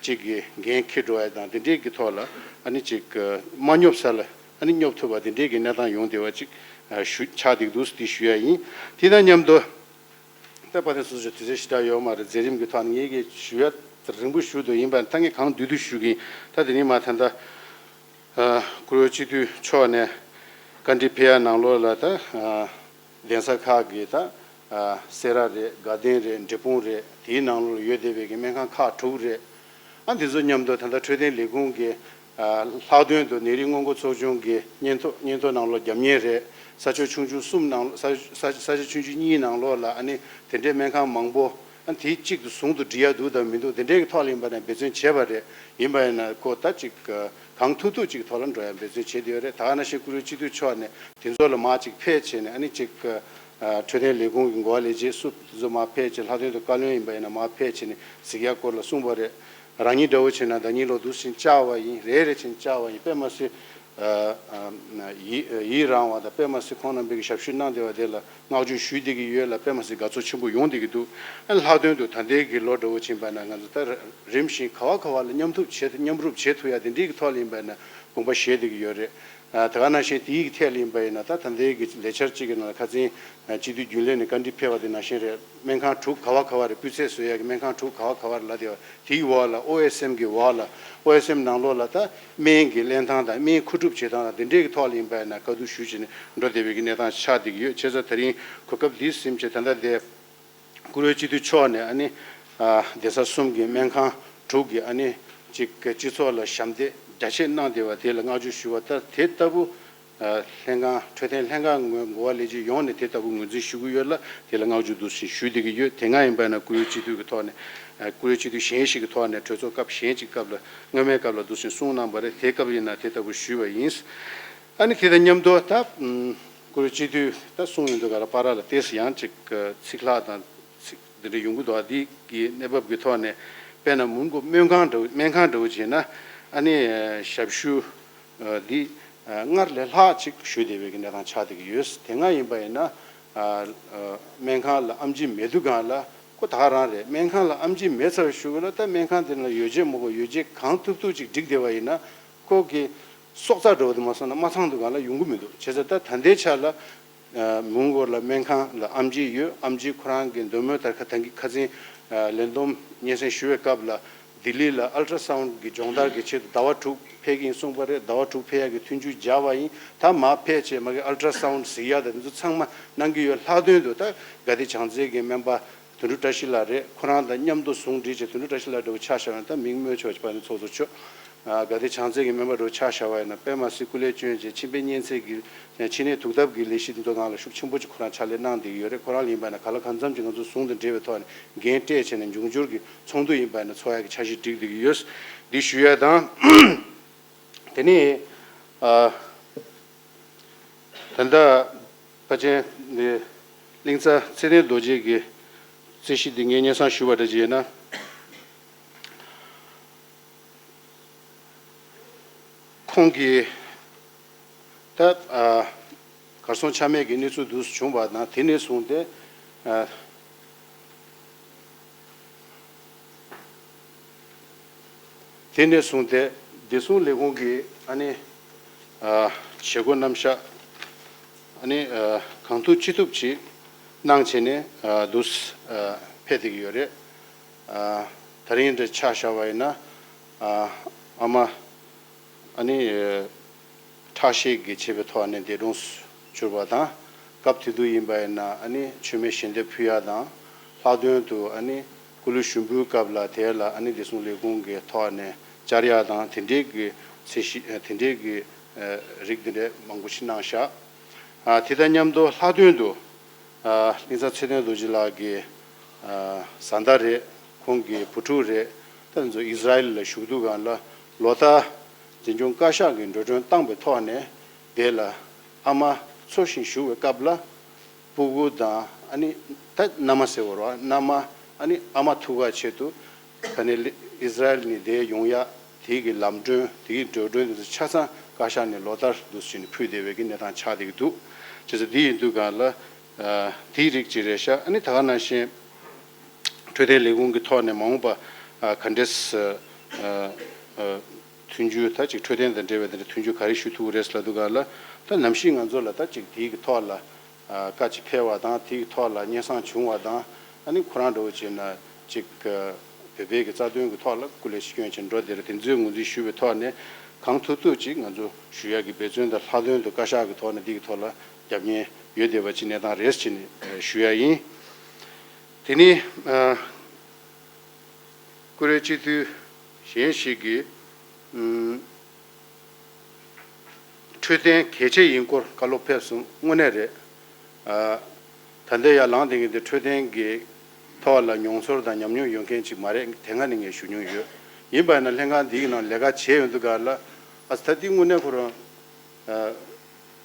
གཅིག་གིས་འགན་འཁྱེར་འགྲོ་ཡ་དང་དེ་འདྲའི་གི་ཐོག་ལ་ཨ་ནི་ཅིག་མ་སྙོབ་ས་ལ་ཨ་ནི་སྙོབ་ཐུབ་པ་དེ་འདྲའི་གི་གནས་སྟངས་ཡོང་བསྡད་པ་ཅིག་ཞུ་ཆགས་བསྡད་འདུག་ཟེར་དེ་ཞུ་ཡ་ཡིན། དེ་དང་མཉམ་དུ། ད་བཀའ་དྲིན་སོ་སོ་དུས་ཚོད་ཞེ་དྲག་ཡོད་མ་རེད། མཛད་རིམ་གྱི་ཐོག་ནས་ངེད་ཀྱིས་ཞུ་ཡ་རིང་པོ་ཞུ་འདོད་ཡིན་པ་ད་ངས་གང་བསྡུས་བསྡུས་ཞུ་གི་ཡིན། ད་དེ་ནས་མ་ད་ལྟ་བཀུར་འོས་སྤྱི་འཐུས་མཆོག་ནས་བཀའ་འདྲི་ཕེབས་ཡ་ནང་ལོགས་ལ་ད་གདན་ས་ཁག་གི་ད་སེ་ར་རེད། དགའ་ལྡན་རེད། འབྲས་སྤུངས་རེད། དེའི་ནང་ལོགས་ལ་ཡོད་བསྡད་པའི་གི་སྨན་ཁང་ཁག་དྲུག་རེད། ཨ་འདི་ཚོ་མཉམ་དུ་ད་ལྟ་འཕྲོད་བསྟེན་ལས་ཁུངས་ཀྱི་ལྷག་དོན་དུ་ནད་རིགས་སྔོན་འགོག་ཚོགས་ཆུང་གི་སྙན་ཐོ་སྙན་ཐོ་ནང་ལོགས་རྒྱབ་གཉེར་རེད། ས་ཕྱོགས་ཆུང་ཆུང་གསུམ་ནང་ས་ས་ས་ཕྱོགས་ཆུང་ཆུང་གཉིས་ནང་ལོགས་ལ་ཨ་ནི་དེ་འདྲའི་སྨན་ཁང་མང་པོ་ཨ་དེའི་གཅིག་ཏུ་ཟུང་དུ་སྒྲིལ་ཡ་འདུག་དང་མི་འདུག་དེ་འདྲའི་གི་ཐོག་ལ་ཡིན་པ་ན་འབད་བརྩོན་བྱས་པ་རེད། ཡིན་པ་ཡིན་ན་ཁོ་ད་ཅིག་གང་ཐུབ་ཐུབ་ཅིག་ཐོག་ལ་འགྲོ་ཡ་འབད་བརྩོན་བྱས་བསྡད་ཡོད་རེད། ད་ག་ནང་བཞིན་བཀུར་འོས་སྤྱི་འཐུས་མཆོག་ནས་དེ་ཚོ་ལ་མར་ཅིག་ཕེབས་བྱས་ནས་ཨ་ནི་ཅིག་འཕྲོད་བསྟེན་ལས་ཁུངས་ཀྱི་འགོ་བ་ལས་བྱེད་སུ་དེ་ཚོ་མར་ཕེབས་བྱས། ལྷག་དོན་དུ་བཀའ་བློན་ཡིན་པ་ཡིན་ན་མར་ཕེབས་བྱས་ནས་གཟིགས་ཡ་སྐོར་ལ་གསུངས་པ་རེད། རང་ཉིད་འདྲ་བོ་བྱས་ན་ཟླ་ཉིན་ལོ་འདུག་ཕྱིན་བཅར་བ་ཡིན། རེ་རེ་བྱས་ནས་བཅར་བ་ཡིན། དཔེ་མ་སྲིད་ ཡིད་རང་བ་དང་དཔེ་མ་སྲིད་ཁོང་རྣམ་པའི་གི་ཞབས་ཞུ་གནང་བསྡད་པ་དེ་ལ་བསྔགས་བརྗོད་ཞུ་བསྡད་ཀྱི་ཡོད་ལ། དཔེ་མ་སྲིད་དགའ་ཚོར་ཆེན་པོ་ཡོང་བསྡད་ཀྱི་འདུག་ཨ་ནི་ལྷག་དོན་དུ་ད་ལྟའི་གི་ལོ་འདྲ་བོ་ཕྱིན་པ་ན་ང་ཚོ་ད་རིམ་བཞིན་ག་བ་ག་བ་ལ་མཉམ་ཐུབ་བྱེད་མཉམ་རུབ་བྱེད་ཐུབ་ཡ་དེ་འདྲའི་གི་ཐོག་ལ་ཡིན་པ་ན་དགོངས་པ་བཞེས་བསྡད་ཀྱི་ཡོད་རེད། ད་ག་ནང་བཞིན་དེའི་གི་ཐད་ལ་ཡིན་པ་ཡིན་ན་ད་ད་ལྟའི་གི་ལས་འཆར་གཅིག་གི་ནང་ལ་ཁ་སང་སྤྱི་འཐུས་རྒྱུན་ལས་ནས་བཀའ་འདྲི་ཕེབས་པ་དེ་ནང་བཞིན་རེད། སྨན་ཁང་དྲུག་ག་བ་ག་བ་རེད། སྤུས་ཚད་བཟོ་ཡ་གི་སྨན་ཁང་དྲུག་ག་བ་ག་བ་རེད་ལབ་བསྡད་པ། དེའི་འོག་ལ་ཨོ་ཨེས་ཨེམ་གི་འོག་ལ་ཨོ་ཨེས་ཨེམ་ནང་ལོགས་ལ་ད་སྨན་གྱི་ལེན་སྟངས་དང་སྨན་མཁོ་སྒྲུབ་བྱེད་སྟངས་དང་དེ་འདྲའི་གི་ཐོག་ལ་ཡིན་པ་ཡིན་ན་བཀའ་བསྡུར་ཞུས་བྱས་ནས་འགྲོ་བསྡད་པའི་གི་གནས་སྟངས་ཆགས་བསྡད་ཀྱི་ཡོད། བྱས་ཙང་ད་རིང་གོ་སྐབས་འདི་ཟིན་བྱས་ད་ལྟ་དེ་བཀུར་འོས་སྤྱི་འཐུས་མཆོག་ནས་ཨ་ནི་ཨ་གདན་ས་གསུམ་གྱི་སྨན་ཁང་དྲུག་གི་ཨ་ནི་གཅིག་སྤྱི་ཚོགས་ལ་ཞབས་འདེགས་རྒྱ་ཆེ་གནང་བསྡད་པ་དེ་ལ་བསྔགས་བརྗོད་ཞུ་བ་ལྟར་དེ་ལྟ་བུ། ལྷན་ཁང་འཕྲོད་བསྟེན་ལྷན་ཁང་ངོས་འགོ་བ་ལས་བྱེད་ཡོངས་ནས་དེ་ལྟ་བུ་ངོས་འཛིན་ཞུ་གི་ཡོད་ལ། དེ་ལ་བསྔགས་བརྗོད་འདུག་སེ་ཞུ་བསྡད་ཀྱི་ཡོད། དེ་སྔ་ཡིན་པ་ན་བཀུར་འོས་སྤྱི་འཐུས་ཀྱི་ཐོག་ནས་བཀུར་འོས་སྤྱི་འཐུས་གཞན་ཞིག་གི་ཐོག་ནས་གྲོས་ཚོགས་སྐབས་གཞན་ཅིག་སྐབས་ལ་སྔོན་མའི་སྐབས་ལ་འདུག་སེ་གསུངས་གནང་བ་རེད། དེ་སྐབས་ཡིན་ན་དེ་ལྟ་བུ་ཞུས་པ་ཡིན། ཨ་ནི་དེ་དང་མཉམ་དུ་ད་བཀུར་འོས་སྤྱི་འཐུས་ད་གསུངས་ཡོང་དུས་ག་ལ་བར་ལ་ཏོག་ཙམ་ཡང་ཅིག་ཚིག་ལྷག་དང་ཚིག་འདི་འདྲ་ཡོང་གི་འདུག་ཨ་འདི་གི་གནས་བབ་ཀྱི་ཐོག་ནས་དཔེར་ན་མུན་གོ་སྨན་ཁང་འདྲ་བོ་སྨན་ཁང་འདྲ་བོ་བྱས་ན་ཨ་ནི་ཞབས་ཞུ། འདི་སྔར་ལས་ལྷག་ཅིག་ཞུ་བསྡད་པའི་གི་གནས་སྟངས་ཆགས་བསྡད་ཀྱི་ཡོད། དེ་སྔ་ཡིན་པ་ཡིན་ན་སྨན་ཁང་ལ་ཨེམ་ཆི་མེད་དུས་སྒང་ལ་ཁོ་ད་ག་རང་རེད། སྨན་ཁང་ལ་ཨེམ་ཆི་མེད་ཚར་བའི་གཞུག་གུ་ལ་ད་སྨན་ཁང་དེ་ལ་ཡོ་བྱད་མ་དགོས་ཡོ་བྱད་གང་ཐུབ་ཐུབ་ཅིག་སྒྲིག་བསྡད་པ་ཡིན་ན་ཁོ་གི་སྲོག་རྩ་འདྲ་བོ་དེ་མ་སོང་ན་མ་ཚང་དུས་སྒང་ལ་ཡོང་གི་མི་འདུག་བྱས་ཙང་ད་ད་ལྟའི་ཆ་ལ། མུན་གོར་ལ་སྨན་ཁང་ལ་ཨེམ་ཆི་ཡོད། ཨེམ་ཆི་ཁོ་རང་གི་འདོད་མོས་ལྟར་ཁ་ཐང་གི་ཁ་སང་ལས་བསྡོམས་སྙན་སེང་ཞུ་བའི་སྐབས་ལ་ལྡི་ལི་ལ་ཨལ་ཏྲ་སའུན་གི་སྦྱོང་བརྡར་གྱི་ཆེད་དུ་ཟླ་བ་དྲུག་ཕེབས་ཀྱི་ཡིན་གསུངས་པ་རེད། ཟླ་བ་དྲུག་ཕེབས་ཡག་གི་མཐུན་འགྱུར་སྦྱར་བ་ཡིན། ད་མར་ཕེབས་བྱས་མ་གི་ཨལ་ཏྲ་སའུན་གཟིགས་ཡག་དང་འདི་ཚོ་ཚང་མ་གནང་གི་ཡོད། ལྷག་དོན་དུ་ད་དགའ་བདེ་བྱང་རྩེ་གི་སྨན་པ་དོན་གྲུབ་བཀྲ་ཤིས་ལགས་རེད། ཁོ་རང་དང་མཉམ་དུ་ཟུང་སྒྲིལ་བྱས། དོན་གྲུབ་བཀྲ་ཤིས་ལགས་འདྲ་བོ་ཆ་བཞག་ན་ད་མིང་སྨོས་ཆོག་པ་ནི་ཚོགས་གཙོ་མཆོག་དགའ་བདེ་བྱང་རྩེ་གི་སྨན་པ་འདྲ་བོ་ཆ་བཞག་པ་ཡིན་ན་དཔེ་མ་སྲིད་སྐུ་ལས་བསྐྱོན་བྱས་མཆིན་པའི་གཉན་ཚད་ཀྱི་མཆིན་ནད་དུག་ཐབས་ཀྱི་ལས་གཞི་འདི་ཚོ་སྒང་ལ་ཤུགས་ཆེན་པོ་ཅིག་ཁོ་རང་ཕྱག་ལས་གནང་བསྡད་ཀྱི་ཡོད་རེད། ཁོ་རང་ལ་ཡིན་པ་ཡིན་ན་ག་ལ་གང་འཚམ་ཅིག་ང་ཚོ་ཟུང་དུ་འབྲེལ་བའི་ཐོག་ནས་འགན་སྤྲད་བྱས་ནས་འབྱུང་འགྱུར་གྱི་ཚོགས་འདུ་ཡིན་པ་ཡིན་ན་ཚོགས་ཡག་གི་འཆར་གཞི་སྒྲིག་བསྡད་ཀྱི་ཡོད། འདི་ཞུ་ཡ་དང་། དེ་ནས་ཨ། ད་ལྟ་ཕལ་ཆེར་འདི་གླིང་ཚ་ཚེ་བརྟན་རྡོ་རྗེ་གི་རྩིས་གཞི་འདི་ངས་སྙན་སེང་ཞུ་བ་འདྲ་ཅིག་ཡིན་ན། ཁོང་གིས་ད་ཨ་གར་སོང་ཆ་མེད་ཀྱི་གནས་ཚུལ་འདུག་བྱུང་བ་དང་དེ་ནས་བཟུང་སྟེ་ཨ། དེ་ནས་བཟུང་སྟེ་བདེ་སྲུང་ལས་ཁུངས་ཀྱི་ཨ་ནི་ཨ་བྱེད་སྒོ་རྣམ་གཞག་ཨ་ནི་ཨ་གང་ཐུབ་ཅི་ཐུབ་ཅིག་གནང་བྱས་ནས་ཨ་འདུག་ཨ་ཕེབས་བསྡད་ཀྱི་ཡོད་རེད། ཨ་ད་རིང་འདྲ་ཆ་བཞག་པ་ཡིན་ན་ཨ་ཨ་མ་ཨ་ནི་ཁྲག་ཤེད་ཀྱི་བྱེད་པའི་ཐོག་ནས་འདས་གྲོངས་སུ་གྱུར་པ་དང་། སྐབས་དེ་དུས་ཡིན་པ་ཡིན་ན་ཨ་ནི་མཆོད་མེ་ཞལ་འདེབས་ཕུལ་ཡ་དང་། ལྷག་དོན་དུ་ཨ་ནི་སྐུ་ལུས་ཞུགས་འབུལ་སྐབས་ལ་དེ་ལ་ཨ་ནི་བདེ་སྲུང་ལས་ཁུངས་ཀྱི་ཐོག་ནས་བཅར་ཡ་དང་དེ་འདྲའི་གི་ཚད་གཞི་དེ་འདྲའི་གི་རིགས་དེ་འདྲའི་མང་པོ་ཞིག་གནང་བཞག་ཨ་དེ་དང་མཉམ་དུ་ལྷག་དོན་དུ་ཨ་གླིང་ཚ་ཚེ་བརྟན་རྡོ་རྗེ་ལགས་ཀྱི་ཨ་བཟའ་ཟླ་རེད། ཁོང་གི་བུ་ཕྲུག་རེད། ད་ང་ཚོ་ཨི་ཟི་རལ་ལ་བཞུགས་དུས་སྒང་ལ་ལོ་ལྟར་འཛིན་སྐྱོང་བཀའ་ཤག་གིས་འགྲོ་གྲོན་བཏང་པའི་ཐོག་ནས་དེ་ལ་ཨ་མ་འཚོ་ཞིང་བཞུགས་པའི་སྐབས་ལ་སྤུ་གུ་དང་ཨ་ནི་ད་མནའ་མ་ཟེར་བ་རེད་བ། མནའ་མ་ཨ་ནི་ཨ་མ་ཐུག་ག་ཆེད་དུ་ད་ནི་ཨི་ཟི་རལ་ནས་དེ་ཡོང་ཡ་དེའི་གི་ལམ་གྲོན་དེའི་འགྲོ་གྲོན་དེ་ཚོ་ཆ་ཚང་བཀའ་ཤག་ནས་ལོ་ལྟར་འདུག་སེ་བྱས་ནས་ཕུལ་བསྡད་པའི་གི་གནས་སྟངས་ཆགས་བསྡད་ཀྱི་འདུག་བྱས་ཙང་དེ་ཡིན་དུས་སྒང་ལ་ཨ་དེའི་རིགས་ཅིག་རེད་ཤག་ཨ་ནི་ད་ག་ནང་བཞིན་འཕྲོད་བསྟེན་ལས་ཁུངས་ཀྱི་ཐོག་ནས་མ་འོངས་པ་ཨ་ག་འདྲས་ཨ་ཨ་མཐུན་འགྱུར་ད་ཅིག་འཕྲོད་བསྟེན་དང་འབྲེལ་བའི་དེ་འདྲ་མཐུན་འགྱུར་ག་རེ་ཞུ་ཐུབ་ཀྱི་རེད་ལབ་དུས་སྒང་ལ་ད་ནམ་ཞིག་ང་ཚོ་ལ་ད་ཅིག་དེའི་གི་ཐོག་ལ་ཨ་བཀའ་ཅིག་ཕེབས་པ་དང་དེའི་གི་ཐོག་ལ་སྙན་སེང་བྱུང་བ་དང་ཨ་ནི་ཁོ་རང་འདྲ་བོ་བྱས་ན་ཅིག་བོད་པའི་གི་རྩ་དོན་གི་ཐོག་ལ་སྐུ་ལས་ཕྱི་སྐྱོན་བྱས་འགྲོ་དེར་དེ་ཚོའི་ངོས་འཛིན་ཞུ་བའི་ཐོག་ནས་གང་ཐུབ་ཐུབ་ཅིག་ང་ཚོ་ཞུ་ཡག་གི་འབད་བརྩོན་དང་ལྷག་དོན་དུ་བཀའ་ཤག་གི་ཐོག་ནས་འདི་གི་ཐོག་ལ་རྒྱབ་གཉེར་ཡོད་བསྡད་པ་ཅིག་གནས་སྟངས་རེད་ཅེས་ནས་ཞུ་ཡ་ཡིན། དེ་ནི་ཨ་བཀུར་འོས་སྤྱི་འཐུས་གཞན་ཞིག་གིས་ཨམ་འཕྲོད་བསྟེན་གལ་ཆེ་ཡིན་སྐོར་བཀའ་སློབ་ཕེབས་སོང་། དངོས་གནས་རེད། ཨ་ད་ལྟ་ཡར་ལངས་བསྡད་མཁན་དེ་འཕྲོད་བསྟེན་གྱི་ཐོག་ལ་མྱོང་ཚོར་དང་ཉམས་མྱོང་ཡོད་མཁན་ཅིག་མ་རེད། དེ་སྔ་ནས་ངས་ཞུ་མྱོང་ཡོད། ཡིན་པ་ཡིན་ན་ལྷན་ཁང་འདིའི་ནང་ལས་ཀ་བྱས་ཡོང་དུས་སྒང་ལ་ཨ་ད་འདི་དངོས་གནས་ཁོ་རང་ཨ་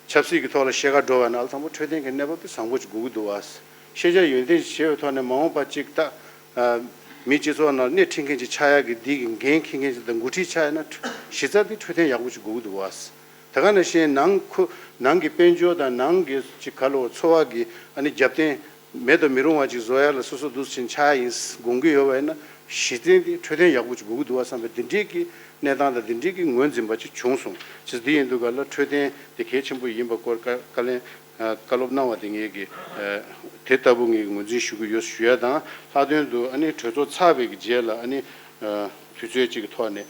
ཆབ་སྲིད་ཀྱི་ཐོག་ལ་བཤད་ག་འགྲོ་བ་ན་ཨ་དང་པོ་འཕྲོད་བསྟེན་གྱི་གནས་བབ་དེ་བཟང་པོ་ཅིག་དགོས་ཀྱི་འདུག་བ། ཤེས་བྱ་ཡོན་ཏན་ཅིག་བྱས་པའི་ཐོག་ནས་མ་འོངས་པ་ཅིག་ད་ཨ་མི་སྤྱི་ཚོགས་ནང་སྣེ་ཁྲིད་མཁན་ཅིག་ཆགས་ཡག་གི་འདི་གི་འགན་འཁྱེར་མཁན་ཅིག་དང་འགོ་ཁྲིད་ཆགས་ཡག་ན་གཞི་རྩ་འདི་འཕྲོད་བསྟེན་ཡག་པོ་ཅིག་དགོས་ཀྱི་འདུག་བ། ད་ག་ནང་བཞིན་ནང་ཁུ་ནང་གི་དཔལ་འབྱོར་དང་ནང་གི་ཅིག་ག་ལོ་འཚོ་བ་གི་ཨ་ནི་རྒྱབ་རྟེན་མེད་དུ་མི་རུང་བ་ཅིག་བཟོ་ཡ་ལ་སོ་སོ་འདུག་ཕྱིན་ཆགས་ཡིན་དགོངས་ཀྱི་ཡོད་པ་ཡིན་ན། གཞི་རྟེན་དེ་འཕྲོད་བསྟེན་ཡག་པོ་ཅིག་དགོས་ཀྱི་འདུག་བ་བསམ་པའི་འདི་འདྲའི་གི་གནས་སྟངས་དང་འདི་འདྲའི་གི་ངོས་འཛིན་པ་ཅིག་བྱུང་སོང་། ཅིག་འདི་ཡིན་དུས་ག་ལ་འཕྲོད་བསྟེན་དེ་གལ་ཆེན་པོ་ཡིན་པ་སྐོར་བཀའ་བཀའ་ལན་བཀའ་སློབ་གནང་བ་དེ་ངེད་ཀྱིས་དེ་ལྟ་བུ་ངེད་ཀྱིས་ངོས་འཛིན་ཞུ་གི་ཡོད་ཞུ་ཡ་དང་། ལྷག་དོན་དུ་ཨ་ནི་གྲོས་ཚོགས་ཚར་བའི་གི་རྗེས་ལ་ཨ་ནི་དུས་ཚོད་ཅིག་གི་ཐོག་ནས་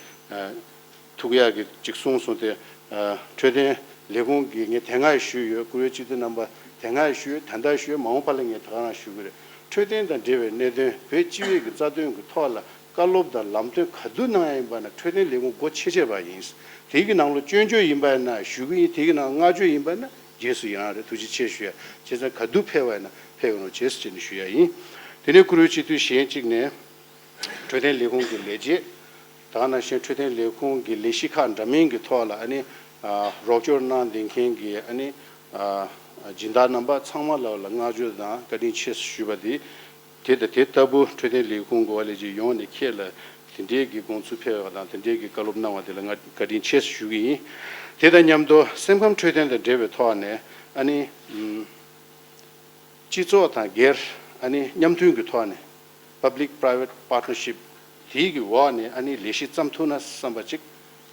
ཐུག་ཡག་གི་ཅིག་གསུངས་སོང་སྟེ། འཕྲོད་བསྟེན་ལས་ཁུངས་ཀྱིས་ངས་དེ་སྔ་ཡང་ཞུས་ཡོད། བཀུར་འོས་སྤྱི་འཐུས་རྣམ་པ་དེ་སྔ་ཡང་ཞུས་ཡོད། ད་ལྟ་ཞུས་ཡོད། མ་འོངས་པ་ལ་ངས་ད་ག་རང་ཞུ་གི་རེད། འཕྲོད་བསྟེན་དང་འབྲེལ་བའི་གནད་དོན་བོད་སྤྱི་པའི་གི་རྩ་དོན་གྱི་ཐོག་ལ་བཀའ་སློབ་དང་ལམ་སྟོན་ག་དུས་གནང་ཡ་ཡིན་པ་ན་འཕྲོད་བསྟེན་ལས་ཁུངས་སྒོ་ཕྱེ་ཕྱེ་བ་ཡིན། དེའི་གི་ནང་ལ་སྐྱོན་བརྗོད་ཡིན་པ་ཡིན་ན་ཞུ་གི་ཡིན། དེའི་གི་ནང་བསྔགས་བརྗོད་ཡིན་པ་ན་རྗེས་སུ་ཡི་རང་རེད། ཐུགས་རྗེ་ཆེ་ཞུ་ཡ། བྱས་ཙང་ག་དུས་ཕེབས་པ་ཡིན་ན་ཕེབས་ཡོང་རོགས་བྱེད་ཟེར་བྱས་ནས་ཞུ་ཡ་ཡིན། དེ་ནས་བཀུར་འོས་སྤྱི་འཐུས་གཞན་གཅིག་ནས། འཕྲོད་བསྟེན་ལས་ཁུངས་ཀྱི་ལས་བྱེད། ད་ག་ནང་བཞིན་འཕྲོད་བསྟེན་ལས་ཁུངས་ཀྱི་ལས་གཞི་ཁག་འདྲ་མིན་གྱི་ཐོག་ལ་ཨ་ནི་ཨ་རོགས་སྐྱོར་གནང་བསྡད་མཁན་གྱི་ཨ་ནི་ཨ་སྦྱིན་བདག་རྣམ་པ་ཚང་མ་ལ་ལ་བསྔགས་བརྗོད་དང་བཀའ་དྲིན་ཆེ་ཞུས་པ་དེ། དེ་དང་དེ་ལྟ་བུ་འཕྲོད་བསྟེན་ལས་ཁུངས་འགོ་བ་ལས་བྱེད་ཡོངས་ནས་ཁྱེད་ལ་དེ་འདྲའི་གི་དགོངས་ཚུལ་ཕེབས་པ་དང་དེ་འདྲའི་གི་བཀའ་སློབ་གནང་བ་དེ་ལ་ང་བཀའ་དྲིན་ཆེ་ཞུ་གི་ཡིན། དེ་དང་མཉམ་དུ་སེམས་ཁམས་འཕྲོད་བསྟེན་དང་འབྲེལ་བའི་ཐོག་ནས་ཨ་ནི་ཨམ། སྤྱི་ཚོགས་དང་སྒེར་ཨ་ནི་མཉམ་མཐུན་གྱི་ཐོག་ནས་Public Private Partnership དེའི་གི་འོག་ནས་ཨ་ནི་ལས་གཞི་བརྩམས་ཐུབ་ན་བསམ་པ་ཅིག་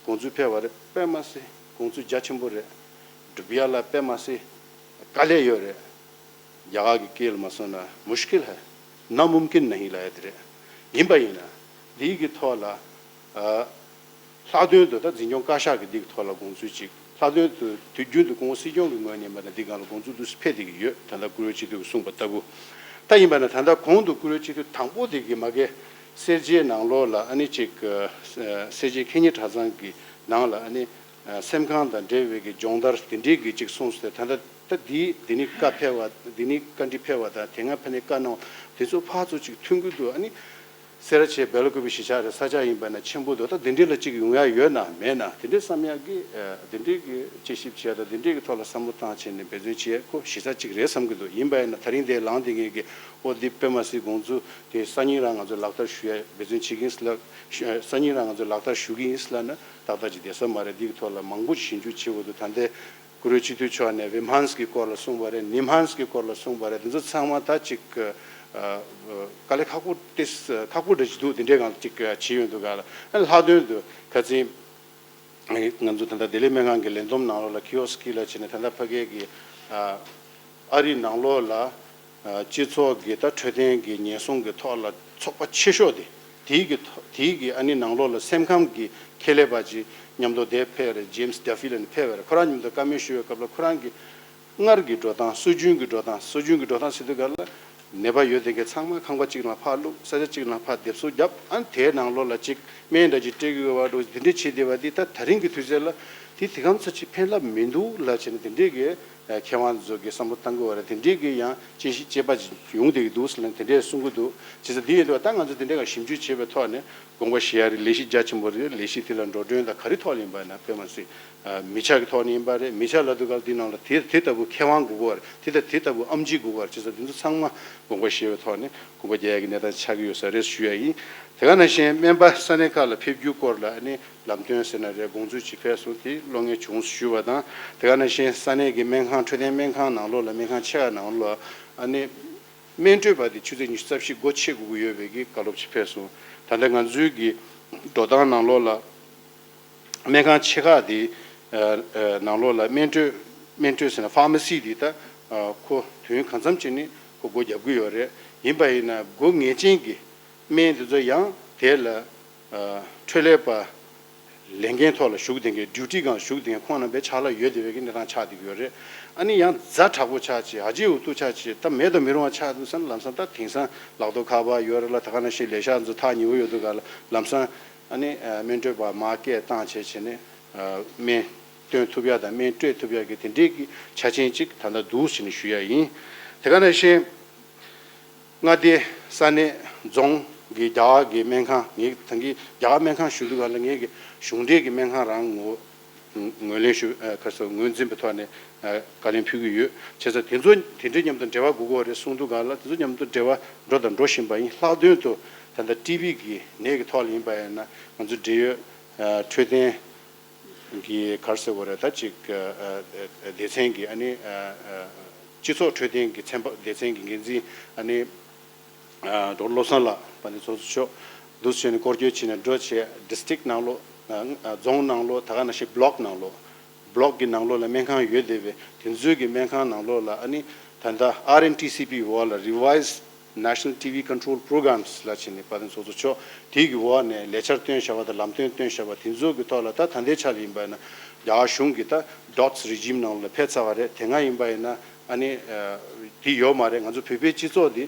དགོངས་ཚུལ་ཕེབས་པ་རེད། དཔེ་མ་སྲིད་དགོངས་ཚུལ་རྒྱ་ཆེན་པོ་རེད། སྒྲུབ་ཡ་ལ་དཔེ་མ་སྲིད་དཀའ་ལས་ཡོད་རེད། རྒྱ་གར་གྱི་སྐད་ལ་མ་སོང་ན་مشکل ہے، ناممکن نہیں ལབ་ཡ་དེ་རེད། ཡིན་པ་ཡིན་ན་འདིའི་གི་ཐོག་ལ་ཨ། ལྷག་དོན་དུ་ད་འཛིན་སྐྱོང་བཀའ་ཤག་གི་འདི་གི་ཐོག་ལ་དགོངས་ཚུལ་གཅིག་ལྷག་དོན་དུ་དུས་རྒྱུན་དུ་སྐུ་ངོ་སྲིད་སྐྱོང་གི་ངོས་ནས་མ་ད་འདི་སྒང་ལ་དགོངས་ཚུལ་འདུག་སེ་ཕེབས་བསྡད་ཀྱི་ཡོད། ད་ལྟ་བཀུར་འོས་སྤྱི་འཐུས་ཀྱིས་གསུངས་པ་ལྟ་བུ། ད་ཡིན་པ་ན་ད་ལྟ་གོང་དུ་བཀུར་འོས་སྤྱི་འཐུས་དང་པོ་དེ་གི་མ་གི་གསལ་བརྗེའི་ནང་ལོགས་ལ་ཨ་ནི་གཅིག་གསལ་བརྗེ་ཁེ་ཉེ་གྲྭ་ཚང་གི་ནང་ལ་ཨ་ནི་སེམས་ཁམས་དང་འབྲེལ་བའི་གི་སྦྱོང་བརྡར་དེ་འདྲའི་གི་གཅིག་གསུངས་སོང་སྟེ། ད་ལྟ་ད་འདི་འདི་ནི་བཀའ་ཕེབས་པ་འདི་ནི་བཀའ་འདྲི་ཕེབས་པ་དང་དེ་སྔ་ཕ་ནས་བཀའ་གནང་བ་དེ་ཚོ་ཕར་ཚུར་གཅིག་མཐུན་གྱི་འདུག་ཨ་ནི། སེ་ར་བྱེས་སྦེལ་ཀོབ་གཞིས་ཆགས་རེད། ས་ཆ་ཡིན་པ་ན་ཆེན་པོ་འདུག་ད་འདི་འདྲའི་ལ་གཅིག་ཡོང་ཡ་ཡོད་ན་མེད་ན་འདི་འདྲའི་བསམ་ཡ་གི་འདི་འདྲའི་གི་དཔྱད་ཞིབ་བྱས་དང་འདི་འདྲའི་གི་ཐོག་ལ་བསམ་བློ་བཏང་བྱས་ནས་འབད་བརྩོན་བྱེད་ཡ་ཁོ་གཞི་རྩ་གཅིག་རེད་བསམ་གི་འདུག་ཡིན་པ་ཡིན་ན་ད་རིང་འདིར་ལངས་བསྡད་མཁན་གྱི་ཨོ་འདི་དཔེ་མ་སྲིད་དགོངས་ཚུལ་དེ་སང་ཉིན་རང་ང་ཚོས་ལག་བསྟར་ཞུ་ཡ་འབད་བརྩོན་བྱེད་ཀྱི་ཡིན་ཟེར་ལབ། སང་ཉིན་རང་ང་ཚོས་ལག་བསྟར་ཞུ་གི་ཡིན་ཟེར་ལབ་ན་ཏག་ཏག་ཅིག་བསྡད་ས་མ་རེད། འདི་གི་ཐོག་ལ་མང་པོ་ཞིབ་འཇུག་བྱེད་དགོས་འདུག་ད་ལྟའི་བཀུར་འོས་སྤྱི་འཐུས་མཆོག་ནས་ཝི་མྷན་སི་གི་སྐོར་ལ་གསུངས་པ་རེད། ནི་མྷན་སི་གི་སྐོར་ལ་གསུངས་པ་རེད། འདི་ཚོ་ཚང་མ་ད་ཅིག་ཨ་ཨ་དཀའ་ལས་ཁག་པོ་ཏིས་ཁག་པོ་འདྲ་ཅིག་འདུག་འདི་འདྲའི་སྒང་ཅིག་བྱས་ཡོང་དུས་ག་ལ་ལྷག་དོན་དུ་ཁ་སང་ང་ཚོ་ད་ལྟ་ལྡི་ལི་སྨན་ཁང་གི་ལས་བསྡོམས་ནང་ལོགས་ལ་ཁི་ཨོ་སི་ཀི་ལ་བྱས་ནས་ད་ལྟ་ཕ་གི་གི་ཨ་ཨ་རི་ནང་ལོགས་ལ་སྤྱི་ཚོགས་ཀྱི་ད་འཕྲོད་བསྟེན་གྱི་ཉེན་སྲུང་གི་ཐོག་ལ་ཚོགས་པ་ཆེ་ཤོས་དེ་དེའི་གི་ཐོ་དེའི་གི་ཨ་ནི་ནང་ལོགས་ལ་སེམས་ཁམས་ཀྱི་ཁྱད་ལས་པ་ཅིག་མཉམ་དུ་དེ་ཕེབས་རེད། ཇེམ་སི་ཌ་ཕི་ལ་ནི་ཕེབས་པ་རེད། ཁོ་རང་མཉམ་དུ་བཀའ་མོལ་ཞུ་བའི་སྐབས་ལ་ཁོ་རང་གི་སྔར་གྱི་འགྲོ་སྟངས་སྲོལ་རྒྱུན་གྱི་འགྲོ་སྟངས་སྲོལ་རྒྱུན་གྱི་འགྲོ་སྟངས་ཟེར་དུས་ག་ལ་ནད་པ་ཡོད་དེ་གའི་ཚང་མ་ཁང་པ་གཅིག་ནང་ཕར་བླུགས། ས་ཆ་གཅིག་ནང་ཕར་སྡེབ་གསོག་བརྒྱབ། ཨ་ནི་དེའི་ནང་ལོགས་ལ་ཅིག་སྨན་འདྲ་ཅིག་སྤྲད་ཀྱི་ཡོད་པ་འགྲོ་དེ་འདྲས་བྱས་བསྡད་པ་འདི་ད་ད་རིང་གི་དུས་ཚོད་ལ་དེ་དེ་གམ་ཚ་ཅིག་ཕན་རླབས་མི་འདུག་ལབ་བྱས་ནས་དེ་འདྲས་ཀྱི་མཁས་དབང་ཚོ་གི་བསམ་བློ་བཏང་གི་ཡོད་རེད། དེ་འདྲས་ཀྱི་ཡང་དཔྱད་ཞིབ་དཔྱད་པ་ཅིག་ཡོང་བསྡད་ཀྱི་འདུག་ཟེར་ནས་དེ་འདྲས་གསུང་གི་འདུག་བྱས་ཙང་འདི་ཡིན་དུས་ད་ང་ཚོ་དེ་འདྲས་ཀྱི་ཞིབ་འཇུག་བྱས་པའི་ཐོག་ནས་དགོངས་པ་བཞེས་ཡ་རེད། ལས་གཞི་རྒྱ་ཆེན་པོ་རེད། ལས་གཞི་དེ་ལ་འགྲོ་གྲོན་དང་ག་རེ་ཐོག་ལ་ཡིན་པ་ཡིན་ན་དཔེ་མ་སྲིད་མི་ཆ་གི་ཐོག་ནས་ཡིན་པ་རེད། མི་ཆ་ལབ་དུས་སྐབས་འདི་ནང་ལ་དེ་དེ་ལྟ་བུ་མཁས་དབང་དགོས་ཀྱི་ཡོད་རེད། དེ་ལྟ་དེ་ལྟ་བུ་ཨེམ་ཆི་དགོས་ཀྱི་ཡོད་རེད། བྱས་ཙང་འདི་ཚོ་ཚང་མ་དགོངས་པ་བཞེས་པའི་ཐོག་ནས་དགོངས་པ་རྒྱག་ཡ་གི་གནས་སྟངས་ཆགས་ཀྱི་ཡོད་ས་རེད་ཞུ་ཡ་ཡིན། དེ་ག་ནང་བཞིན་སྨན་པ་ས་གནས་ཁག་ལ་ཕེབས་རྒྱུའི་སྐོར་ལ་ཨ་ནི་ལམ་སྟོན་ཟེར་ན་རེད། དགོངས་ཚུལ་ཅིག་ཕེབས་སོང་། དེ་བློ་ངེས་བྱུང་ཞུ་བ་དང་། དེ་ག་ནང་བཞིན་ས་གནས་ཀྱི་སྨན་ཁང་འཕྲོད་བསྟེན་སྨན་ཁང་ནང་ལོགས་ལ་སྨན་ཁང་ཆེ་ཁག་ནང་ལོགས་ཨ་ནི་སྨན་སྤྲོད་པ་དེ་ཆུ་ཚོད་ཉི་ཤུ་རྩ་བཞི་སྒོ་ཕྱེ་དགོས་ཀྱི་ཡོད་པའི་གི་བཀའ་སློབ་ཅིག་ཕེབས་སོང་། ད་ལྟ་ང་ཚོའི་གི་འགྲོ་སྟངས་ནང་ལོགས་ལ་སྨན་ཁང་ཆེ་ཁག་དེ་ཨ་ཨ་ནང་ལོགས་ལ་སྨན་སྤྲོད་སྨན་སྤྲོད་ཟེར་ན་ཕར་མ་སི་དེ་ད་ཨ་ཁོ་དུས་ཡུན་གང་འཚམ་ཅིག་ནི་ཁོ་སྒོ་རྒྱབ་ཀྱི་ཡོད་རེད། ཡིན་པ་ཡིན་ན་སྒོ་ངེས་ཅན་གྱི་སྨན་དེ་ཚོ་ཡང་དེ་ལ་ཨ་འཕྲོད་ལས་པ་ལས་འགན་ཐོག་ལ་ཞུགས་བསྡད་མཁན་ཌིའུ་ཊི་སྒང་ཞུགས་བསྡད་མཁན་ཁོང་རྣམ་པའི་ཕྱག་ལ་ཡོད་བསྡད་པའི་གི་གནས་སྟངས་ཆགས་བསྡད་ཀྱི་ཡོད་རེད། ཨ་ནི་ཡང་ཛ་དྲག་པོ་ཆགས་བྱས་ཨ་ཅེ་འུ་ཐུག་ཆགས་བྱས་ད་མེད་དུ་མི་རུང་བ་ཆགས་འདུག་ཟེར་ན་ལམ་སང་ད་དེང་སང་ལག་ཐོག་ཁ་པར་ཡོད་རེད་ལ། ད་ག་ནང་བཞིན་ལས་ཤག་ཚོ་ཐག་ཉེ་བོ་ཡོད་འདུག་ག་ལ་ལམ་སང་ཨ་ནི་ཨ་སྨན་སྤྲོད་པ་མར་སྐད་བཏང་བྱས་བྱས་ནས་ཨ་སྨན་སྟོན་ཐུབ་ཡ་དང་སྨན་སྤྲོད་ཐུབ་ཡ་གི་དེ་འདྲའི་གི་ཆ་རྐྱེན་ཅིག་ད་ལྟ་འདུག་ཟེར་ནས་ཞུ་ཡ་ཡིན། དེ་ག་ནང་བཞིན། མངའ་སྡེ་ས་གནས་རྫོང་གི་རྒྱ་གར་གྱི་སྨན་ཁང་ངས་ད་གིན་རྒྱ་གར་སྨན་ཁང་ཞུ་དུས་ག་ལ་ངས་ཀྱི་གཞུང་འབྲེལ་གྱི་སྨན་ཁང་རང་ངོ་ངོས་ལེན་ཞུ་ཨ་ག་ཚོད་ངོས་འཛིན་པའི་ཐོག་ནས་ཨ་བཀའ་ལན་ཕུལ་གྱི་ཡོད། བྱས་ཙང་དེ་ཚོ་དེ་འདྲའི་མཉམ་དུ་འབྲེལ་བ་དགོས་ཀྱི་ཡོད་རེད་གསུང་དུས་ག་ལ་དེ་ཚོ་མཉམ་དུ་འབྲེལ་བ་འགྲོ་དང་འགྲོ་བཞིན་པ་ཡིན། ལྷག་དོན་དུ་ད་ལྟ་ཊི་བི་གི་ནད་ཀྱི་ཐོག་ལ་ཡིན་པ་ཡིན་ན་ང་ཚོ་འབྲེལ་ཡོད་ཨ་འཕྲོད་བསྟེན་ གི་ག་རེ་ཟེར་དགོས་རེད། ད་ཅིག་སྡེ་ཚན་གྱི་ཨ་ནི་སྤྱི་ཚོགས་འཕྲོད་བསྟེན་གྱི་ཚན་པ་སྡེ་ཚན་གྱི་འགན་འཛིན་ཨ་ནི་ཌོག་ཊར་བློ་བཟང་ལགས། དཔལ་ལྡན་ཚོགས་གཙོ་མཆོག་འདུག་སེ་བྱས་ནས་སྐོར་སྐྱོད་བྱས་ནས་འགྲོ་བྱས། ཌིས་ཊིག་ནང་ལོགས། རྫོང་ནང་ལོགས། ད་ག་ནང་བཞིན་བྷི་ལོག་ནང་ལོགས། བྷི་ལོག་གི་ནང་ལོགས་ལ་སྨན་ཁང་ཡོད་བསྡད་པའི་དེ་ཚོའི་གི་སྨན་ཁང་ནང་ལོགས་ལ་ཨ་ནི་ད་ལྟ་ཨར་ཨེན་ཊི་སི་པི་འོག་ལ་Revised National T B Control Programs ལབ་བྱས་ནས་དཔལ་ལྡན་ཚོགས་གཙོ་མཆོག་དེའི་གི་འོག་ནས་ལས་འཆར་བཏོན་བཞག་པ་དང་ལམ་སྟོན་བཏོན་བཞག་པ་དེ་ཚོའི་གི་ཐོག་ལ། ད་ད་ལྟའི་ཆ་ལ་ཡིན་པ་ཡིན་ན་རྒྱ་གར་གཞུང་གི་ད་ཌོཊ་སི་རི་ཇིམ་ནང་ལ་ཕེབས་ཚར་བ་རེད། དེ་སྔ་ཡིན་པ་ཡིན་ན་ཨ་ནི་དེ་ཡོད་མ་རེད། ང་ཚོ་བོད་པའི་སྤྱི་ཚོགས་འདི་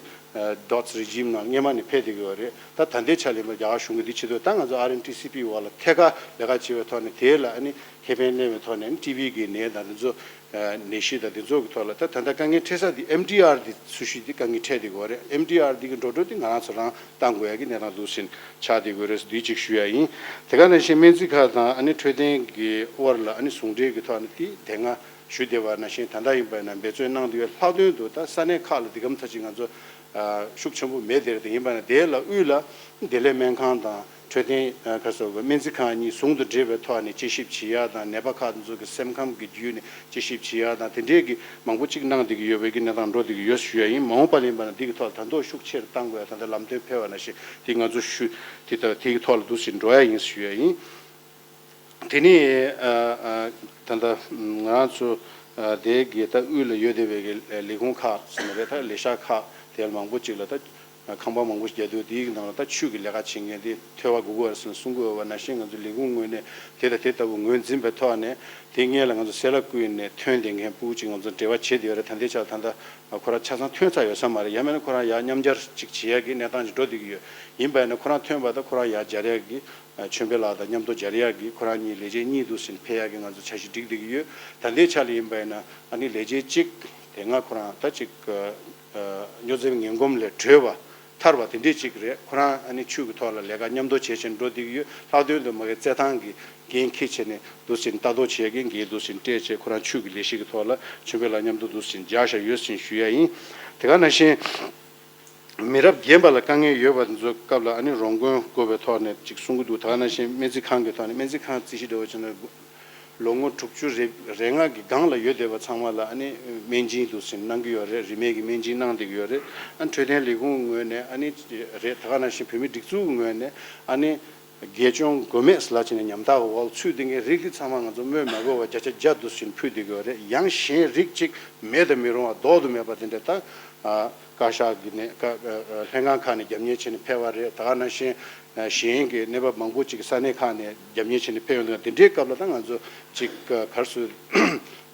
ཌོཊ་སི་རི་ཇིམ་ནང་སྔོན་མ་ནས་ཕེབས་བསྡད་ཀྱི་ཡོད་རེད། ད་ད་ལྟའི་ཆ་ལ་ཡིན་པ་རྒྱ་གར་གཞུང་གི་འདི་ཆེད་དུ་ད་ང་ཚོ་ཨར་ཨེན་ཊི་སི་པི་འོག་ལ་ཐད་ཀར་ལས་ཀ་བྱེད་པའི་ཐོག་ནས་དེ་ལ་ཨ་ནི་ཁེ་ཕན་གནས་པའི་ཐོག་ནས་ཨ་ནི་ཊི་བི་གི་ནད་དང་དེ་ཚོ་ནད་གཞི་དང་དེ་ཚོ་གི་ཐོག་ལ་ད་ད་ལྟ་དཀའ་ངལ་འཕྲད་ས་དེ་ཨེམ་ཌི་ཨར་དེ་ཚུལ་ཤུལ་དེ་དཀའ་ངལ་འཕྲད་བསྡད་ཀྱི་ཡོད་རེད། ཨེམ་ཌི་ཨར་དེ་གི་འགྲོ་གྲོན་དེ་ང་རང་ཚོ་རང་བཏང་དགོས་ཡ་གི་གནས་སྟངས་འདུག་སེ་ཆགས་བསྡད་ཀྱི་ཡོད་རེད་ཟེར་དེ་གཅིག་ཞུ་ཡ་ཡིན། དེ་ག་ནང་བཞིན་སྨན་རྩིས་ཁང་དང་ཨ་ནི་འཕྲོད་བསྟེན་གྱི་དབར་ལ་ཨ་ནི་ཟུང་འབྲེལ་གྱི་ཐོག་ནས་དེ་དེ་སྔ་ཞུ་བསྡད་པ་ནང་བཞིན་ད་ལྟ་ཡིན་པ་ན་འབད་བརྩོན་གནང་བསྡད་ཡོད། ལྷག་དོན་དུ་ད་ས་གནས་ཁག་ལ་འདི་གམ་ཚ་ཅིག་ང་ཚོ་ཤུགས་ཆེན་པོ་མེད་དེ་རེད། དེ་ཡིན་པ་ན་དེ་ལ་དབུས་ལ་བདེ་ལེགས་སྨན་ཁང་དང་འཕྲོད་བསྟེན་ཁ་སོགས་ཀྱི་སྨན་རྩིས་ཁང་གཉིས་ཟུང་དུ་འབྲེལ་བའི་ཐོག་ནས་དཔྱད་ཞིབ་བྱེད་ཡག་དང་ནད་པ་ཁག་དེ་ཚོ་གི་སེམས་ཁམས་ཀྱི་བརྒྱུད་ནས་དཔྱད་ཞིབ་བྱེད་ཡག་དང་དེ་འདྲས་ཀྱི་མང་པོ་ཅིག་གནང་བསྡད་ཀྱི་ཡོད་པའི་གི་གནས་སྟངས་འགྲོ་བསྡད་ཀྱི་ཡོད་ཞུ་ཡ་ཡིན། མ་འོངས་པ་ལ་ཡིན་པ་ན་འདི་གི་ཐོག་ལ་ད་དུང་ཤུགས་ཆེ་རུ་གཏང་དགོས་ཡ་ད་ལྟ་ལམ་སྟོན་ཕེབས་པ་ནང་བཞིན་དེ་ང་ཚོ་ཞུ་དེ་ད་དེ་གི་ཐོག་ལ་འདུག་སེ་འགྲོ་ཡ་ཡིན་ཞུ་ཡ་ཡིན། དེ་ནས་ཨ་ཨ་ད་ལྟ་ང་རང་ཚོ་ཨ་དེ་གི་ད་དབུས་ལ་ཡོད་བསྡད་པའི་གི་ལས་ཁུངས་ཁག་ཟེར་ན་རེད། ད་ལས་ཤག་ཁག་དེ་ལ་མང་པོ་ཅིག་ལ་ད་ཁང་པ་མང་པོ་ཞིག་རྒྱག་དུས་དེའི་གི་ནང་ལ་ད་ཆུ་གི་ལས་ཀ་བྱེད་མཁན་དེ་ཐོལ་པ་དགོས་ཀྱི་ཡོད་རེད་ཟེར་ནས་གསུང་གི་ཡོད་པ་ནང་བཞིན་ང་ཚོ་ལས་ཁུངས་ངོས་ནས་དེ་དང་དེ་ལྟ་བུ་ངོས་འཛིན་པའི་ཐོག་ནས་དེ་སྔོན་ལ་ང་ཚོ་སེ་ལ་ཀུན་ནས་ཐོན་བསྡད་མཁན་ཕྲུ་གུ་ཅིག་ང་ཚོ་འབྲེལ་བ་བྱེད་བསྡད་ཡོད་རེད། ད་ལྟའི་ཆར་ད་ལྟ་ཁོ་རང་ཆ་ཚང་ཐོན་ཚར་ཡོད་ས་མ་རེད། ཡང་མིན་ན་ཁོ་རང་ཡར་མཉམ་སྦྱར་ཅིག་བྱེད་ཡག་གི་གནས་སྟངས་ཅིག་འགྲོ་བསྡད་ཀྱི་ཡོད། ཡིན་པ་ཡིན་ན་ཁོ་རང་ཐོན་པ་དང་ཁོ་རང་ཡར་སྦྱར་ཡག་གི་ཆོས་འཕེལ་ལགས་དང་མཉམ་དུ་སྦྱར་ཡག་གི་ཁོ་རང་གཉིས་ལས་བྱེད་གཉིས་འདུག་སེ་ཕེབས་ཡག་གི་ང་ཚོ་འཆར་གཞི་སྒྲིག་བསྡད་ཀྱི་ཡོད། ད་ལྟའི་ཆ་ལ་ཡིན་པ་ཡིན་ན་ཨ་ནི་ལས་བྱེད་གཅིག་དེ་སྔ་ཁོ་རང་ད་ཅིག་སྨྱོ་རྫས་ངན་གོམས་ལས་གྲོལ་བ་ཐར་བ་དེ་འདྲས་ཅིག་རེད། ཁོ་རང་ཨ་ནི་ཆུ་གི་ཐོག་ལ་ལས་ཀ་མཉམ་དུ་བྱེད་བཞིན་འགྲོ་བསྡད་ཀྱི་ཡོད། ལྷག་དོན་དུ་མ་གི་རྩེད་ཐང་གི་འགན་འཁྱེར་བྱས་ནས་འདུག་སེ་ལྟ་རྟོག་བྱེད་ཡག་གི་འགན་འདུག་སེ་སྤྲད་བྱས་ཁོ་རང་ཆུ་གི་ལས་གཞི་གི་ཐོག་ལ་ཆོས་འཕེལ་ལགས་མཉམ་དུ་འདུག་སེ་མཇལ་བཞག་ཡོད་ཟེར་ཞུ་ཡ་ཡིན། དེ་ག་ནང་བཞིན། མི་རབས་རྒན་པ་ལ་དཀའ་ངལ་ཡོད་པ་ཚོའི་སྐབས་ལ་ཨ་ནི་རོགས་མགོན་དགོས་པའི་ཐོག་ནས་ཅིག་གསུང་གི་འདུག་ད་ག་ནང་བཞིན་སྨན་རྩིས་ཁང་གི་ཐོག་ནས་སྨན་རྩིས་ཁང་རྩིས་གཞི་འདྲ་བོ་བྱས་ན་ལོ་ངོ་དྲུག་ཅུ་རེ་རེ་ལྔ་གི་སྒང་ལ་ཡོད་བསྡད་པ་ཚང་མ་ལ་ཨ་ནི་སྨན་སྦྱིན་འདུག་སེ་གནང་གི་ཡོད་རེད། རིན་མེད་ཀྱི་སྨན་སྦྱིན་གནང་བསྡད་ཀྱི་ཡོད་རེད། ཨ་ནི་འཕྲོད་བསྟེན་ལས་ཁུངས་ངོས་ནས་ཨ་ནི་རེད། ད་ག་ནང་བཞིན་བོད་མི་སྒྲིག་འཛུགས་ངོས་ནས་ཨ་ནི། དགེ་སྦྱོང་མགོན་མེད་ལ་བྱས་ནས་ཉམ་ཐག་གི་འོག་ཚུད་བསྡད་མཁན་རིགས་འདི་ཚང་མ་ང་ཚོ་སྨོས་མ་དགོས་པ་བརྒྱ་ཆ་བརྒྱ་འདུག་སེ་ཕུལ་བསྡད་ཀྱི་ཡོད་རེད། ཡང་གཞན་རིགས་གཅིག་མེད་དུ་མི་རུང་བ་ལྡོག་ཏུ་མེད་པ་དེ་འདྲ་ད་བཀའ་ཤག་གི་ནས་བཀའ་ལྷན་ཁང་ཁག་ནས་རྒྱབ་གཉེར་བྱས་ནས་ཕེབས་པ་རེད། ད་ག་ནང་བཞིན་གཞན་གྱི་གནས་བབ་མང་པོ་ཅིག་ས་གནས་ཁག་ནས་རྒྱབ་གཉེར་བྱས་ནས་ཕེབས་ཡོང་དུས་དེ་འདྲའི་སྐབས་ལ་ད་ང་ཚོ་ཅིག་ག་རེ་ཟེར།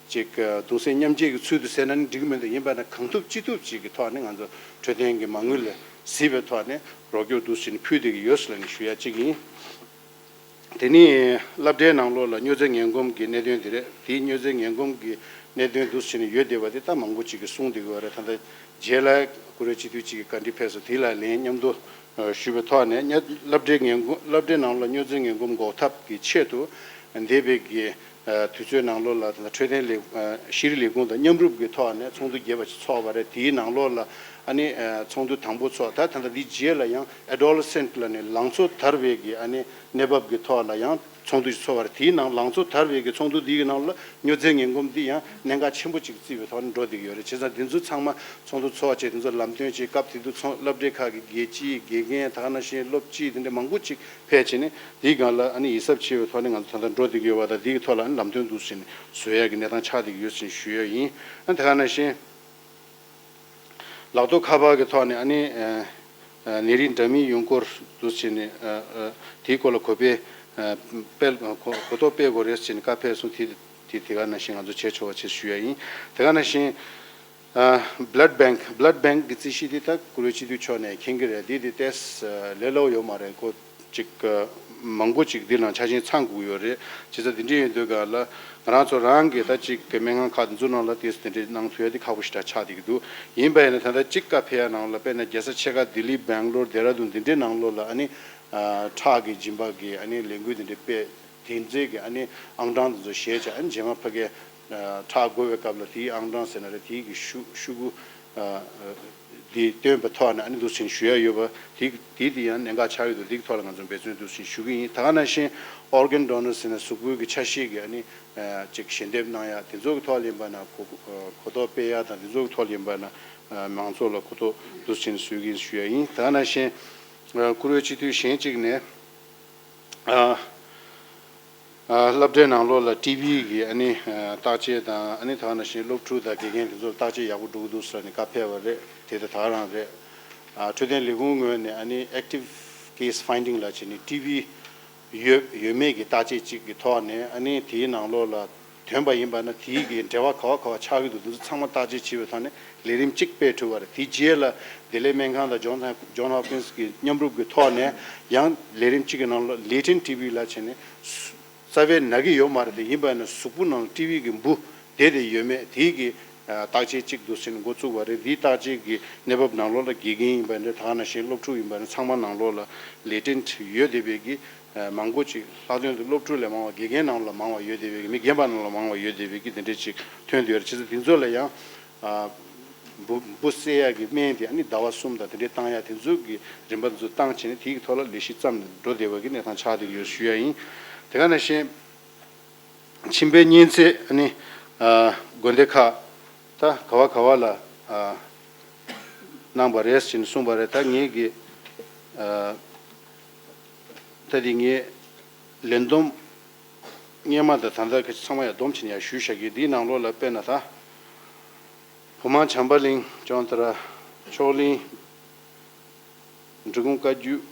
ཅིག་གདུང་སེམས་མཉམ་སྐྱེད་ཀྱི་ཚུལ་དུ་ཟེར་ན་ནི་འགྲིག་གི་མི་འདུག་ཡིན་པ་ན་གང་ཐུབ་ཅི་ཐུབ་ཅིག་གི་ཐོག་ནས་ང་ཚོ་འཕྲོད་བསྟེན་གྱི་མ་དངུལ་ལ་གཟིགས་པའི་ཐོག་ནས་རོགས་སྐྱོར་འདུག་སེ་ཕུལ་བསྡད་ཀྱི་ཡོད་ཟེར་ནས་ཞུ་ཡ་གཅིག་ཡིན། དེ་ནས་སློབ་གྲྭའི་ནང་ལོགས་ལ་སྨྱོ་རྫས་ངན་གོམས་ཀྱི་གནད་དོན་དེ་རེད། དེའི་སྨྱོ་རྫས་ངན་གོམས་ཀྱི་གནད་དོན་འདུག་སེ་ཡོད་བསྡད་པ་དེ་ད་མང་པོ་ཅིག་གིས་གསུངས་བསྡད་ཀྱི་ཡོད་རེད། ད་ལྟ་རྗེས་ལ་བཀུར་འོས་སྤྱི་འཐུས་གཅིག་གིས་བཀའ་འདྲི་ཕེབས་སོང་། དེ་ལ་ལན་མཉམ་དུ་ཞུ་བའི་ཐོག་ནས་སློབ་གྲྭའི་ངན་གོམས་སློབ་གྲྭའི་ནང་ལ་སྨྱོ་རྫས་ངན་གོམས་འགོག་ཐབས་ཀྱི་ཆེད་དུ་འདས་པའི་གི་དུས་ཚོད་ནང་ལོགས་ལ་ད་ལྟ་འཕྲོད་བསྟེན་ལས་ཤེས་རིག་ལས་ཁུངས་དང་མཉམ་རུབ་ཀྱི་ཐོག་ནས་ཚོགས་འདུ་རྒྱས་པ་ཞིག་ཚོགས་པ་རེད། དེའི་ནང་ལོགས་ལ་ཨ་ནི་ཚོགས་འདུ་དང་པོ་ཚོགས། ད་ད་ལྟ་འདི་རྗེས་ལ་ཡང་ཨེ་ཌོ་ལེ་སེན་ཊི་ལ་ནི་ལང་ཚོ་དར་བའི་གི་ཨ་ནི་གནས་བབ་ཀྱི་ཐོག་ལ་ཡང་ཚོགས་འདུ་ཞིག་ཚོགས་པ་རེད། དེའི་ནང་ལང་ཚོ་དར་བའི་གི་ཚོགས་འདུ་འདི་གི་ནང་ལ་སྨྱོ་རྫས་ངན་གོམས་འདི་ཡང་གནད་འགག་ཆེན་པོ་ཅིག་བརྩིས་པའི་ཐོག་ནས་འགྲོ་བསྡད་ཀྱི་ཡོད་རེད། བྱས་ཙང་འདི་ཚོ་ཚང་མ་ཚོགས་འདུ་ཚོགས་བྱས་དེ་ཚོ་ལམ་སྟོན་བྱས། སྐབས་དེ་དུས་ཚོགས་སློབ་གྲྭའི་ཁག་གི་དགེ་སྤྱི་དགེ་རྒན་ད་ག་ནང་བཞིན་སློབ་སྤྱི་དེ་འདྲ་མང་པོ་ཅིག་ཕལ་ཆེར་ནི་དེའི་སྒང་ལ་ཨ་ནི་ཡིད་གཟབ་ཆེ་བའི་ཐོག་ནས་ང་ཚོ་ད་ལྟ་འགྲོ་བསྡད་ཀྱི་ཡོད་པ་དང་། དེའི་ཐོག་ལ་ཨ་ནི་ལམ་སྟོན་འདུག་ཟེར་ནས་བཟོ་ཡག་གི་གནས་སྟངས་ཆགས་བསྡད་ཀྱི་ཡོད་ཟེར་ནས་ཞུ་ཡག་ཡིན། ཨ་ནི་ད་ག་ནང་བཞིན་ལག་ཐོགས་ཁ་པར་གྱི་ཐོག་ནས་ཨ་ནི་ཨ་ནད་རིགས་འདྲ་མིན་ཡོང་སྐོར་འདུག་ཟེར་ནས་ཨ་ཨ་དེའི་སྐོར་ལ་གོ་སྤེལ་ཨ་སྤེལ་གོ་གོ་རྟོགས་སྤེལ་དགོས་རེད་ཟེར་ནས་བཀའ་ཕེབས་སོང་། དེ་དེ་དེ་ག་ནང་བཞིན་ང་ཚོ་བྱེད་ཆོག་པ་བྱེད་ཞུ་ཡག་ཡིན། དེ་ག་ནང་བཞིན། Blood Bank Blood Bank གི་རྩིས་གཞི་འདི་ད་བཀུར་འོས་སྤྱི་འཐུས་མཆོག་ནས་མཁྱེན་གྱི་རེད། འདི་འདི་ཏོག་ཙམ་ལས་སླ་པོ་ཡོད་མ་རེད། ཁོ་ཅིག་མང་པོ་ཅིག་འདི་ནང་ཆ་རྐྱེན་ཚང་དགོས་ཡོད་རེད། བྱས་ཙང་འདི་འདྲ་ཡིན་དུས་ག་ལ་ང་རང་ཚོ་རང་གི་ད་ཅིག་གི་སྨན་ཁང་ཁག་འདི་ཚོ་ནང་ལ་ཏོག་ཙམ་འདི་འདྲ་གནང་ཐུབ་ཡ་འདི་ཁག་པོ་ཞེ་དྲག་ཆགས་བསྡད་ཀྱི་འདུག་ཡིན་པ་ཡིན་ན་ད་ལྟ་ཅིག་བཀའ་ཕེབས་ཡ་ནང་ལ་དཔེར་ན་རྒྱལ་ས་ཆེ་ཁག་ལྡི་ལི་སྦེང་ལོར་ལྡེ་ར་ལྡུན་འདི་འདྲའི་ནང་ལོགས་ལ་ཨ་ནི་ཁྲག་གི་སྦྱིན་པ་གི་ཨ་ནི་ལས་འགུལ་འདི་འདྲ་སྤེལ། དེ་ཚོའི་གི་ཨ་ནི་ཨང་གྲངས་དེ་ཚོ་བཞེས་བྱས། ཨ་ནི་རྗེས་མ་ཕ་གིར་ཁྲག་དགོས་པའི་སྐབས་ལ་དེའི་ཨང་གྲངས་ཟེར་ན་རེད། དེའི་གི་ཤུ་ཤུ་གུ་ འདི་བཏོན་པའི་ཐོག་ནས་ཨ་ནི་འདུག་སེ་ཞུ་ཡ་ཡོད་པ་དེ་དེ་དེ་ཡང་གནད་འགག་ཆགས་ཡོད་འདུག་འདིའི་ཐོག་ལ་ང་ཚོ་འབད་བརྩོན་འདུག་སེ་ཞུ་གི་ཡིན། ད་ག་ནང་བཞིན་organ donors ཟེར་ན་གཟུགས་པོའི་གི་ཆ་ཤས་ཀྱི་ཨ་ནི་ཅིག་ཞལ་འདེབས་གནང་ཡ་དེ་ཚོ་གི་ཐོག་ལ་ཡིན་པ་ན་གོ་གོ་རྟོགས་སྤེལ་ཡ་དང་དེ་ཚོ་གི་ཐོག་ལ་ཡིན་པ་ན་མང་ཚོགས་ལ་གོ་རྟོགས་འདུག་སེ་བཟོ་གི་ཞུ་ཡ་ཡིན། ད་ག་ནང་བཞིན་བཀུར་འོས་སྤྱི་འཐུས་གཞན་གཅིག་ནས། ཨ། ཨ། སློབ་གྲྭའི་ནང་ལོགས་ལ་ཊི་བི་གི་ཨ་ནི་ཨ་བརྟག་དཔྱད་དང་ཨ་ནི་ད་ག་ནང་བཞིན་སློབ་ཕྲུག་དང་དགེ་རྒན་དེ་ཚོར་བརྟག་དཔྱད་ཡག་པོ་འགྲོ་གི་འདུག་ཟེར་ནས་བཀའ་ཕེབས་པ་རེད། དེ་ད་ག་རང་རེད། ཨ། འཕྲོད་བསྟེན་ལས་ཁུངས་ངོས་ནས་ཨ་ནི་active case finding ལབ་བྱས་ནས་ཊི་བི་ཡོད་ཡོད་མེད་ཀྱི་བརྟག་དཔྱད་ཅིག་གི་ཐོག་ནས་ཨ་ནི་དེའི་ནང་ལོགས་ལ། ཐོན་པ་ཡིན་པ་ན་དེའི་གི་འབྲེལ་བ་ག་བ་ག་བ་ཆགས་ཀྱི་འདུག་འདི་ཚོ་ཚང་མ་བརྟག་དཔྱད་བྱས་པའི་ཐོག་ནས་ལས་རིམ་གཅིག་སྤེལ་ཐུབ་པ་རེད། དེའི་རྗེས་ལ་བདེ་ལེགས་སྨན་ཁང་དང་ཇོན་ཇོན་ཧོབ་ཀིན་སི་གི་མཉམ་རུབ་ཀྱི་ཐོག་ནས་ཡང་ལས་རིམ་གཅིག་གི་ནང་ལ་latent ཊི་བི་ལབ་བྱས་ནས་རྩ་བའི་ན་གི་ཡོད་མ་རེད། དེ་ཡིན་པ་ན་གཟུགས་པོ་ནང་ལ་ཊི་བི་གི་འབུ་བསྡད་དེ་ཡོད་མེད་དེའི་གི་བརྟག་དཔྱད་གཅིག་འདུག་ཟེར་ནས་འགོ་བཙུགས་པ་རེད། དེའི་བརྟག་དཔྱད་ཀྱི་གནས་བབ་ནང་ལོགས་ལ་དགེ་རྒན་ཡིན་པ་འདྲ་ད་ག་ནང་བཞིན་སློབ་ཕྲུག་ཡིན་པ་འདྲ་ཚང་མ་ནང་ལོགས་ལ་latent ཡོད་བསྡད་པའི་གི་མང་པོ་ཅིག་ལྷག་དོན་དུ་སློབ་ཕྲུག་ལས་མང་བ་དགེ་རྒན་ནང་ལ་མང་བ་ཡོད་བསྡད་པའི་མི་རྒན་པ་ནང་ལ་མང་བ་ཡོད་བསྡད་པའི་དེ་འདྲ་ཅིག་ཐོན་བསྡད་ཡོད་རེད། བྱས་ཙང་དེ་ཚོ་ལ་ཡང་འབུ་འབུ་བསད་ཡག་གི་སྨན་དེ་ཨ་ནི་ཟླ་བ་གསུམ་དང་དེ་འདྲའི་བཏང་ཡག་དེ་ཚོ་གི་རིམ་པ་དེ་ཚོ་བཏང་བྱས་ནས་དེའི་ཐོག་ལ་ལས་གཞི་བརྩམས་ནས་འགྲོ་བསྡད་པ་གི་གནས་སྟངས་ཆགས་བསྡད་ཀྱི་ཡོད་ཞུ་ཡ་ཡིན། དེ་ག་ནང་བཞིན། མཆིན་པའི་གཉན་ཚད་ནི་ཨ་དགོན་སྡེ་ཁག་ད་ག་བ་ག་བ་ལ་ཨ་གནང་བ་རེད་ཅེས་གསུངས་པ་རེད། ད་ངེད་ཀྱི་ཨ་ད་དེ་ངས་ལན་བསྡོམས་སྔོན་མ་དང་ད་ལྟ་གི་ཚང་མ་ཡང་བསྡོམས་བྱས་ནས་ཡང་ཞུས་བཞག་གི། འདིའི་ནང་ལོགས་ལ་དཔེར་ན་ད་བུ་མང་བྱམས་པ་གླིང་ཅོང་ཏ་ར་ཕྱོགས་གླིང་འབྲི་གུང་བཀའ་བརྒྱུད།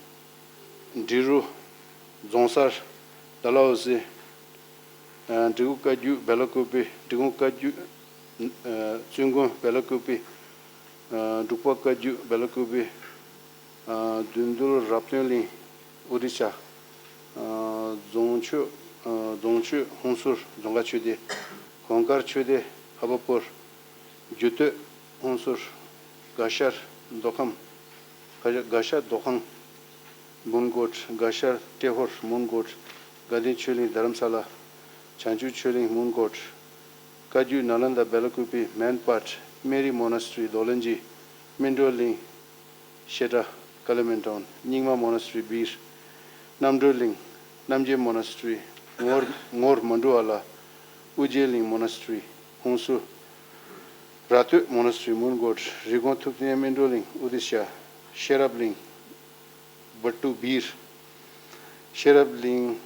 འབྲི་རུ་རྫོང་སར་ཌལ་ཧོ་སི། འབྲི་གུང་བཀའ་བརྒྱུད་སྦེ་ལ་ཀུ་པེ། འབྲི་གུང་བཀའ་བརྒྱུད་བཙུན་དགོན་སྦེ་ལ་ཀུ་པེ། འབྲུག་པ་བཀའ་བརྒྱུད་སྦེ་ལ་ཀུ་པེ། བདུད་འདུལ་རབ་སྟོན་གླིང་ཨོ་རི་ཤ། རྫོང་ཆོས་རྫོང་ཆོས་ཧུན་སུར་རྫོང་དཀར་ཆོས་སྡེ། གོང་དཀར་ཆོས་སྡེ་ཧ་བ་པོར། རྒྱུད་སྟོད་ཧུན་སུར། དགའ་ཤར་མདོ་ཁམས། དགའ་ཤར་མདོ་ཁམས་མོན་གྷོ། དགའ་ཤར་ཏྲེ་ཧོར་མོན་གྷོ། དགའ་ལྡན་ཆོས་གླིང་རྡ་རམ་ས་ལ། བྱང་ཆུབ་ཆོས་གླིང་མོན་གྷོ། བཀའ་བརྒྱུད་ནཱ་ལནྡ་སྦེ་ལ་ཀུ་པེ་མན་པཊ། མེ་རི་མོ་ན་སི་ཊི་རི་རྡོ་ལན་ཇི། སྨིན་གྲོལ་གླིང་བཤད་གྲྭ་ཀ་ལི་མན་ཊོན། རྙིང་མ་མོ་ན་སི་ཊི་རི་སྦིར། རྣམ་གྲོལ་གླིང་རྣམ་རྒྱལ་མོ་ན་སི་ཊི་རི་ངོར་ངོར་མ་འགྲོ་བ་ལ། ཨུ་རྒྱན་གླིང་མོ་ན་སི་ཊི་རི་ཧུན་སུར། ར་སྟོད་མོ་ན་སི་ཊི་རི་མོན་གྷོ། རི་ཀོན་ཐུབ་བསྟན་སྨིན་གྲོལ་གླིང་ཨོ་ཌི་ཤ། ཤེས་རབ་གླིང་བ་ཏུ་སྦིར། ཤེས་རབ་གླིང་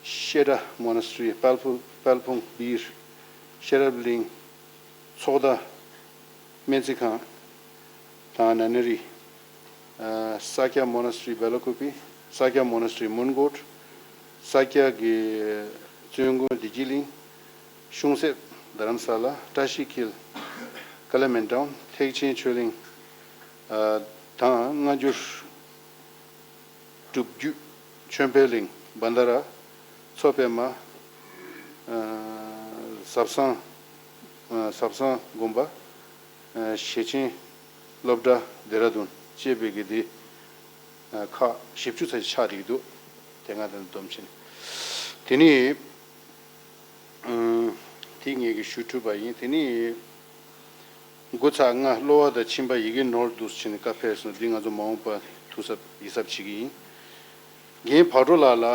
བཤད་གྲྭ་མོ་ན་སི་ཊི་རི་དཔལ་ཕུ་དཔལ་ཕུང་སྦིར། ཤེས་རབ་གླིང་ཚོགས་བདག་སྨན་རྩིས་ཁང་དང་ན་ན་རི། ས་སྐྱ་མོ་ན་སི་ཊི་རི་སྦེ་ལ་ཀུ་པེ། ས་སྐྱ་མོ་ན་སི་ཊི་རི་མོན་གྷོ། ས་སྐྱ་གི་བཙུན་དགོན་བདེ་སྐྱིད་གླིང་། གཤོང་གསེབ་རྡ་རམ་ས་ལ། བཀྲ་ཤིས་འཁྱིལ་ཀ་ལི་མན་ཊོན། ཐེག་ཆེན་ཆོས་གླིང་དང་སྔ་འགྱུར་སྒྲུབ་བརྒྱུད་ཆོས་འཕེལ་གླིང་བན་ད་ར། མཚོ་པདྨ། ཟབ་གསང་ཟབ་གསང་དགོན་པ། ཞེ་ཆེན་སློབ་གྲྭ་ལྡེ་ར་ལྡུན་བཅས་པའི་གི་འདི་ཁག་བཞི་བཅུ་ཙམ་ཞིག་ཆགས་བསྡད་ཀྱི་འདུག་དེ་སྔ་དང་བསྡོམས་ཕྱིན། དེ་ནི། དེ་ངེད་ཀྱིས་ཞུ་ཐུབ་པ་ཡིན། དེ་ནི་འགོ་ཚ་ལྔ་གློ་བ་དང་མཆིན་པ་ཡི་གེ་ནོར་འདུག་ཟེར་ནས་བཀའ་ཕེབས་སོང་། འདི་ང་ཚོ་མ་འོངས་པ་ཐུགས་གཟབ་ཡིད་གཟབ་བྱེད་ཀྱི་ཡིན། རྒན་བག་གྲོ་ལགས་ལ་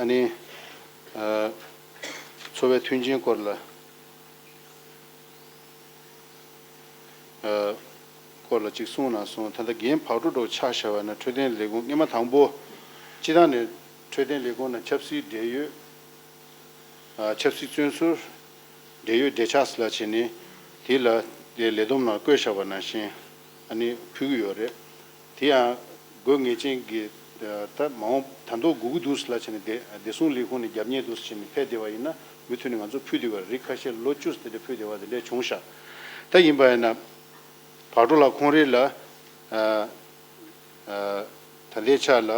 ཨ་ནི་འཚོ་བའི་མཐུན་རྐྱེན་སྐོར་ལ། སྐོར་ལ་གཅིག་གསུངས་ན་གསུངས། ད་ལྟ་རྒན་བག་གྲོ་འདྲ་བོ་ཆ་བཞག་པ་ན་འཕྲོད་བསྟེན་ལས་ཁུངས་སྔོན་མ་དང་པོ་སྤྱི་བཏང་ནས་འཕྲོད་བསྟེན་ལས་ཁུངས་ནང་ཆབ་སྲིད་འབྲེལ་ཡོད། ཆབ་སྲིད་བཙོན་ཟུར། འབྲེལ་ཡོད་འབྲེལ་ཆགས་ལ་བྱས་ནས་དེ་ལ་དེ་ལས་བསྡོམས་ནང་བཀོད་བཞག་པ་ནང་བཞིན་ཨ་ནི་ཕུལ་གྱི་ཡོད་རེད། དེ་ཡང་དགོས་ངེས་ཅན་གྱི་ད་མ་འོངས་ད་མདོ་དགོས་ཀྱི་འདུག་ལ་བྱས་ནས་བདེ་བདེ་སྲུང་ལས་ཁུངས་ནས་རྒྱབ་གཉེར་འདུག་ཟེར་ནས་ཕེབས་བསྡད་པ་ཡིན་ན་མུ་མཐུད་ནས་ང་ཚོ་ཕུལ་བསྡད་པ་རེད། ཁ་ཤས་ལོ་བཅུ་ཙམ་དེ་འདྲ་ཕུལ་བསྡད་པ་དེ་འདྲ་བྱུང་ཤག་ད་ཡིན་པ་ཡིན་ན་བག་གྲོ་ལགས་ཁོང་རང་ལ་ད་ལྟའི་ཆ་ལ་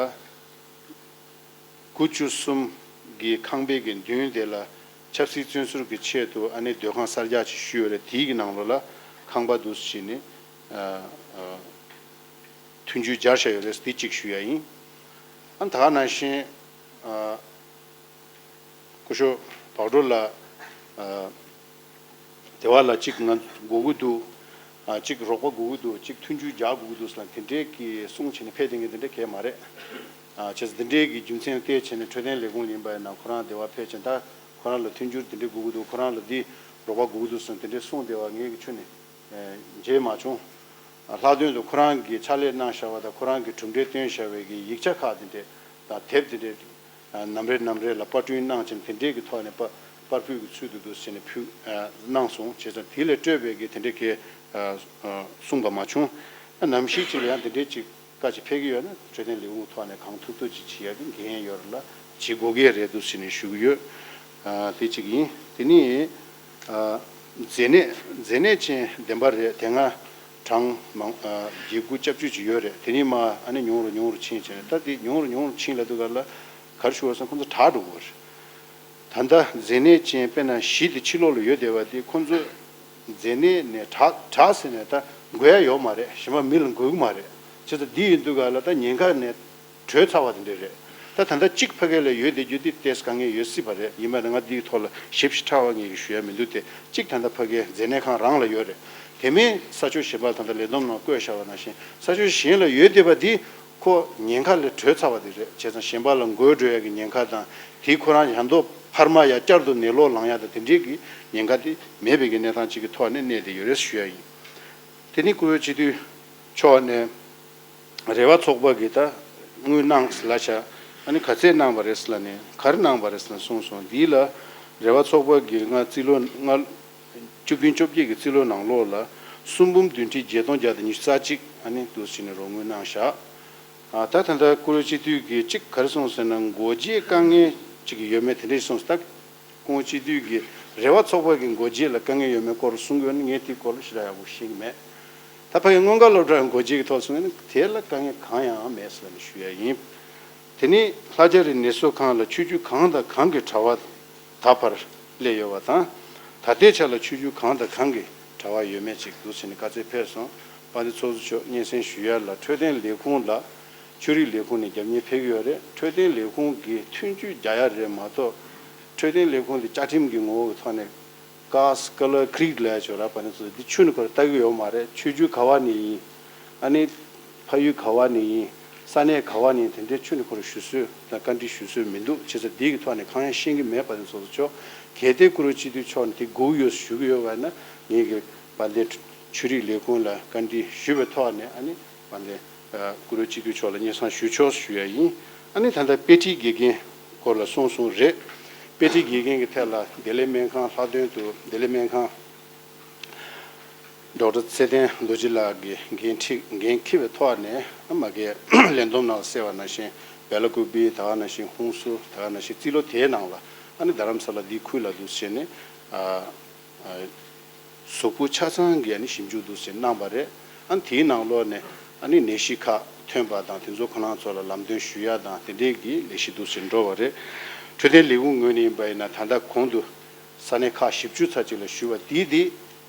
དགུ་བཅུ་གསུམ་གྱི་ཁང་པའི་གི་མདུན་དེ་ལ་ཆབ་སྲིད་བཙོན་ཟུར་གྱི་ཆེད་དུ་ཨ་ནི་སྡོད་ཁང་གསར་རྒྱག་ཅིག་ཞུས་ཡོད་རེད། དེའི་གི་ནང་ལོགས་ལ་ཁང་པ་འདུག་སེ་བྱས་ནས་ཨ་ཨ་མཐུན་འགྱུར་སྦྱར་བཞག་ཡོད་རེད། འདི་གཅིག་ཞུ་ཡ་ཡིན། ཨ་ད་ག་ནང་བཞིན་ཨ་སྐུ་ཞབས་བག་གྲོ་ལགས་ཨ་དེ་བ་ལ་གཅིག་ང་དགོས་ཀྱི་འདུག་ཨ་གཅིག་རོགས་པ་དགོས་ཀྱི་འདུག་གཅིག་མཐུན་འགྱུར་རྒྱག་དགོས་ཀྱི་འདུག་ཟེར་ལ་དེ་འདྲའི་གི་གསུང་བྱས་ནས་ཕེབས་བསྡད་མཁན་དེ་འདྲ་གས་མ་རེད། ཨ་བྱས་ཙང་དེ་འདྲའི་གི་རྒྱུ་མཚན་བལྟས་བྱས་ནས་འཕྲོད་བསྟེན་ལས་ཁུངས་ལ་ཡིན་པ་ཡིན་ན་ཁོ་རང་སྡེ་བ་ཕེབས་བྱས་ད་ཁོ་རང་ལ་མཐུན་འགྱུར་དེ་འདྲའི་དགོས་ཀྱི་འདུག་ཁོ་རང་ལ་འདི་རོགས་པ་དགོས་ཀྱི་འདུག་ཟེར་ནས་དེ་འདྲའི་གསུང་བསྡད་པ་ངས་ཀྱི་ཁྱོན་ནས་མཇལ་མ་བྱུང་། ལྷག་དོན་དུ་ཁོ་རང་གིས་ཕྱག་ལས་གནང་བཞག་པ་དང་ཁོ་རང་གིས་གྲུབ་འབྲས་བཏོན་བཞག་པའི་གི་ཡིག་ཆ་ཁག་དེ་འདྲས་དང་དེབ་དེ་འདྲས་ནམ་རེ་ནམ་རེ་ལ་པར་སྐྲུན་གནང་བྱས་དེ་འདྲས་ཀྱི་ཐོག་ནས་པར་པར་ཕུད་ཀྱི་ཚུལ་དུ་འདུག་ཟེར་ནས་ཕུལ་གནང་སོང་། བྱས་ཙང་དེ་ལས་སྤྲོས་པའི་གི་དེ་འདྲས་ཀྱི་གསུངས་པ་མ་བྱུང་། ནམ་ཞིག་ཅིག་ལ་ཡང་དེ་འདྲས་ཅིག་བཀའ་ཅིག་ཕེབས་ཀྱི་ཡོད་ན་འཕྲོད་བསྟེན་ལས་ཁུངས་ཐོག་ནས་གང་ཐུབ་ཐུབ་ཅིག་བྱེད་ཡག་གི་འགན་ཡོད་རེད་ལ་བྱེད་དགོས་ཀྱི་རེད་འདུག་ཟེར་ནས་ཞུ་གི་ཡོད། དེ་གཅིག་ཡིན། དེ་ནས་མཛེ་ནད་མཛེ་ནད་ཅན་བདེན་པ་རེད། དེ་སྔ་གྲངས་མང་བརྒྱད་དགུ་བཅུ་བཅུ་ཅིག་ཡོད་རེད། དེ་ནས་མ་ཨ་ནི་ཉུང་རུ་ཉུང་རུ་ཕྱིན་བྱས་ནས་ད་དེ་ཉུང་རུ་ཉུང་རུ་ཕྱིན་ལབ་དུས་ག་ལ་ག་རེ་ཞུ་བ་སོང་ཁོང་ཚོ་དྲག་འགྲོ་གི་རེད། ད་ལྟ་མཛེ་ནད་ཅན་དཔེར་ན་བཞི་དེ་ཕྱི་ལོགས་ལ་ཡོད་བསྡད་པ་དེ་ཁོང་ཚོ་མཛེ་ནད་ནས་དྲག་དྲག་ཟེར་ནས་ད་འགོས་ཡ་ཡོད་མ་རེད། གཞན་པ་མི་ལ་འགོས་གི་མ་རེད། བྱས་ཙང་འདི་ཡིན་དུས་ག་ལ་ད་ཉེན་ཁ་ནས་བྲོས་ཚར་བ་དེ་འདྲ་རེད། ད་ད་ལྟ་གཅིག་ཕ་གི་ལ་ཡོད་བསྡད་རྒྱུ་དེ་ཏོག་ཙམ་དཀའ་ངལ་ཡོད་སྲིད་པ་རེད། ཡིན་པ་ན་ང་འདིའི་ཐོག་ལ་ཞིབ་ཞིབ་ཕྲ་བ་ངས་ཞུ་ཡ་མི་འདུག་སྟེ་གཅིག་ད་ལྟ་ཕ་གིའི་མཛེ་ནད་ཁང་རང་ལ་ཡོད་རེད། དེ་མིན་ས་ཕྱོགས་གཞན་པ་ལ་ད་ལྟ་ལས་བསྡོམས་ནང་བཀོད་བཞག་པ་ནང་བཞིན་ས་ཕྱོགས་གཞན་ལ་ཡོད་བསྡད་པ་འདི་ཁོ་ཉེན་ཁ་ལས་གྲོལ་ཚར་བ་དེ་རེད། བྱས་ཙང་གཞན་པ་ལ་འགོས་འགྲོ་ཡ་གི་ཉེན་ཁ་དང་དེས་ཁོ་རང་ཡང་དོ་འཕར་མ་ཡ་བསྐྱར་དུ་ནད་ལོག་ལངས་ཡ་དང་དེ་འདྲའི་གི་ཉེན་ཁ་དེ་མེད་པའི་གི་གནས་སྟངས་གཅིག་གི་ཐོག་ནས་གནས་བསྡད་ཡོད་རེད་ཞུ་ཡ་ཡིན། དེ་ནི་བཀུར་འོས་སྤྱི་འཐུས་མཆོག་ནས་རེ་བ་ཚོགས་པ་གི་ད་དངུལ་གནང་ལ་བྱ་ཨ་ནི་ག་ཚད་གནང་བ་རེད་ལ་ནི་ག་རེ་གནང་བ་རེད་ལ་གསུངས་སོང་། འདི་ལ་རེ་བ་ཚོགས་པ་གི་ང་རྩིས་ལོ་ང་བཅུ་བདུན་བཅོ་བརྒྱད་ཀྱི་རྩིས་ལོ་ནང་ལོགས་ལ་སུམ་འབུམ་བདུན་ཁྲི་བརྒྱད་སྟོང་བརྒྱ་དང་ཉི་ཤུ་རྩ་གཅིག་ཨ་ནི་འདུག་ཟེར་ནས་རོགས་དངུལ་གནང་བཞག་ཨ་ད་ད་ལྟ་བཀུར་འོས་སྤྱི་འཐུས་ཀྱིས་གཅིག་ག་རེ་གསུངས་ཟེར་ན་འགོ་འབྱེད་དཀའ་ངལ་གཅིག་ཡོད་མེད་དེ་འདྲས་གསུངས་ད། ཁོང་སྤྱི་འཐུས་ཀྱི་རེ་བ་ཚོགས་པ་གི་འགོ་འབྱེད་ལ་དཀའ་ངལ་ཡོད་མེད་སྐོར་གསུང་གི་ཡོད་ན་ངས་དེའི་སྐོར་ལ་ཞེ་དྲག་ཡག་པོ་ཤེས་ཀྱི་མེད། ད་ཕ་གི་སྔོན་འགོག་སློབ་གྲྭའི་འགོ་འབྱེད་ཀྱི་ཐོག་གསུང་ཡོད་ན་དེ་ལ་དཀའ་ངལ་གང་ཡང་མེད་ཟེར་ནས་ཞུ་ཡ་ཡིན། དེ་ནི་ལྷ་རྒྱ་རི་ནད་གསོ་ཁང་ལ་ཆུ་རྒྱུན་གང་དང་གང་གི་དྲ་བ་ད་བར་སླེབས་ཡོད་པ་དང་། ད་ལྟའི་ཆ་ལ་ཆུ་རྒྱུན་གང་དང་གང་གི་དྲ་བ་ཡོད་མེད་ཅིག་འདུག་ཟེར་ནས་བཀའ་སྩལ་ཕེབས་སོང་། དཔལ་ལྡན་ཚོགས་གཙོ་མཆོག་སྙན་སེང་ཞུ་ཡ་ལ་འཕྲོད་བསྟེན་ལས་ཁུངས་ལ་ཆོས་རིག་ལས་ཁུངས་ནས་རྒྱབ་གཉེར་ཕེབས་ཀྱི་ཡོད་རེད། འཕྲོད་བསྟེན་ལས་ཁུངས་ཀྱིས་མཐུན་འགྱུར་རྒྱག་ཡ་རེད་མ་གཏོགས། འཕྲོད་བསྟེན་ལས་ཁུངས་དེ་བཅའ་ཁྲིམས་ཀྱི་ངོ་བོ་གི་ཐོག་ནས་ཀཱས་ཀ་ལར་ཁྲིཌ་ལབ་ཡ་ཅིག་ཡོད་རེད། བ་ནི་ཚོ་འདི་ཆུ་ནི་ཁོ་ར་ལྟ་གི་ཡོད་མ་རེད། ཆོས་བརྒྱུད་ག་བ་ནས་ཡིན། ཨ་ནི་ཕ་ཡུལ་ག་བ་ནས་ཡིན། ས་གནས་ག་བ་ནས་ཡིན། དེ་འདྲའི་ཆུ་ནི་ཁོ་ར་ཞུ་སྲོལ་དང་བཀའ་འདྲི་ཞུ་སྲོལ་མི་འདུག་བྱས་ཙང་འདི་གི་ཐོག་ནས་གང་ཡང་ཤེས་ཀྱི་མེད། བ་ནི་ཚོ་ཚོ་ཆོག་གལ་ཏེ་བཀུར་འོས་སྤྱི་འཐུས་མཆོག་ནས་དེ་དགོས་ཡོད་ཞུ་གི་ཡོད་པ་ན་ངེད་ཀྱི་བ་ལས་ཆོས་རིག་ལས་ཁུངས་ལ་བཀའ་འདྲི་ཞུས་པའི་ཐོག་ནས་ཨ་ནི་བ་ལས། བཀུར་འོས་སྤྱི་འཐུས་མཆོག་ལ་སྙན་སེང་ཞུ་ཆོག་ཞུ་ཡ་ཡིན། ཨ་ནི་ད་ལྟ་དཔེ་ཁྲིད་དགེ་རྒན་སྐོར་ལ་གསུངས་སོང་རེད། དཔེ་ཁྲིད་དགེ་རྒན་གྱི་ཐད་ལ་བདེ་ལེགས་སྨན་ཁང་ལྷག་དོན་དུ་བདེ་ལེགས་སྨན་ཁང་ཌོག་ཊར་ཚེ་བརྟན་རྡོ་རྗེ་ལགས་ཀྱིས་འགན་འཁྲི་འགན་འཁྱེར་བའི་ཐོག་ནས་མ་གིའི་ལས་བསྡོམས་ནང་གསལ་བ་ནང་བཞིན་སྦེ་ལ་ཀུ་པི་ད་ག་ནང་བཞིན་ཧུན་སུར་ད་ག་ནང་བཞིན་རྩིས་ལོ་དེའི་ནང་ལ་ཨ་ནི་རྡ་རམ་ས་ལ་འདིའི་ཁུལ་ལ་འདུག་བྱས་ནས། གཟུགས་པོ་ཆ་ཚང་གི་ཨ་ནི་ཞིབ་འཇུག་འདུག་ཟེར་གནང་བ་རེད། ཨ་ནི་དེའི་ནང་ལོགས་ནས་ཨ་ནི་ནད་གཞི་ཁག་ཐོན་པ་དང་དེ་ཚོ་ཁོ་རང་ཚོ་ལ་ལམ་སྟོན་ཞུ་ཡ་དང་དེ་འདྲས་ཀྱི་ལས་གཞི་འདུག་ཟེར་འགྲོ་བ་རེད། འཕྲོད་བསྟེན་ལས་ཁུངས་ངོས་ནས་ཡིན་པ་ཡིན་ན་ད་ལྟ་གོང་དུ་ས་གནས་ཁག་བཞི་བཅུ་ཚ་གཅིག་ལ་ཞུས་པ་དེའི་དེ་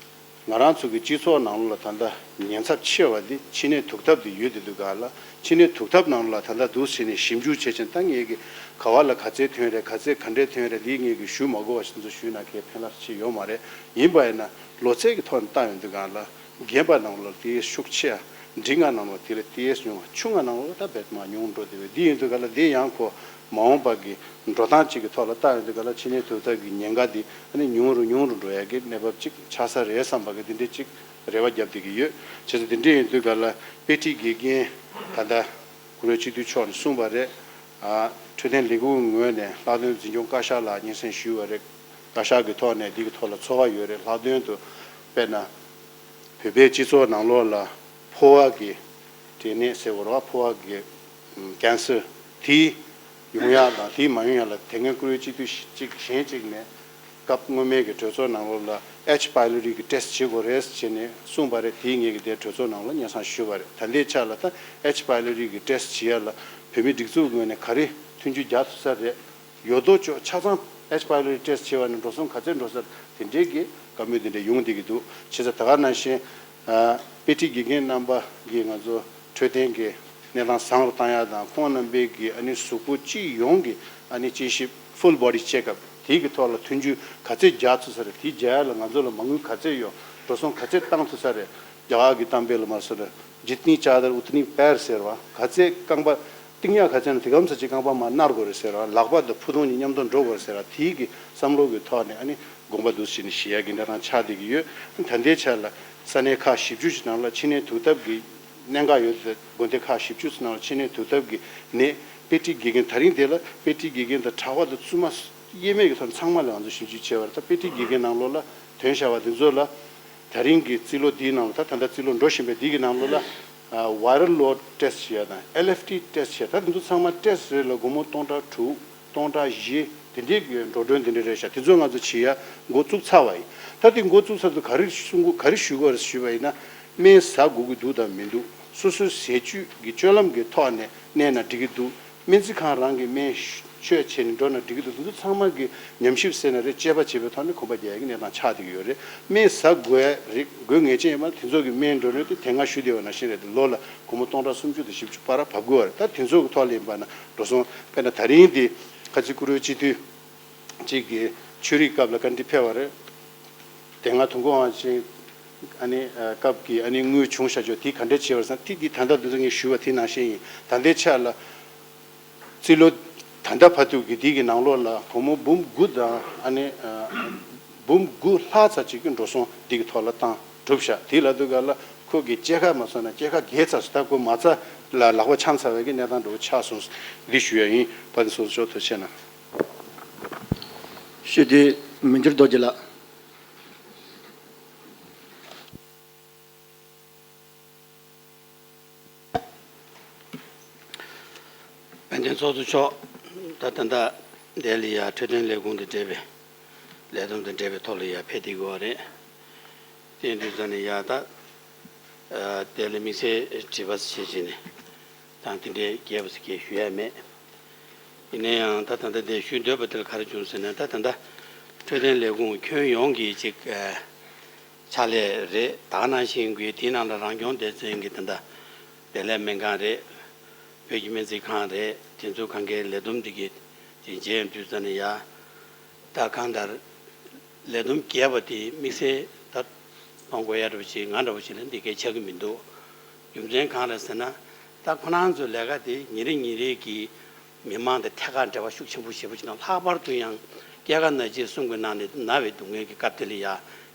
ང་རང་ཚོ་གི་སྤྱི་ཚོགས་ནང་ལོགས་ལ་ད་ལྟ་ཉེན་ཚབས་ཆེ་བ་དེ་མཆིན་ནད་དུག་ཐབས་དེ་ཡོད་དེ་འདུག་ག་ལ། མཆིན་ནད་དུག་ཐབས་ནང་ལ་ད་ལྟ་འདུག་བྱས་ནས་ཞིབ་འཇུག་བྱས་ཕྱིན་ད་ངེད་ཀྱི་ག་བ་ལ་ག་ཚད་ཐོན་རེད། ག་ཚད་ག་འདྲས་ཐོན་རེད། འདི་ངེད་ཀྱི་ཞུ་མ་དགོས་པ་ཞིག་ཚོ་ཞུས་ན་གའི་ཕན་རླབས་ཆེ་ཡོད་མ་རེད། ཡིན་པ་ཡིན་ན་ལོ་ཚད་ཀྱི་ཐོག་ནས་བལྟ་ཡོང་དུས་གང་ལ་རྒན་པ་ནང་ལ་ཏོག་ཙམ་ཤུགས་ཆེ་ཡ། འབྲིང་ང་ནང་ལ་དེ་ལ་ཏོག་ཙམ་ཉུང་བ། ཆུང་ང་ནང་ལ་ད་རྦད་མ་ཉུང་འགྲོ་དེ་བས་འདི་ཡིན་དུས་ག་ལ་འདི་ཡང་ཁོ་མ་འོངས་པ་གི་འགྲོ་སྟངས་གཅིག་གི་ཐོག་ལ་བལྟ་ཡོང་དུས་ག་ལ་མཆིན་ནད་དུག་ཐབས་ཀྱི་ཉེན་ཁ་འདི་ཨ་ནི་ཉུང་རུ་ཉུང་རུ་འགྲོ་ཡ་གི་གནས་བབ་གཅིག་ཆགས་ས་རེད་བསམ་པ་གི་འདི་འདྲའི་གཅིག་རེ་བ་བརྒྱབ་བསྡད་ཀྱི་ཡོད། བྱས་ཙང་འདི་འདྲ་ཡིན་དུས་ག་ལ་དཔེ་ཁྲིད་དགེ་རྒན་ད་ལྟ་བཀུར་འོས་སྤྱི་འཐུས་མཆོག་ནས་གསུངས་པ་རེད། ཨ་འཕྲོད་བསྟེན་ལས་ཁུངས་ངོས་ནས་ལྷག་དོན་འཛིན་སྐྱོང་བཀའ་ཤག་ལ་སྙན་སེང་ཞུས་པ་རེད། བཀའ་ཤག་གི་ཐོག་ནས་འདི་གི་ཐོག་ལ་ཚོར་བ་ཡོད་རེད། ལྷག་དོན་དུ་དཔེར་ན་བོད་པའི་སྤྱི་ཚོགས་ནང་ལོགས་ལ་ཕོ་བ་གི་འབྲས་ནད་ཟེར་དགོས་རེད་བ། ཕོ་བ་གི་ཀན་སར་དེ་ཡོང་ཡག་དང་དེ་མ་ཡོང་ཡག་ལ་དེ་སྔོན་བཀུར་འོས་སྤྱི་འཐུས་གཅིག་གཞན་གཅིག་ནས་སྐབས་སྔོན་མའི་གི་གྲོས་ཚོགས་ནང་ལོགས་ལ་ཨེཆ་པའི་ལོ་རི་གི་ཊེ་སི་བྱེད་དགོས་རེད་ཟེར་ནས་གསུངས་པ་རེད། དེ་ངེད་ཀྱི་དེ་གྲོས་ཚོགས་ནང་ལ་སྙན་སེང་ཞུས་པ་རེད། ད་ལྟའི་ཆ་ལ་ད་ཨེཆ་པའི་ལོ་རི་གི་ཊེ་སི་བྱེད་ཡག་ལ་བོད་མི་སྒྲིག་འཛུགས་ངོས་ནས་ག་རེ་མཐུན་འགྱུར་རྒྱག་ཐུབ་ས་རེད། ཡོད་དོ་ཅོག་ཆ་ཚང་ཨེཆ་པའི་ལོ་རི་ཊེ་སི་བྱེད་པ་ནས་འགྲོ་སོང་ག་ཚད་འགྲོ་ས་དེ་འདྲའི་གི་བཀའ་མོལ་དེ་འདྲ་ཡོང་བསྡད་ཀྱི་འདུག་བྱས་ཙང་ད་ག་ནང་བཞིན་དཔེ་ཁྲིད་དགེ་རྒན་རྣམ་པ་གིས་ང་ཚོ་འཕྲོད་བསྟེན་གྱི་གནས་སྟངས་བཟང་རུ་བཏང་ཡག་དང་ཁོང་རྣམ་པའི་གི་ཨ་ནི་གཟུགས་པོ་སྤྱི་ཡོངས་ཀྱི་ཨ་ནི་དཔྱད་ཞིབ་ཕུལ་བོ་ཌི་ཅེ་ཀབ་དེའི་གི་ཐོག་ལ་མཐུན་འགྱུར་ག་ཚད་རྒྱག་ཐུབ་ས་རེད། དེ་རྒྱག་ཡག་ལ་ང་ཚོ་ལ་མ་དངུལ་ག་ཚད་ཡོད། འགྲོ་སོང་ག་ཚད་བཏང་ཐུབ་ས་རེད། རྒྱ་གར་གྱི་གཏམ་དཔེ་ལ་མ་སོ་ར། जितनी चादर उतनी पैर ཟེར་བ། ག་ཚད་རྐང་པ། གཏིང་ཡག་ག་ཚད་ན་དེ་གམ་ས་ཅིག་རྐང་པ་མར་ནར་དགོས་རེད་ཟེར་བ། ལག་པ་དང་ཕུ་ཐུང་གཉིས་མཉམ་དུ་འགྲོ་དགོས་རེད་ཟེར་བ། དེའི་གི་བསམ་བློ་གི་ཐོག་ནས་ཨ་ནི་དགོངས་པ་འདུག་བྱས་ནས་བཞེས་ཡག་གི་གནས་སྟངས་ཆགས་བསྡད་ཀྱི་ཡོད། ད་ལྟའི་ཆ་ལ་ས་གནས་ཁག་བཞི་བཅུ་ཞིག་ནང་ལ་ཕྱི་ནད་དུག་ཐབས་ཀྱི་གནད་འགག་ཡོད་ཚེ། དགོན་སྡེ་ཁག་བཞི་བཅུ་ཙམ་ནང་ལ་ཕྱི་ནད་དུག་ཐབས་ཀྱི་ནད་དཔེ་ཁྲིད་དགེ་རྒན། ད་རིང་དེ་ལ་དཔེ་ཁྲིད་དགེ་རྒན་དང་གྲྭ་པ་དང་བཙུན་མ་དབྱེར་མེད་ཀྱི་ཐོག་ནས་ཚང་མ་ལ་ང་ཚོ་ཞིབ་འཇུག་བྱས་པ་རེད། ད་དཔེ་ཁྲིད་དགེ་རྒན་ནང་ལོགས་ལ་ཐོན་བཞག་པ་དེ་ཚོ་ལ། ད་རིང་གི་རྩིས་ལོ་འདིའི་ནང་ལ། ད་ད་ལྟ་རྩིས་ལོ་འགྲོ་བཞིན་པའི་འདི་གི་ནང་ལོགས་ལ། ཨ། viral load test བྱས་དང་ཨེལ་ཨེཕ་ཊི་test བྱས། ད་དེ་ཚོ་ཚང་མ་test རེ་ལ་སྒོར་མོ་སྟོང་ཕྲག་དྲུག་སྟོང་ཕྲག་བཞི་དེ་འདྲའི་གི་འགྲོ་གྲོན་དེ་འདྲ་རེད་ཤག་དེ་ཚོ་ང་ཚོ་བྱེད་ཡ་འགོ་བཙུགས་ཚར་བ་ཡིན། ད་དེ་འགོ་བཙུགས་ཚར་དུས་ག་རེ་གསུང་དགོས། ག་རེ་ཞུ་དགོས་རེད་ཞུས་པ་ཡིན་ན། སྨན་ཟ་དགོས་ཀྱི་འདུག་དང་མི་འདུག་སོ་སོའི་ཟས་བཅུད་ཀྱི་སྤྱོད་ལམ་གྱི་ཐོག་ནས་གནས་ན་འགྲིག་གི་འདུག་སྨན་རྩིས་ཁང་རང་གི་སྨན་མཆོད་བྱས་ནས་འགྲོ་ན་འགྲིག་གི་འདུག་དེ་ཚོ་ཚང་མ་གི་ཉམས་ཞིབ་ཟེར་ན་རེད། དཔྱད་པ་བྱས་པའི་ཐོག་ནས་གོམ་པ་རྒྱག་ཡ་གི་གནས་སྟངས་ཆགས་བསྡད་ཀྱི་ཡོད་རེད། སྨན་ཟ་དགོས་ཡ་རེད། དགོས་ངེས་ཅན་ཡོད་མ་རེད། དེ་ཚོ་གི་སྨན་འགྲོ་གྲོན་དེ་དེ་སྔ་ཞུས་བསྡད་པ་ནང་བཞིན་རེད། ལོ་ལ་སྒོར་མོ་སྟོང་ཕྲག་སུམ་ཅུ་དང་བཞི་བཅུ་བར་བབས་དགོས་པ་རེད། ད་དེ་ཚོ་གི་ཐོག་ལ་ཡིན་པ་ན་འགྲོ་སོང་། དཔེར་ན་ད་རིང་འདི་ཁ་ཆེ་བཀུར་འོས་སྤྱི་འཐུས་གཅིག་གི་ཆོས་རིག་སྐབས་ལ་བཀའ་འདྲི་ཕེབས་པ་རེད། དེ་སྔ་དུས་འཁོར་དབང་ཆེན་ཨ་ནི་སྐབས་ཀྱི་ཨ་ནི་དངུལ་བྱུང་བཞག་ཆོག་དེ་ག་འདྲ་བྱས་པ་རེད་ཟེར་ན། དེ་དེ་ད་ལྟ་འདི་ཚོ་ངས་ཞུས་པ་དེ་ནང་བཞིན་ཡིན། ད་ལྟའི་ཆ་ལ་རྩིས་ལོ་ད་ལྟ་བར་དུ་གི་འདི་གི་ནང་ལོགས་ལ་སྒོར་མོ་འབུམ་དགུ་དང་ཨ་ནི་འབུམ་དགུ་ལྷག་ཙམ་ཅིག་གི་འགྲོ་སོང་འདི་གི་ཐོག་ལ་བཏང་གྲུབ་བཞག་དེ་ལབ་དུས་ག་ལ་ཁོ་གི་སྐྱེད་ཀ་མ་སོང་ན་སྐྱེད་ཀ་བརྒལ་ཚར་སོང་། ད་ཁོ་མ་རྩ་ལ་ལག་པ་འཆང་ཚར་བའི་གི་གནས་སྟངས་འདྲ་བོ་ཆགས་སོང་། འདི་ཞུ་ཡ་ཡིན། བ་དེ་སོ་སོ་ཐུགས་རྗེ་གནང་། ཞུ་དེ་མི་འགྱུར་རྡོ་རྗེ་ལགས། དཔལ་ལྡན་ཚོགས་གཙོ་མཆོག་ད་ད་ལྟ་འདི་ལ་ཡ་འཕྲོད་བསྟེན་ལས་ཁུངས་དང་འབྲེལ་བའི་ལས་བསྡོམས་དང་འབྲེལ་བའི་ཐོག་ལ་ཡ་ཕེབས་བསྡད་ཀྱི་ཡོད་རེད། དེ་ཡིན་དུས་ཙང་ནས་ཡ་ད་ཨ་དེ་ལ་དམིགས་བསལ་དྲི་བ་བྱེད་བྱས་ནས་དང་དེ་འདྲའི་རྒྱས་པ་ཞིག་ཞུ་ཡ་མེད། ཡིན་ན་ཡང་ད་ད་ལྟ་འདི་ཞུ་འདོད་པ་དེ་ལ་ག་རེ་བྱུང་ཟེར་ན། ད་ད་ལྟ་འཕྲོད་བསྟེན་ལས་ཁུངས་ཁྱོན་ཡོངས་ཀྱི་ཅིག་ཨ་ཕྱག་ལས་རེད། ད་ག་ནང་བཞིན་གྱི་དེའི་ནང་ལ་རང་སྐྱོང་སྡེ་ཚན་གྱི་ད་ལྟ་བདེ་ལེགས་སྨན་ཁང་རེད། བོད་ཀྱི་སྨན་རྩིས་ཁང་རེད། དེ་ཚོ་གང་གའི་ལས་བསྡོམས་འདི་གི་དེ་མཇལ་དུས་ཙམ་ནས་ཡ། ད་གང་ལྟར་ལས་བསྡོམས་རྒྱས་པ་དེ་དམིགས་བསལ་ད་མཐོང་དགོས་ཡ་འདྲ་བོ་ཞིག་ང་འདྲ་བོ་ཞིག་ལ་འདི་གའི་ཆགས་ཀྱི་མི་འདུག་རྒྱུ་མཚན་གང་རེད་ཟེར་ན། ད་ཁོ་རང་ཚོའི་ལས་ཀ་དེ་ཉིན་རེ་ཉིན་རེ་གི་མི་མང་དང་ཐད་ཀར་འབྲེལ་བ་ཤུགས་ཆེན་པོ་བྱེད་པ་ཞིག་དང་། ལྷག་པར་དུ་ཡང་སྐྱེད་ཀ་ན་འཆི་གསུམ་གྱི་ནང་ནས་ན་བའི་སྡུག་བསྔལ་གྱི་སྐབས་དེ་ལ་ཡ་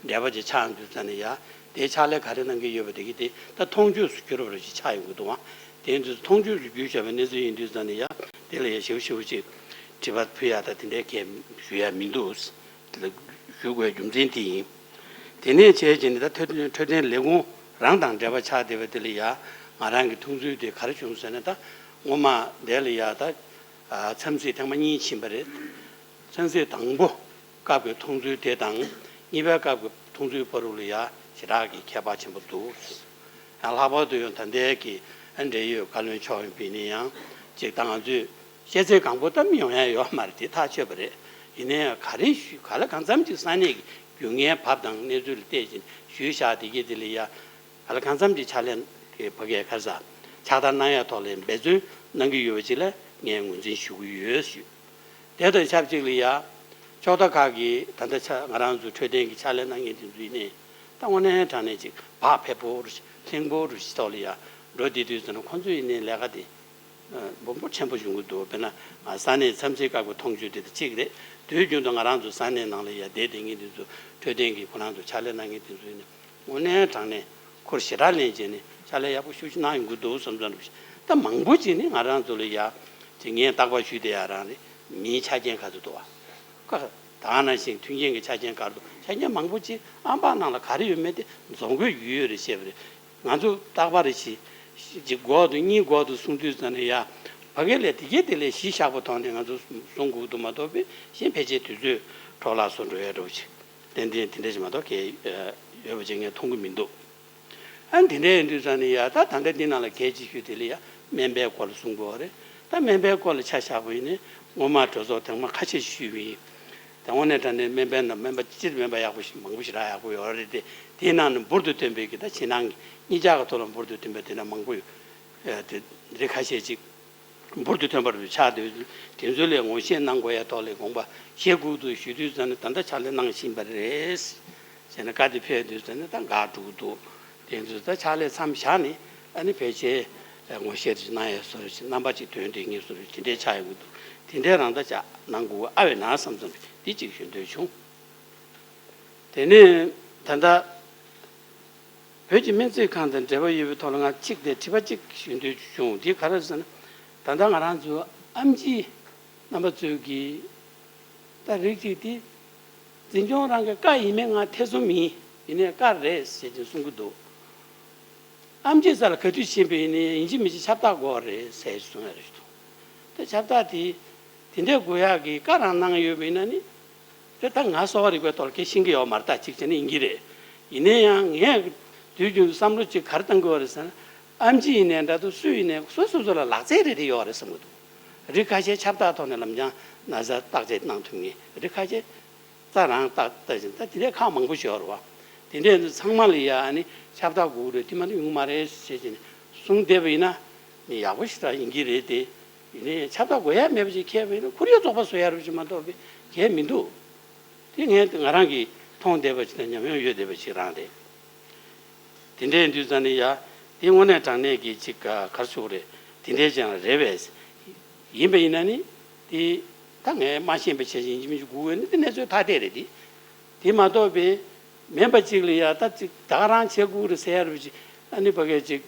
འབྲེལ་བ་ཅིག་ཆགས་འདུག་ཙང་ནས་ཡ། དེའི་ཕྱག་ལས་ག་རེ་གནང་གི་ཡོད་པ་དེ་གི་དེ་ད་མཐོང་ཆོས་སུ་གྱུར་པ་རུ་ཞིག་ཆགས་ཡོང་གི་འདུག་ཨང་། དེ་ཡིན་དུས་མཐོང་ཆོས་སུ་གྱུར་བཞག་པའི་གནས་ཚུལ་ཡིན་དུས་ཙང་ནས་ཡ། དེ་ལ་ཡ་ཞིབ་ཞིབ་ཅིག་དྲི་བ་ཕུལ་ཡ་ད་དེ་འདྲའི་གལ་ཞུ་ཡ་མི་འདུག་ཞུ་དགོས་རྒྱུ་མཚན་དེ་ཡིན། དེ་ནས་བྱས་རྗེས་ནས་ད་འཕྲོད་འཕྲོད་བསྟེན་ལས་ཁུངས་རང་དང་འབྲེལ་བ་ཆགས་བསྡད་པ་དེ་ལ་ཡ། ང་རང་གི་མཐོང་ཚུལ་དེ་ག་རེ་བྱུང་ཟེར་ན། ད་སྔོན་མ་དེ་ལ་ཡ་ད་ཨ་འཚམས་གཟིགས་ཐེངས་མ་གཉིས་ཕྱིན་པ་རེད། ཚན་རིག་དང་པོ་སྐབས་ཀྱི་མཐོང་ཚུལ་དེ་དང་གཉིས་པའི་སྐབས་ཀྱི་མཐོང་ཚུལ་བར་དུ་ལ་ཡ་ཞེ་དྲག་གི་ཁྱད་པར་ཆེན་པོ་འདུག་ཡང་ལྷག་པར་དུ་ཡང་ད་ལྟའི་གི་ཨ་འབྲེལ་ཡོད་བཀའ་བློན་མཆོག་ཡིན་པ་ཡིན་ན་ཡང་ཅིག་ད་ང་ཚོས་ཤེས་ཚད་གང་པོ་ད་མི་ཡོང་ཡ་ཡོད་མ་རེད། དེ་ཐག་ཆོད་པ་རེད། ཡིན་ན་ཡང་ག་རེ་ཞུ་ག་ལ་གང་འཚམ་ཅིག་ས་གནས་ཀྱི་རྒྱུ་དངོས་བབ་དང་གནས་ཚུལ་ལ་བལྟས་ཀྱིན་ཞུས་བཞག་དེ་གི་དེ་ལ་ཡ། ག་ལ་གང་འཚམ་གྱི་ཕྱག་ལས་ཀྱི་ཕ་གིའི་ཁར་ས་ཕྱག་བསྟར་གནང་ཡ་ཐོག་ལ་འབད་བརྩོན་གནང་གི་ཡོད་པ་ཅིག་ལ་ངས་ངོས་འཛིན་ཞུ་གི་ཡོད་ཞུ། དེ་དང་ཆབས་ཅིག་ལ་ཡ། ཕྱོགས་མཐའ་ཁག་གི་ད་ལྟ་ཆ་ང་རང་ཚོ་འཕྲོད་བསྟེན་གྱི་ཕྱག་ལས་གནང་མཁན་དེ་ཚོ་ཡིན་ནའི་ད་དངོས་གནས་དྲང་གནས་ཅིག་བག་ཕེབས་པོ་རུ་ལྷིང་པོ་རུ་ཞིག་ཐོག་ལ་ཡ་འགྲོ་བསྡད་དུས་ཙམ་ན་ཁོང་ཚོ་ཡིན་ནའི་ལས་ཀ་དེ་འབོར་འབོར་ཆེན་པོ་ཡོང་གི་འདུག་དཔེར་ན་ང་ས་གནས་འཚམས་གཟིགས་སྐབས་ཀྱི་མཐོང་ཆོས་དེ་དང་གཅིག་རེད། དུས་རྒྱུན་དུ་ང་རང་ཚོ་ས་གནས་ནང་ལ་ཡ་བསྡད་བསྡད་མཁན་དེ་ཚོ་འཕྲོད་བསྟེན་གྱི་ཁོ་རང་ཚོ་ཕྱག་ལས་གནང་མཁན་དེ་ཚོ་ཡིན་ན། དངོས་གནས་དྲང་གནས་ཁུར་ཞེ་དྲག་ལེན་བྱས་ནས་ཕྱག་ལས་ཡག་པོ་ཞེ་པོ་ཅིག་གནང་ཡོང་གི་འདུག་བསམ་བསམ་འདུག་ད་མང་པོ་ཅིག་ནི་ང་རང་ཚོ་ལ་ཡ་ཅིག་ངས་རྟག་པར་ཞུས་བསྡད་ཡ་རང་རེད། མིའི་ཆ་རྐྱེན་ག་ཚོད་འདུག་བ། ཀ་ད་ག་ནང་བཞིན་མཐུན་རྐྱེན་གྱི་ཆ་རྐྱེན་ག་རེ་འདུག་ཆ་རྐྱེན་མང་པོ་ཅིག་ཨམ་པ་ནང་ལ་ག་རེ་ཡོད་མེད་དེ་རྫོང་ཁོས་ཡོད་ཡོད་རེད་བཤད་པ་རེད། ང་ཚོ་རྟག་པར་ཞིག་ཅིག་འགོག་ཏུ་གཉིས་འགོག་ཏུ་གསུང་དུས་ཙམ་ནས་ཡ། ཕ་གི་ལས་དེ་གས་དེ་ལས་གཞི་བཞག་པ་ཐོག་ནས་ང་ཚོ་གསུང་དགོས་འདུག་མ་གཏོགས་པའི་གཞན་ཕལ་ཆེར་དུས་ཚོད་འཕྲོ་བརླག་སོང་འགྲོ་ཡ་འདྲ་བོ་ཅིག་ཏན་ཏན་དེ་འདྲ་ཞིག་མ་གཏོགས་གལ་ཡོད་པ་ཅིག་ངས་མཐོང་གི་མི་འདུག་ཨ་དེ་འདྲ་ཡིན་དུས་ཙང་ནས་ཡ་ད་ད་ལྟ་འདི་ནང་ལ་གལ་ཆེ་ཤོས་དེ་ལ་ཡ་སྨན་པའི་སྐོར་ལ་གསུང་དགོས་པ་རེད། ད་སྨན་པའི་སྐོར་ལ་ཆ་བཞག་པ་ཡིན་ན་སྔོན་མ་གྲོས་ཚོགས་ཐེངས་མ་ཁ་ཤས་ཞུས་པ་ཡིན། ད་དངོས་གནས་དྲང་གནས་སྨན་པའི་ནང་སྨན་པ་སྤྱིར་སྨན་པ་ཡག་པོ་ཞིག་མང་པོ་ཞེ་དྲག་ཡག་པོ་ཡོད་རེད་དེ། དེའི་ནང་ནས་འབུར་དུ་ཐོན་པའི་གི་ད་ཕྱི་ནང་གི་གཉིས་ཆ་གི་ཐོག་ལ་འབུར་དུ་ཐོན་པའི་དེ་འདྲ་མང་པོ་ཡོད། དེ་རིགས་ཁ་ཤས་ཅིག་འབུར་དུ་ཐོན་པ་རུ་ཆགས་དུས་དེ་ཚོ་ལས་ངོ་ཤེས་གནང་དགོས་ཡ་ཐོག་ལ་དགོངས་པ་བཞེས་དགོས་འདུག་ཞུ་དུས་ཙམ་ནས་ད་ལྟ་ཕྱག་ལས་གནང་བཞིན་པ་རེད། བྱས་ན་བཀའ་དེ་ཕེབས་དུས་ཙམ་ནས་ད་འགག་འགྲོ་གི་འདུག་དེ་ཚོ་ད་ཕྱག་ལས་མཚམས་བཞག་ནས་ཨ་ནི་ཕལ་ཆེར་ངོ་ཤེས་རེ་གནང་ཡས་བཟོ་འདྲ་ཞིག་རྣམ་པ་ཅིག་ཐོན་དེ་ངེས་བཟོ་འདྲ་དེ་འདྲའི་ཆགས་ཡོང་གི་འདུག་དེ་འདྲའི་རང་ད་ཅག་གནང་དགོས་ཨ་བས་ན་བསམ་བསམ་འདི་གཅིག་ཞུ་འདོད་བྱུང་། དེ་ནས་ད་ལྟ་བོད་ཀྱི་སྨན་རྩིས་ཁང་དང་འབྲེལ་བ་ཡོད་པའི་ཐོག་ལ་ང་གཅིག་དེ་དྲི་བ་གཅིག་ཞུ་འདོད་བྱུང་། དེ་ག་རེ་ཟེར་ན། ད་ལྟ་ང་རང་ཚོ་ཨེམ་ཆི་རྣམ་པ་ཚོས་ཀྱིས་ད་རིགས་གཅིག་དེ་འཛིན་སྐྱོང་རང་གི་བཀའ་ཡིན་མིན་ང་ཐེ་ཚོམ་ཡིན། ཡིན་ནའི་བཀའ་རེད་ཟེར་ཏེ་གསུང་གི་འདུག་ཨེམ་ཆི་ས་ལ་ག་དུས་ཕྱིན་པ་ཡིན་ནའི་ཡིན་གཅིག་མིན་གཅིག་ཁྱབ་བསྒྲགས་དགོས་རེད་ཟེར་གསུང་ཡ་རེད་འདུག་ད་ཁྱབ་བསྒྲགས་དེ་དེ་འདྲའི་དགོས་ཡག་གི་བཀའ་རང་གནང་ཡོད་པ་ཡིན་ན་ནི། དེ་ད་ང་གསོ་བ་རིག་པའི་ཐོག་ལ་སྐད་ཤེས་ཀྱི་ཡོད་མ་རེད། ད་གཅིག་བྱས་ན་ཡིན་གྱི་རེད། ཡིན་ན་ཡང་ངས་དུས་རྒྱུན་དུ་བསམ་བློ་གཅིག་ག་རེ་བཏང་གི་ཡོད་རེད་ཟེར་ན། ཨེམ་ཆི་ཡིན་ནའི་འདྲ་འདུག་སུ་ཡིན་ནའི་སོ་སོ་སོ་ལ་ལག་རྩལ་རེ་རེ་ཡོད་རེད་བསམ་གྱི་འདུག་རིགས་ཁ་ཤས་ཁྱབ་བསྒྲགས་ཐོག་ནས་ལམ་སང་ན་ཚ་བརྟག་དཔྱད་གནང་ཐུབ་མཁན། རིགས་ཁ་ཤས་རྩ་རང་བརྟག་བརྟག་བཞིན་ད་དེ་འདྲའི་ཁག་མང་པོ་ཞིག་ཡོད་རེད་བ། དེ་འདྲའི་ཚང་མ་ལ་ཡ་ཨ་ནི་ཁྱབ་བསྒྲགས་དགོས་ཀྱི་རེད། དེ་མ་གཏོགས་ཡོང་གི་མ་རེད་ཟེར་བྱས་ནས་གསུངས་བསྡད་པ་ཡིན་ན་ནི་ཡག་པོ་ཞེ་དྲག་ཡིན་གྱི་རེད་དེ། ཡིན་ནའི་ཁྱབ་བསྒྲགས་དགོས་ཡ་མེད་པ་ཅིག་ཁྱེར་བ་ཡིན་ན་ཁོར་ཡུག་བཙོག་པ་བཟོ་ཡ་རུ་ཅིག་མ་གཏོགས་པའི་གལ་མི་འདུག་དེ་ངས་ང་རང་གིས་མཐོང་བསྡད་པ་ཅིག་དང་ཉམས་མྱོང་ཡོད་བསྡད་པ་ཅིག་རང་རེད། དེ་འདྲའི་དུས་ཙང་ནས་ཡ། དེ་དངོས་གནས་དྲང་གནས་ཀྱི་ཅིག་ག་གར་ཆོག་རེད། དེ་འདྲའི་ཅང་རེད་པས། ཡིན་པ་ཡིན་ན་ནི། དེ་ད་ངས་མ་ཤེས་པ་བྱས་ཤིང་ཡིན་གཅིག་མིན་གཅིག་སྒུག་འོས་ནི་དེ་གནས་ཚུལ་ཐ་དད་རེད་དེ། དེ་མ་གཏོགས་པའི་མིན་པ་ཅིག་ལ་ཡ་ད་ཅིག་ད་ག་རང་བྱེད་དགོས་རེད་ཟེར་ཡ་རུ་ཅིག་ཨ་ནི་ཕ་གའི་ཅིག་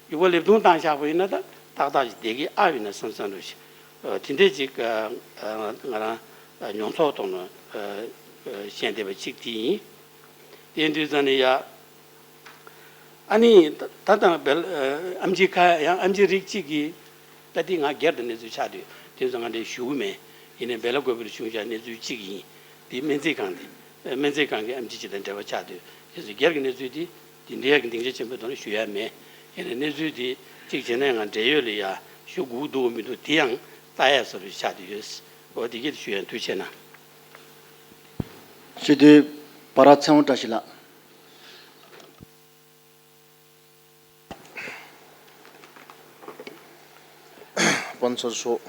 ཡུ་བ་ལེབ་རྡུང་བཏང་བཞག་པ་ཡིན་ན་ད་ཏག་ཏག་ཅིག་བསྡད་ཀྱི་ཨ་ཡོད་ན་བསམ་བསམ་རུ་ཞིག་དེ་འདྲའི་ཅིག་ང་རང་མྱོང་ཚོར་ཐོག་ནས་བཤད་བསྡད་པ་ཅིག་དེ་ཡིན། དེ་དུས་ཙང་ནས་ཡ། ཨ་ནི་ད་ད་ལྟ་བེལ་ཨེམ་ཆི་ཁ་ཡང་ཨེམ་ཆི་རིགས་གཅིག་གིས་ད་ལྟའི་ང་སྒེར་དུ་གནས་ཚུལ་ཆགས་དུས་དེ་ཚོ་ང་འདྲ་ཞུ་གི་མེད། ཡིན་ནའི་བེ་ལ་ཀོ་བེ་རུ་བྱུང་བཞག་གནས་ཚུལ་གཅིག་ཡིན། དེ་སྨན་རྩིས་ཁང་དེ་སྨན་རྩིས་ཁང་གི་ཨེམ་ཆི་གཅིག་དང་འབྲེལ་བ་ཆགས་དུས་དེ་ཚོ་སྒེར་གྱི་གནས་ཚུལ་དེ་དེ་འདྲའི་གི་སྡིངས་ཆ་ཆེན་པོའི་ཐོག་ནས་ཞུ་ཡ་མེད། ཡིན་ནའི་གནས་ཚུལ་དེ་གཅིག་བྱས་ན་ང་འབྲེལ་ཡོད་ལ་ཡ་ཞུ་དགོས་འདུག་མི་འདུག་དེ་ཡང་ལྟ་ཡ་བཟོ་འདྲ་ཆགས་དུས་ཡོད། འོ་དེ་གི་ཞུ་ཡ་འདུག་བྱས་ན། སྤྱི་འཐུས་པ་ར་ཚེ་དབང་བཀྲ་ཤིས་ལགས། དཔལ་འབྱོར་ཤོག་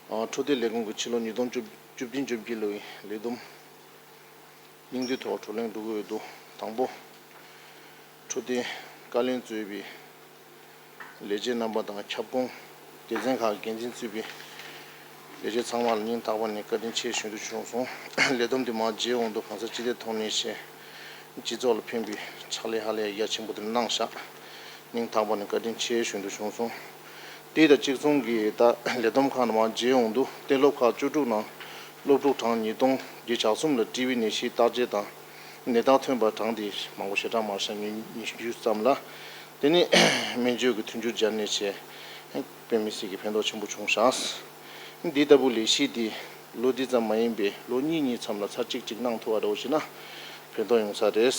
འཕྲོད་བསྟེན་ལས་ཁུངས་ཀྱི་ཕྱི་ལོ་ཉིས་སྟོང་བཅུ་བདུན་བཅུ་བརྒྱད་ལོའི་ལས་བསྡོམས་སྙིང་བསྡུས་ཐོག་བགྲོ་གླེང་གྲུབ་ཀྱི་ཡོད་འདུག་དང་པོ། འཕྲོད་བསྟེན་བཀའ་བློན་གཙོས་པའི་ལས་བྱེད་རྣམ་པ་དང་ཁྱབ་ཁོངས་སྡེ་ཚན་ཁག་འགན་འཛིན་གཙོས་པའི་ལས་བྱེད་ཚང་མ་ལ་སྙིང་ཐག་པ་ནས་བཀའ་དྲིན་ཆེ་ཞུ་འདོད་བྱུང་སོང་། ལས་བསྡོམས་འདི་མར་མཇལ་འོང་དུས་གང་ཟག་སྤྱི་བདེ་ཐོག་ནས་བྱས། སྤྱི་ཚོགས་ལ་ཕན་པའི་ཕྱག་ལས་ཧ་ལས་ཡ་ཆེན་པོ་དེ་གནང་བཞག་སྙིང་ཐག་པ་ནས་བཀའ་དྲིན་ཆེ་ཞུ་འདོད་བྱུང་སོང་། དེ་དང་གཅིག་མཚུངས་ཀྱི་ད་ལས་བསྡོམས་ཁག་ནང་མར་མཇལ་འོང་དུས་གཏན་སློབ་ཁག་བཅུ་དྲུག་ནང་སློབ་ཕྲུག་གྲངས་ཉིས་སྟོང་བརྒྱད་བརྒྱ་གསུམ་ལ་ཊི་བི་ནད་གཞིའི་བརྟག་དཔྱད་དང་ནད་རྟགས་ཐོན་པ་གྲངས་དེ་མང་པོ་ཞེ་དྲག་མ་ཤ་ཉུང་ཉི་ཤུ་ཙམ་ལ། དེ་ནས་སྨན་བཅོས་ཀྱི་མཐུན་འགྱུར་སྦྱར་ནས་བྱས། དཔེ་མི་སྲིད་ཀྱི་ཕན་ཐོགས་ཆེན་པོ་བྱུང་ཤག་འདི་ལྟ་བུ་ལས་གཞི་འདི་ལོ་འདི་ཙམ་མ་ཡིན་པའི་ལོ་གཉིས་གཉིས་མཚམས་ལ་ཚར་གཅིག་གཅིག་གནང་ཐུབ་པ་འདྲ་བོ་བྱས་ན་ཕན་ཐོགས་ཡོང་ས་རེད།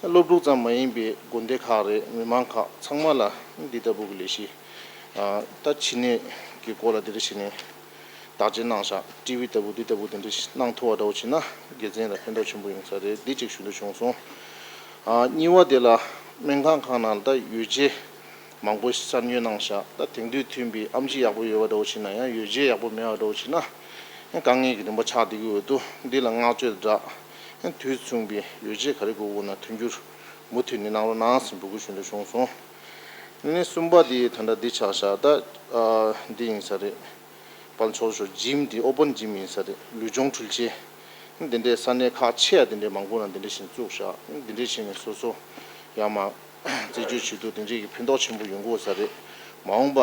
སློབ་ཕྲུག་ཙམ་མ་ཡིན་པའི་དགོན་སྡེ་ཁག་རེད། མི་མང་ཁག་ཚང་མ་ལ་འདི་ལྟ་བུ་གི་ལས་གཞི་ད་ཕྱི་ནད་ཀྱི་སྐོར་ལ་འདི་འདྲ་བྱས་ནས་བརྟག་དཔྱད་གནང་བཞག་ཊི་བི་ལྟ་བུ་འདི་ལྟ་བུ་འདི་འདྲ་གནང་ཐུབ་པ་འདྲ་བོ་བྱས་ན་དགེ་མཚན་དང་ཕན་ཐོགས་ཆེན་པོ་ཡོང་ས་རེད། འདི་གཅིག་ཞུ་འདོད་བྱུང་སོང་། ཨ། གཉིས་པ་དེ་ལ་སྨན་ཁང་ཁག་ནང་ལ་ད་ཡོ་བྱད་མང་པོ་གསར་ཉོས་གནང་བཞག་ད་དེང་དུས་ཐོན་པའི་ཨེམ་ཆི་ཡག་པོ་ཡོད་པ་འདྲ་བོ་བྱས་ན་ཡང་ཡོ་བྱད་ཡག་པོ་མེད་པ་འདྲ་བོ་བྱས་ན་ཡང་དཀའ་ངལ་གྱི་རིམ་པ་ཆགས་བསྡད་ཀྱི་ཡོད་འདུག་འདི་ལ་བསྔགས་བརྗོད་དང་སྦྲགས་ཡང་དུས་མཚུངས་པའི་ཡོ་བྱད་ག་རེ་དགོས་དགོས་ན་མཐུན་འགྱུར་མུ་མཐུད་ནས་གནང་རོགས་གནང་ཟེར་འབོད་སྐུལ་ཞུ་འདོད་བྱུང་སོང་། དེ་ནས་གསུམ་པ་དེ་ད་ལྟ་འདི་ཆགས་བཞག་ད་ཨ་འདི་ཡིན་ས་རེད། དཔལ་འབྱོར་ཤོག་ཇིམ་དེ་ཨོ་པན་ཇིམ་ཡིན་ས་རེད། ལུས་སྦྱོང་འཕྲུལ་ཆས། འདི་འདྲའི་ས་གནས་ཁག་ཆེ་ཡ་དེ་འདྲའི་མང་པོ་ན་འདི་འདྲ་བཞིན་བཙུགས་བཞག་འདི་འདྲ་བྱས་ནས་སོ་སོ་ཡར་མར་རྩད་གཅོད་བྱེད་དུས་དེ་འདྲའི་གི་ཕན་ཐོགས་ཆེན་པོ་ཡོང་གི་ཡོད་ས་རེད། མ་འོངས་པ་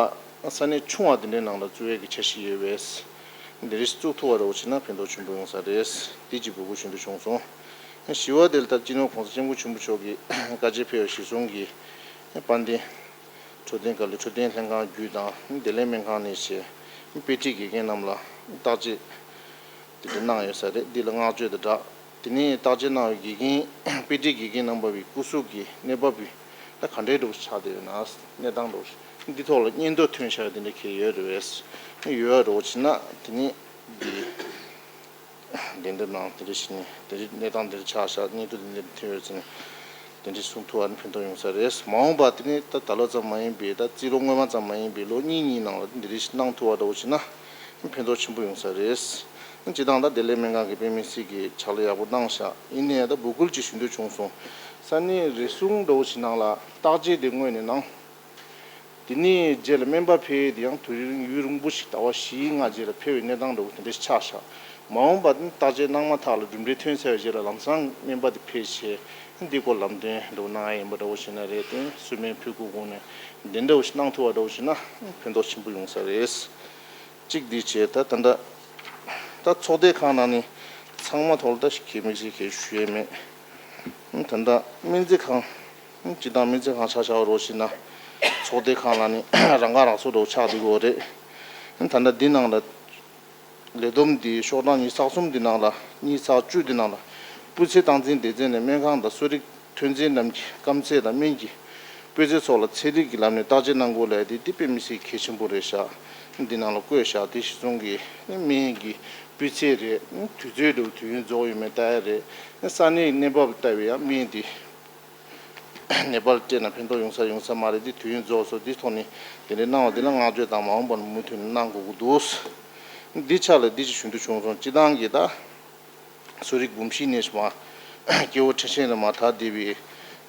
ས་གནས་ཆུང་བ་དེ་འདྲའི་ནང་ལ་བཙུགས་ཡས་ཀྱི་འཆར་གཞི་ཡོད་པས། འདི་འདྲ་བཙུགས་ཐུབ་པ་འདྲ་བོ་བྱས་ན་ཕན་ཐོགས་ཆེན་པོ་ཡོང་ས་རེད། འདི་གཅིག་འབོད་སྐུལ་ཞུ་འདོད་བྱུང་སོང་། བཞི་པ་དེ་ལ་ད་སྤྱི་ནོར་༸གོང་ས་༸སྐྱབས་མགོན་ཆེན་པོ་མཆོག་གིས་བཀའ་ཆད་ཕེབས་པ་གཞིར་བཟུང་གིས་དཔལ་ལྡན། འཕྲོད་བསྟེན་བཀའ་བློན་འཕྲོད་བསྟེན་ལྷན་ཁང་བརྒྱུད་དང་བདེ་ལེགས་སྨན་ཁང་ནས་བྱས་དཔེ་ཁྲིད་དགེ་རྒན་རྣམས་ལ་བརྟག་དཔྱད་དེ་འདྲ་གནང་ཡོད་ས་རེད། འདི་ལ་བསྔགས་བརྗོད་དང་སྦྲགས་དེ་ནས་བརྟག་དཔྱད་གནང་བའི་དགེ་རྒན་དཔེ་ཁྲིད་དགེ་རྒན་རྣམ་པ་བའི་སྐུ་གཟུགས་ཀྱི་གནས་བབ་ད་ག་འདྲའི་འདྲ་བོ་ཆགས་བསྡད་ཡོད་ན་གནས་སྟངས་འདྲ་བོ་འདི་ཐོག་ལ་སྙན་ཐོ་ཐོན་བཞག་ཡོད་དེ་འདྲ་གལ་ཡོད་རེད་པས། ཡོད་རེད་བ་བྱས་ན་དེ་ནས་འདི། ལན་འདེབས་ནང་དེ་འདྲ་ཞིག་ནས་དེ་རིང་གནས་སྟངས་འདིར་ཆགས་བཞག་སྙན་ཐོ་འདི་འདེབས་ཐོན་ཡོད་ཚེ་ནས་དེ་འདྲ་གསུང་ཐུབ་པ་ནི་ཕན་ཐོགས་ཡོང་ས་རེད། མ་འོངས་པ་དེ་ནི་ད་ད་ལོ་ཙམ་མ་ཡིན་པའི་ད་རྩིས་ལོ་སྔོན་མ་ཙམ་མ་ཡིན་པའི་ལོ་གཉིས་གཉིས་ནང་ལ་འདི་འདྲ་ཞིག་གནང་ཐུབ་པ་འདྲ་བོ་བྱས་ན་ཕན་ཐོགས་ཆེན་པོ་ཡོང་ས་རེད། སྤྱིར་བཏང་ད་བདེ་ལེགས་སྨན་ཁང་གི་དཔེ་མི་སྲིད་ཀྱི་ཕྱག་ལས་ཡག་པོ་གནང་བཞག་ཡིན་ནའི་ད་འབོད་སྐུལ་ཅིག་ཞུ་འདོད་བྱུང་སོང་། ས་གནས་རེ་ཟུང་འདྲ་བོ་ཞིག་ནང་ལ་བརྟག་དཔྱད་དེ་སྔོན་ནས་གནང་། དེ་ནས་རྗེས་ལ་སྨན་པ་ཕེབས་དེ་ཡང་དུས་རིང་ཡུན་རིང་པོ་ཞིག་ཟླ་བ་བཞི་ལྔ་རྗེས་ལ་ཕེབས་པའི་གནས་སྟངས་འདྲ་བོ་དེ་འདྲ་ཞིག་ཆགས་ཤག་མ་འོངས་པ་དེ་བརྟག་དཔྱད་གནང་མ་ཐག་ལ་གྲུབ་འབྲས་ཐོན་ཚར་བའི་རྗེས་ལ་ལམ་སང་སྨན་པ་དེ་ཕེབས་བྱས་འདི་སྐོར་ལམ་སྟོན་འདྲ་བོ་གནང་ཡ་ཡིན་པ་འདྲ་བོ་ཞིག་ན་རེད་དེ་སུ་སྨན་ཕུལ་དགོས་དགོས་ནས་འདི་འདྲ་བོ་ཞིག་གནང་ཐུབ་པ་འདྲ་བོ་ཞིག་ན་ཕན་ཐོགས་ཆེན་པོ་ཡོང་ས་རེད། གཅིག་འདི་བྱས་ད་ད་ལྟ་ད་ཚོགས་སྡེ་ཁག་ནང་ནས་ཚང་མ་ཐོག་ལ་ད་ཞིག་གི་དམིགས་བསལ་གྱི་ཞུ་ཡས་མེད། ད་ལྟ་སྨན་རྩིས་ཁང་སྤྱི་བཏང་སྨན་རྩིས་ཁང་ཆ་བཞག་རོགས་ཞེ་ན་ཚོགས་སྡེ་ཁག་ནང་ནས་རང་ཁ་རང་གསོ་འདྲ་བོ་ཆགས་བསྡད་ཀྱི་ཡོད་རེད། ད་ལྟ་འདི་ནང་ལ་ལས་བསྡོམས་འདི་ཤོག་གྲངས་ཉི་ཤུ་རྩ་གསུམ་འདི་ནང་ལ་ཉི་ཤུ་རྩ་བཅུ་འདི་ནང་ལ་སྤུས་ཚད་སྟངས་འཛིན་སྡེ་ཚན་ནས་སྨན་ཁང་དང་གསོ་རིག་ཐོན་རྫས་རྣམས་ཀྱི་སྐམ་ཚད་དང་སྨན་གྱི་སྤུས་ཚད་སོགས་ལ་ཚན་རིག་གི་ལམ་ནས་བརྟག་དཔྱད་གནང་དགོས་ལབ་དེ་འདི་དཔེ་མི་སྲིད་གལ་ཆེན་པོ་རེད་ཤག་འདི་ནང་ལ་བཀོད་ཤག་དེ་གཞི་བཟུང་གི་སྨན་གྱི་སྤུས་ཚད་རེད། དུས་ཚོད་འདྲ་བོ་དུས་ཡུན་རྫོགས་ཡོད་མེད་ལྟ་ཡ་རེད། ས་གནས་གནས་བབ་ལྟ་བའི་ཡང་སྨན་འདི་ནེ་པཱལ་སྤྲད་ན་ཕན་ཐོགས་ཡོང་ས་ཡོང་ས་མ་རེད། འདི་དུས་ཡུན་རྫོགས་སོང་། འདི་ཐོག་ནས་དེ་འདྲའི་གནང་བ་འདི་ལ་བསྔགས་བརྗོད་དང་མ་འོངས་པར་མུ་མཐུད་ནས་གནང་དགོས་ཀྱི་འདུག་འདི་ཆ་ལ་འདི་ཅིག་ཞུ་འདོད་བྱུང་སོང་། སྤྱི་བཏང་གི་ད་གསོ་རིག་གོམས་གཤིས་ནས་མ་སྐྱེ་བོ་ཁྲི་ཆེན་ལ་མ་དར་བསྡད་པའི་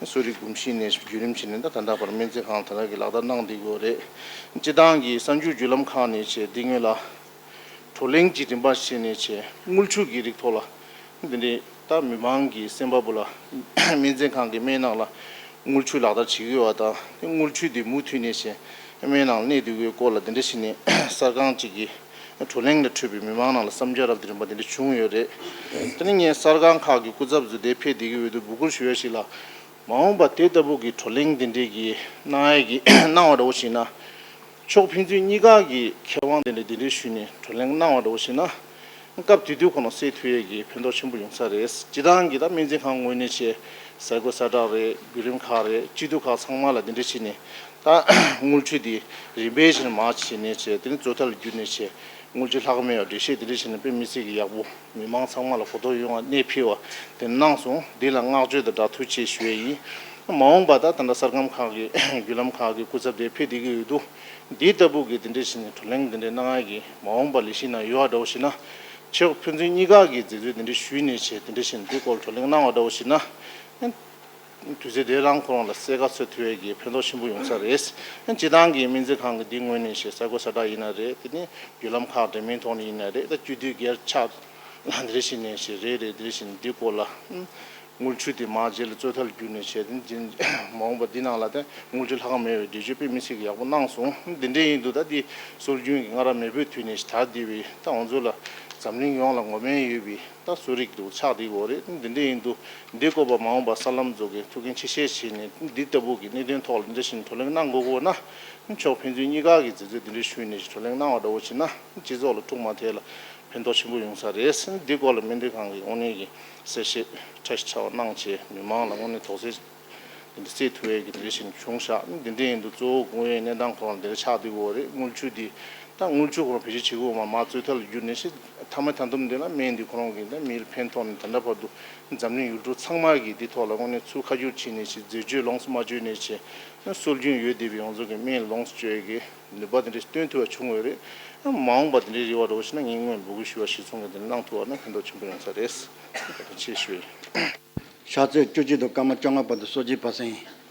གསོ་རིག་གོམས་གཤིས་ནས་བརྒྱུད་རིམ་བྱས་ནས་ད་ད་ལྟ་བར་སྨན་རྩིས་ཁང་ད་ལྟ་གི་ལག་བསྟར་གནང་བསྡད་ཀྱི་ཡོད་རེད། སྤྱི་བཏང་གི་གསར་འགྱུར་བརྒྱུད་ལམ་ཁག་ནས་བྱས་འདི་སྔོན་ལ་བགྲོ་གླེང་གི་རིམ་པ་བྱས་ནས་བྱས་དངུལ་ཆུ་གི་རིགས་ཐོག་ལ་འདི་འདྲའི་ད་མི་མང་གི་སེམས་པ་བུ་ལ་སྨན་རྩིས་ཁང་གི་སྨན་ནང་ལ་དངུལ་ཆུ་ལག་བསྟར་བྱེད་ཀྱི་ཡོད་པ་དང་དེ་དངུལ་ཆུ་དེ་མུ་མཐུད་ནས་བྱས་སྨན་ནང་གནས་སྡོད་དགོས་སྐོར་ལ་འདི་འདྲ་བྱས་ནས་གསར་ཁང་གཅིག་གིས་བགྲོ་གླེང་ལ་འཕྲོད་པའི་མི་མང་ནང་ལ་བསམ་འཆར་རབ་དེ་རིམ་པ་འདི་འདྲ་བྱུང་ཡོད་རེད། དེ་ནི་ངས་གསར་ཁང་ཁག་གི་སྐུ་ཚབ་ཚོ་དེ་ཕེབས་བསྡད་ཀྱི་ཡོད་དུས་འབོད་སྐུལ་ཞུ་ཡ་ཞིག་ལ། མ་འོངས་པ་དེ་ལྟ་བུ་གི་བགྲོ་གླེང་འདི་འདྲའི་གི་གནང་ཡ་གི་གནང་བ་འདྲ་བོ་ཞིག་ན། ཕྱོགས་ཕན་ཚུན་གཉིས་ཀ་གི་མཁས་དབང་དེ་འདྲ་འདི་འདྲའི་ཞུས་ནས་བགྲོ་གླེང་གནང་བ་འདྲ་བོ་ཞིག་ན། སྐབས་དེ་དུས་ཁོ་ན་སེལ་ཐུབ་ཡས་ཀྱི་ཕན་ཐོགས་ཆེན་པོ་ཡོང་ས་རེད། སྤྱི་བཏང་གི་ད་སྨན་རྩིས་ཁང་ངོས་ནས་བྱས་ས་རྒོད་ས་བཀྲ་རེད། བརྒྱུད་རིམ་ཁག་རེད། སྤྱི་འཐུས་ཁག་ཚང་མ་ལ་འདི་འདྲ་བྱས་ནས་ད་དངུལ་ཆུ་འདི་རིམ་པས་བྱས་ནས་མར་བྱས་ནས་བྱས་དེ་ནི་རྩོད་ཐལ་བརྒྱུད་ནས་བྱས་དངུལ་ཆུ་ལྷག་མེད་པ་འགྲེལ་བཤད་འདི་འདྲ་བྱས་ནས་དཔེ་མི་སྲིད་ཀྱི་ཡག་པོ། མི་མང་ཚང་མ་ལ་གོ་རྟོགས་ཡོང་བ་གནས་འཕིལ་བ་དེ་གནང་སོང་། འདི་ལ་བསྔགས་བརྗོད་དང་སྦྲགས་ཐུགས་རྗེ་ཆེ་ཞུ་ཡས་ཡིན། མ་འོངས་པ་ད་ད་ལྟ་གསར་ཁང་ཁག་གི་བརྒྱུད་ལམ་ཁག་གི་སྐུ་ཚབ་དེ་ཕེབས་བསྡད་ཀྱི་ཡོད་དུས་འདི་ལྟ་བུ་གི་དེ་འདྲ་ཞིག་ནས་བགྲོ་གླེང་དེ་འདྲ་གནང་ཡ་གི་མ་འོངས་པ་ལས་གཞི་ན་ཡོད་པ་འདྲ་བོ་ཞིག་ན་ཕྱོགས་ཕན་ཚུན་གཉིས་ཀ་གི་མཛད་གཙོས་དེ་འདྲ་ཞུས་ནས་བྱས་དེ་འདྲ་ཞིག་ནས་འདི་སྐོར་བགྲོ་གླེང་གནང་བ་འདྲ་བོ་ཞིག་ན། དུས་ཚོད་དེ་རང་ཁོ་རང་ལ་གསལ་ཁ་ཚོད་ཐུབ་ཡས་ཀྱི་ཕན་ཐོགས་ཆེན་པོ་ཡོང་ས་རེད། སྤྱི་བཏང་གི་སྨན་རྩིས་ཁང་གི་འདི་ངོས་ནས་བཤད་ས་རྒོད་ས་བཀྲ་ཡིན་ན་རེད། དེ་ནས་བརྒྱུད་ལམ་ཁག་འབྲེལ་མོལ་ཐོག་ནས་ཡིན་ན་རེད། ད་སྤྱི་འཐུས་སྒེར་ཆགས་འདི་འདྲ་ཞིག་ནས་ཞིག་རེད་རེད། འདི་འདྲ་ཞིག་ནས་འདི་སྐོར་ལ་དངུལ་ཆུ་དེ་མ་རྗེས་ལ་རྩོད་ཐལ་བརྒྱུད་ནས་བྱས་ཏེ་འཛིན་མ་འོངས་པ་འདི་ནང་ལ་ད་དངུལ་ཆུ་ལྷག་མེད་པའི་འགྲེལ་བརྗོད་དཔེ་མི་སྲིད་ཀྱི་ཡག་པོ་གནང་སོང་། འདི་འདྲ་ཡིན་དུས་ད་འདི་སྲོལ་རྒྱུན་གྱི་སྔ་རབས་མེས་པོའི་དུས་ནས་དར་བསྡད་པའི་ད་ང་ཚོ་ལ་འཛམ་གླིང་ཡོངས་ལ་ངོ་མ་ཡོད་པའི། ད་གསོ་རིག་ཏུ་ཆགས་བསྡད་ཡོད་རེད། འདི་འདྲ་ཡིན་དུས་འདི་བཀོད་པ་མ་འོངས་པ་གསར་ལམ་ཚོ་གི་ཐུགས་འགན་ཆེ་བཞེས་བྱས་ནས་འདི་ལྟ་བུ་གི་གནད་དོན་ཐོག་ལ་འདི་བཞིན་བགྲོ་གླེང་གནང་དགོས་དགོས་ན་ཕྱོགས་ཕན་ཚུན་གཉིས་ཀ་གི་མཛད་གཙོས་འདི་འདྲ་ཞུས་ནས་བགྲོ་གླེང་གནང་བ་འདྲ་བོ་བྱས་ན་སྤྱི་ཚོགས་ལ་ཐུགས་མ་ཐེག་ལ་ཕན་ཐོགས་ཆེན་པོ་ཡོང་ས་རེད། འདི་སྐོར་ལ་སྨན་རྩིས་ཁང་གི་དངོས་གནས་ཀྱི་གསལ་བཤད་ཕྲ་ཞིབ་ཕྲ་བ་གནང་བྱས་མི་མང་ལ་དངོས་གནས་དོགས་སེལ། འདི་འདྲ་སེལ་ཐུབ་ཡས་ཀྱི་འདི་འདྲ་ཞིག་བྱུང་ཤག་འདི་འདྲ་ཡིན་དུས་གཙོ་བོ་དགོངས་ཡས་གནས་སྟངས་ཁོ་རང་འདི་འདྲ་ཆགས་བསྡད་ཡོད་རེད། དངུལ་ཆུ་འདི་ད་དངུལ་ཆུ་ཁོ་རང་བེད་སྤྱོད་བྱེད་དགོས་མ་མ་རྩོད་ཐལ་བརྒྱུད་ནས་ཤི་མཐའ་མ་ད་དུང་འདི་ལ་སྨན་འདི་ཁོ་རང་གི་ད་མིར་ཕན་ཐོགས་ནས་ད་ལྟ་བར་དུ་འཛམ་གླིང་ཡུལ་གྲུ་ཚང་མ་གི་འདི་ཐོག་ལ་དངོས་གནས་ཚུར་ཁ་བསྒྱུར་བྱས་ནས་ཤི་རྫས་སྤྱོད་ལོངས་སུ་མ་སྤྱོད་ནས་ཤི་སྲོལ་རྒྱུན་ཡོད་བསྡད་པའི་ང་ཚོ་གི་སྨན་ལོངས་སུ་སྤྱོད་ཡས་ཀྱི་ནུས་པ་འདི་འདྲ་སྟོན་ཐུབ་པ་བྱུང་ཡོད་རེད། མ་འོངས་པ་འདི་འདྲའི་རེ་བ་རོགས་ཤི་ན་ངས་སྔོན་འབོད་སྐུལ་ཞུ་བ་གཞི་བཟུང་གི་འདི་གནང་ཐུབ་པ་ན་ཕན་ཐོགས་ཆེན་པོ་ཡོང་ས་རེད། བཀའ་དྲིན་ཆེ་ཞུ་ཡིན། ཕྱག་ཚོད་བཅུ་གཅིག་དང་སྐར་མ་བཅོ་ལྔ་བར་དུ་གསོལ་ཇའི་བར་གསེང་ཡིན།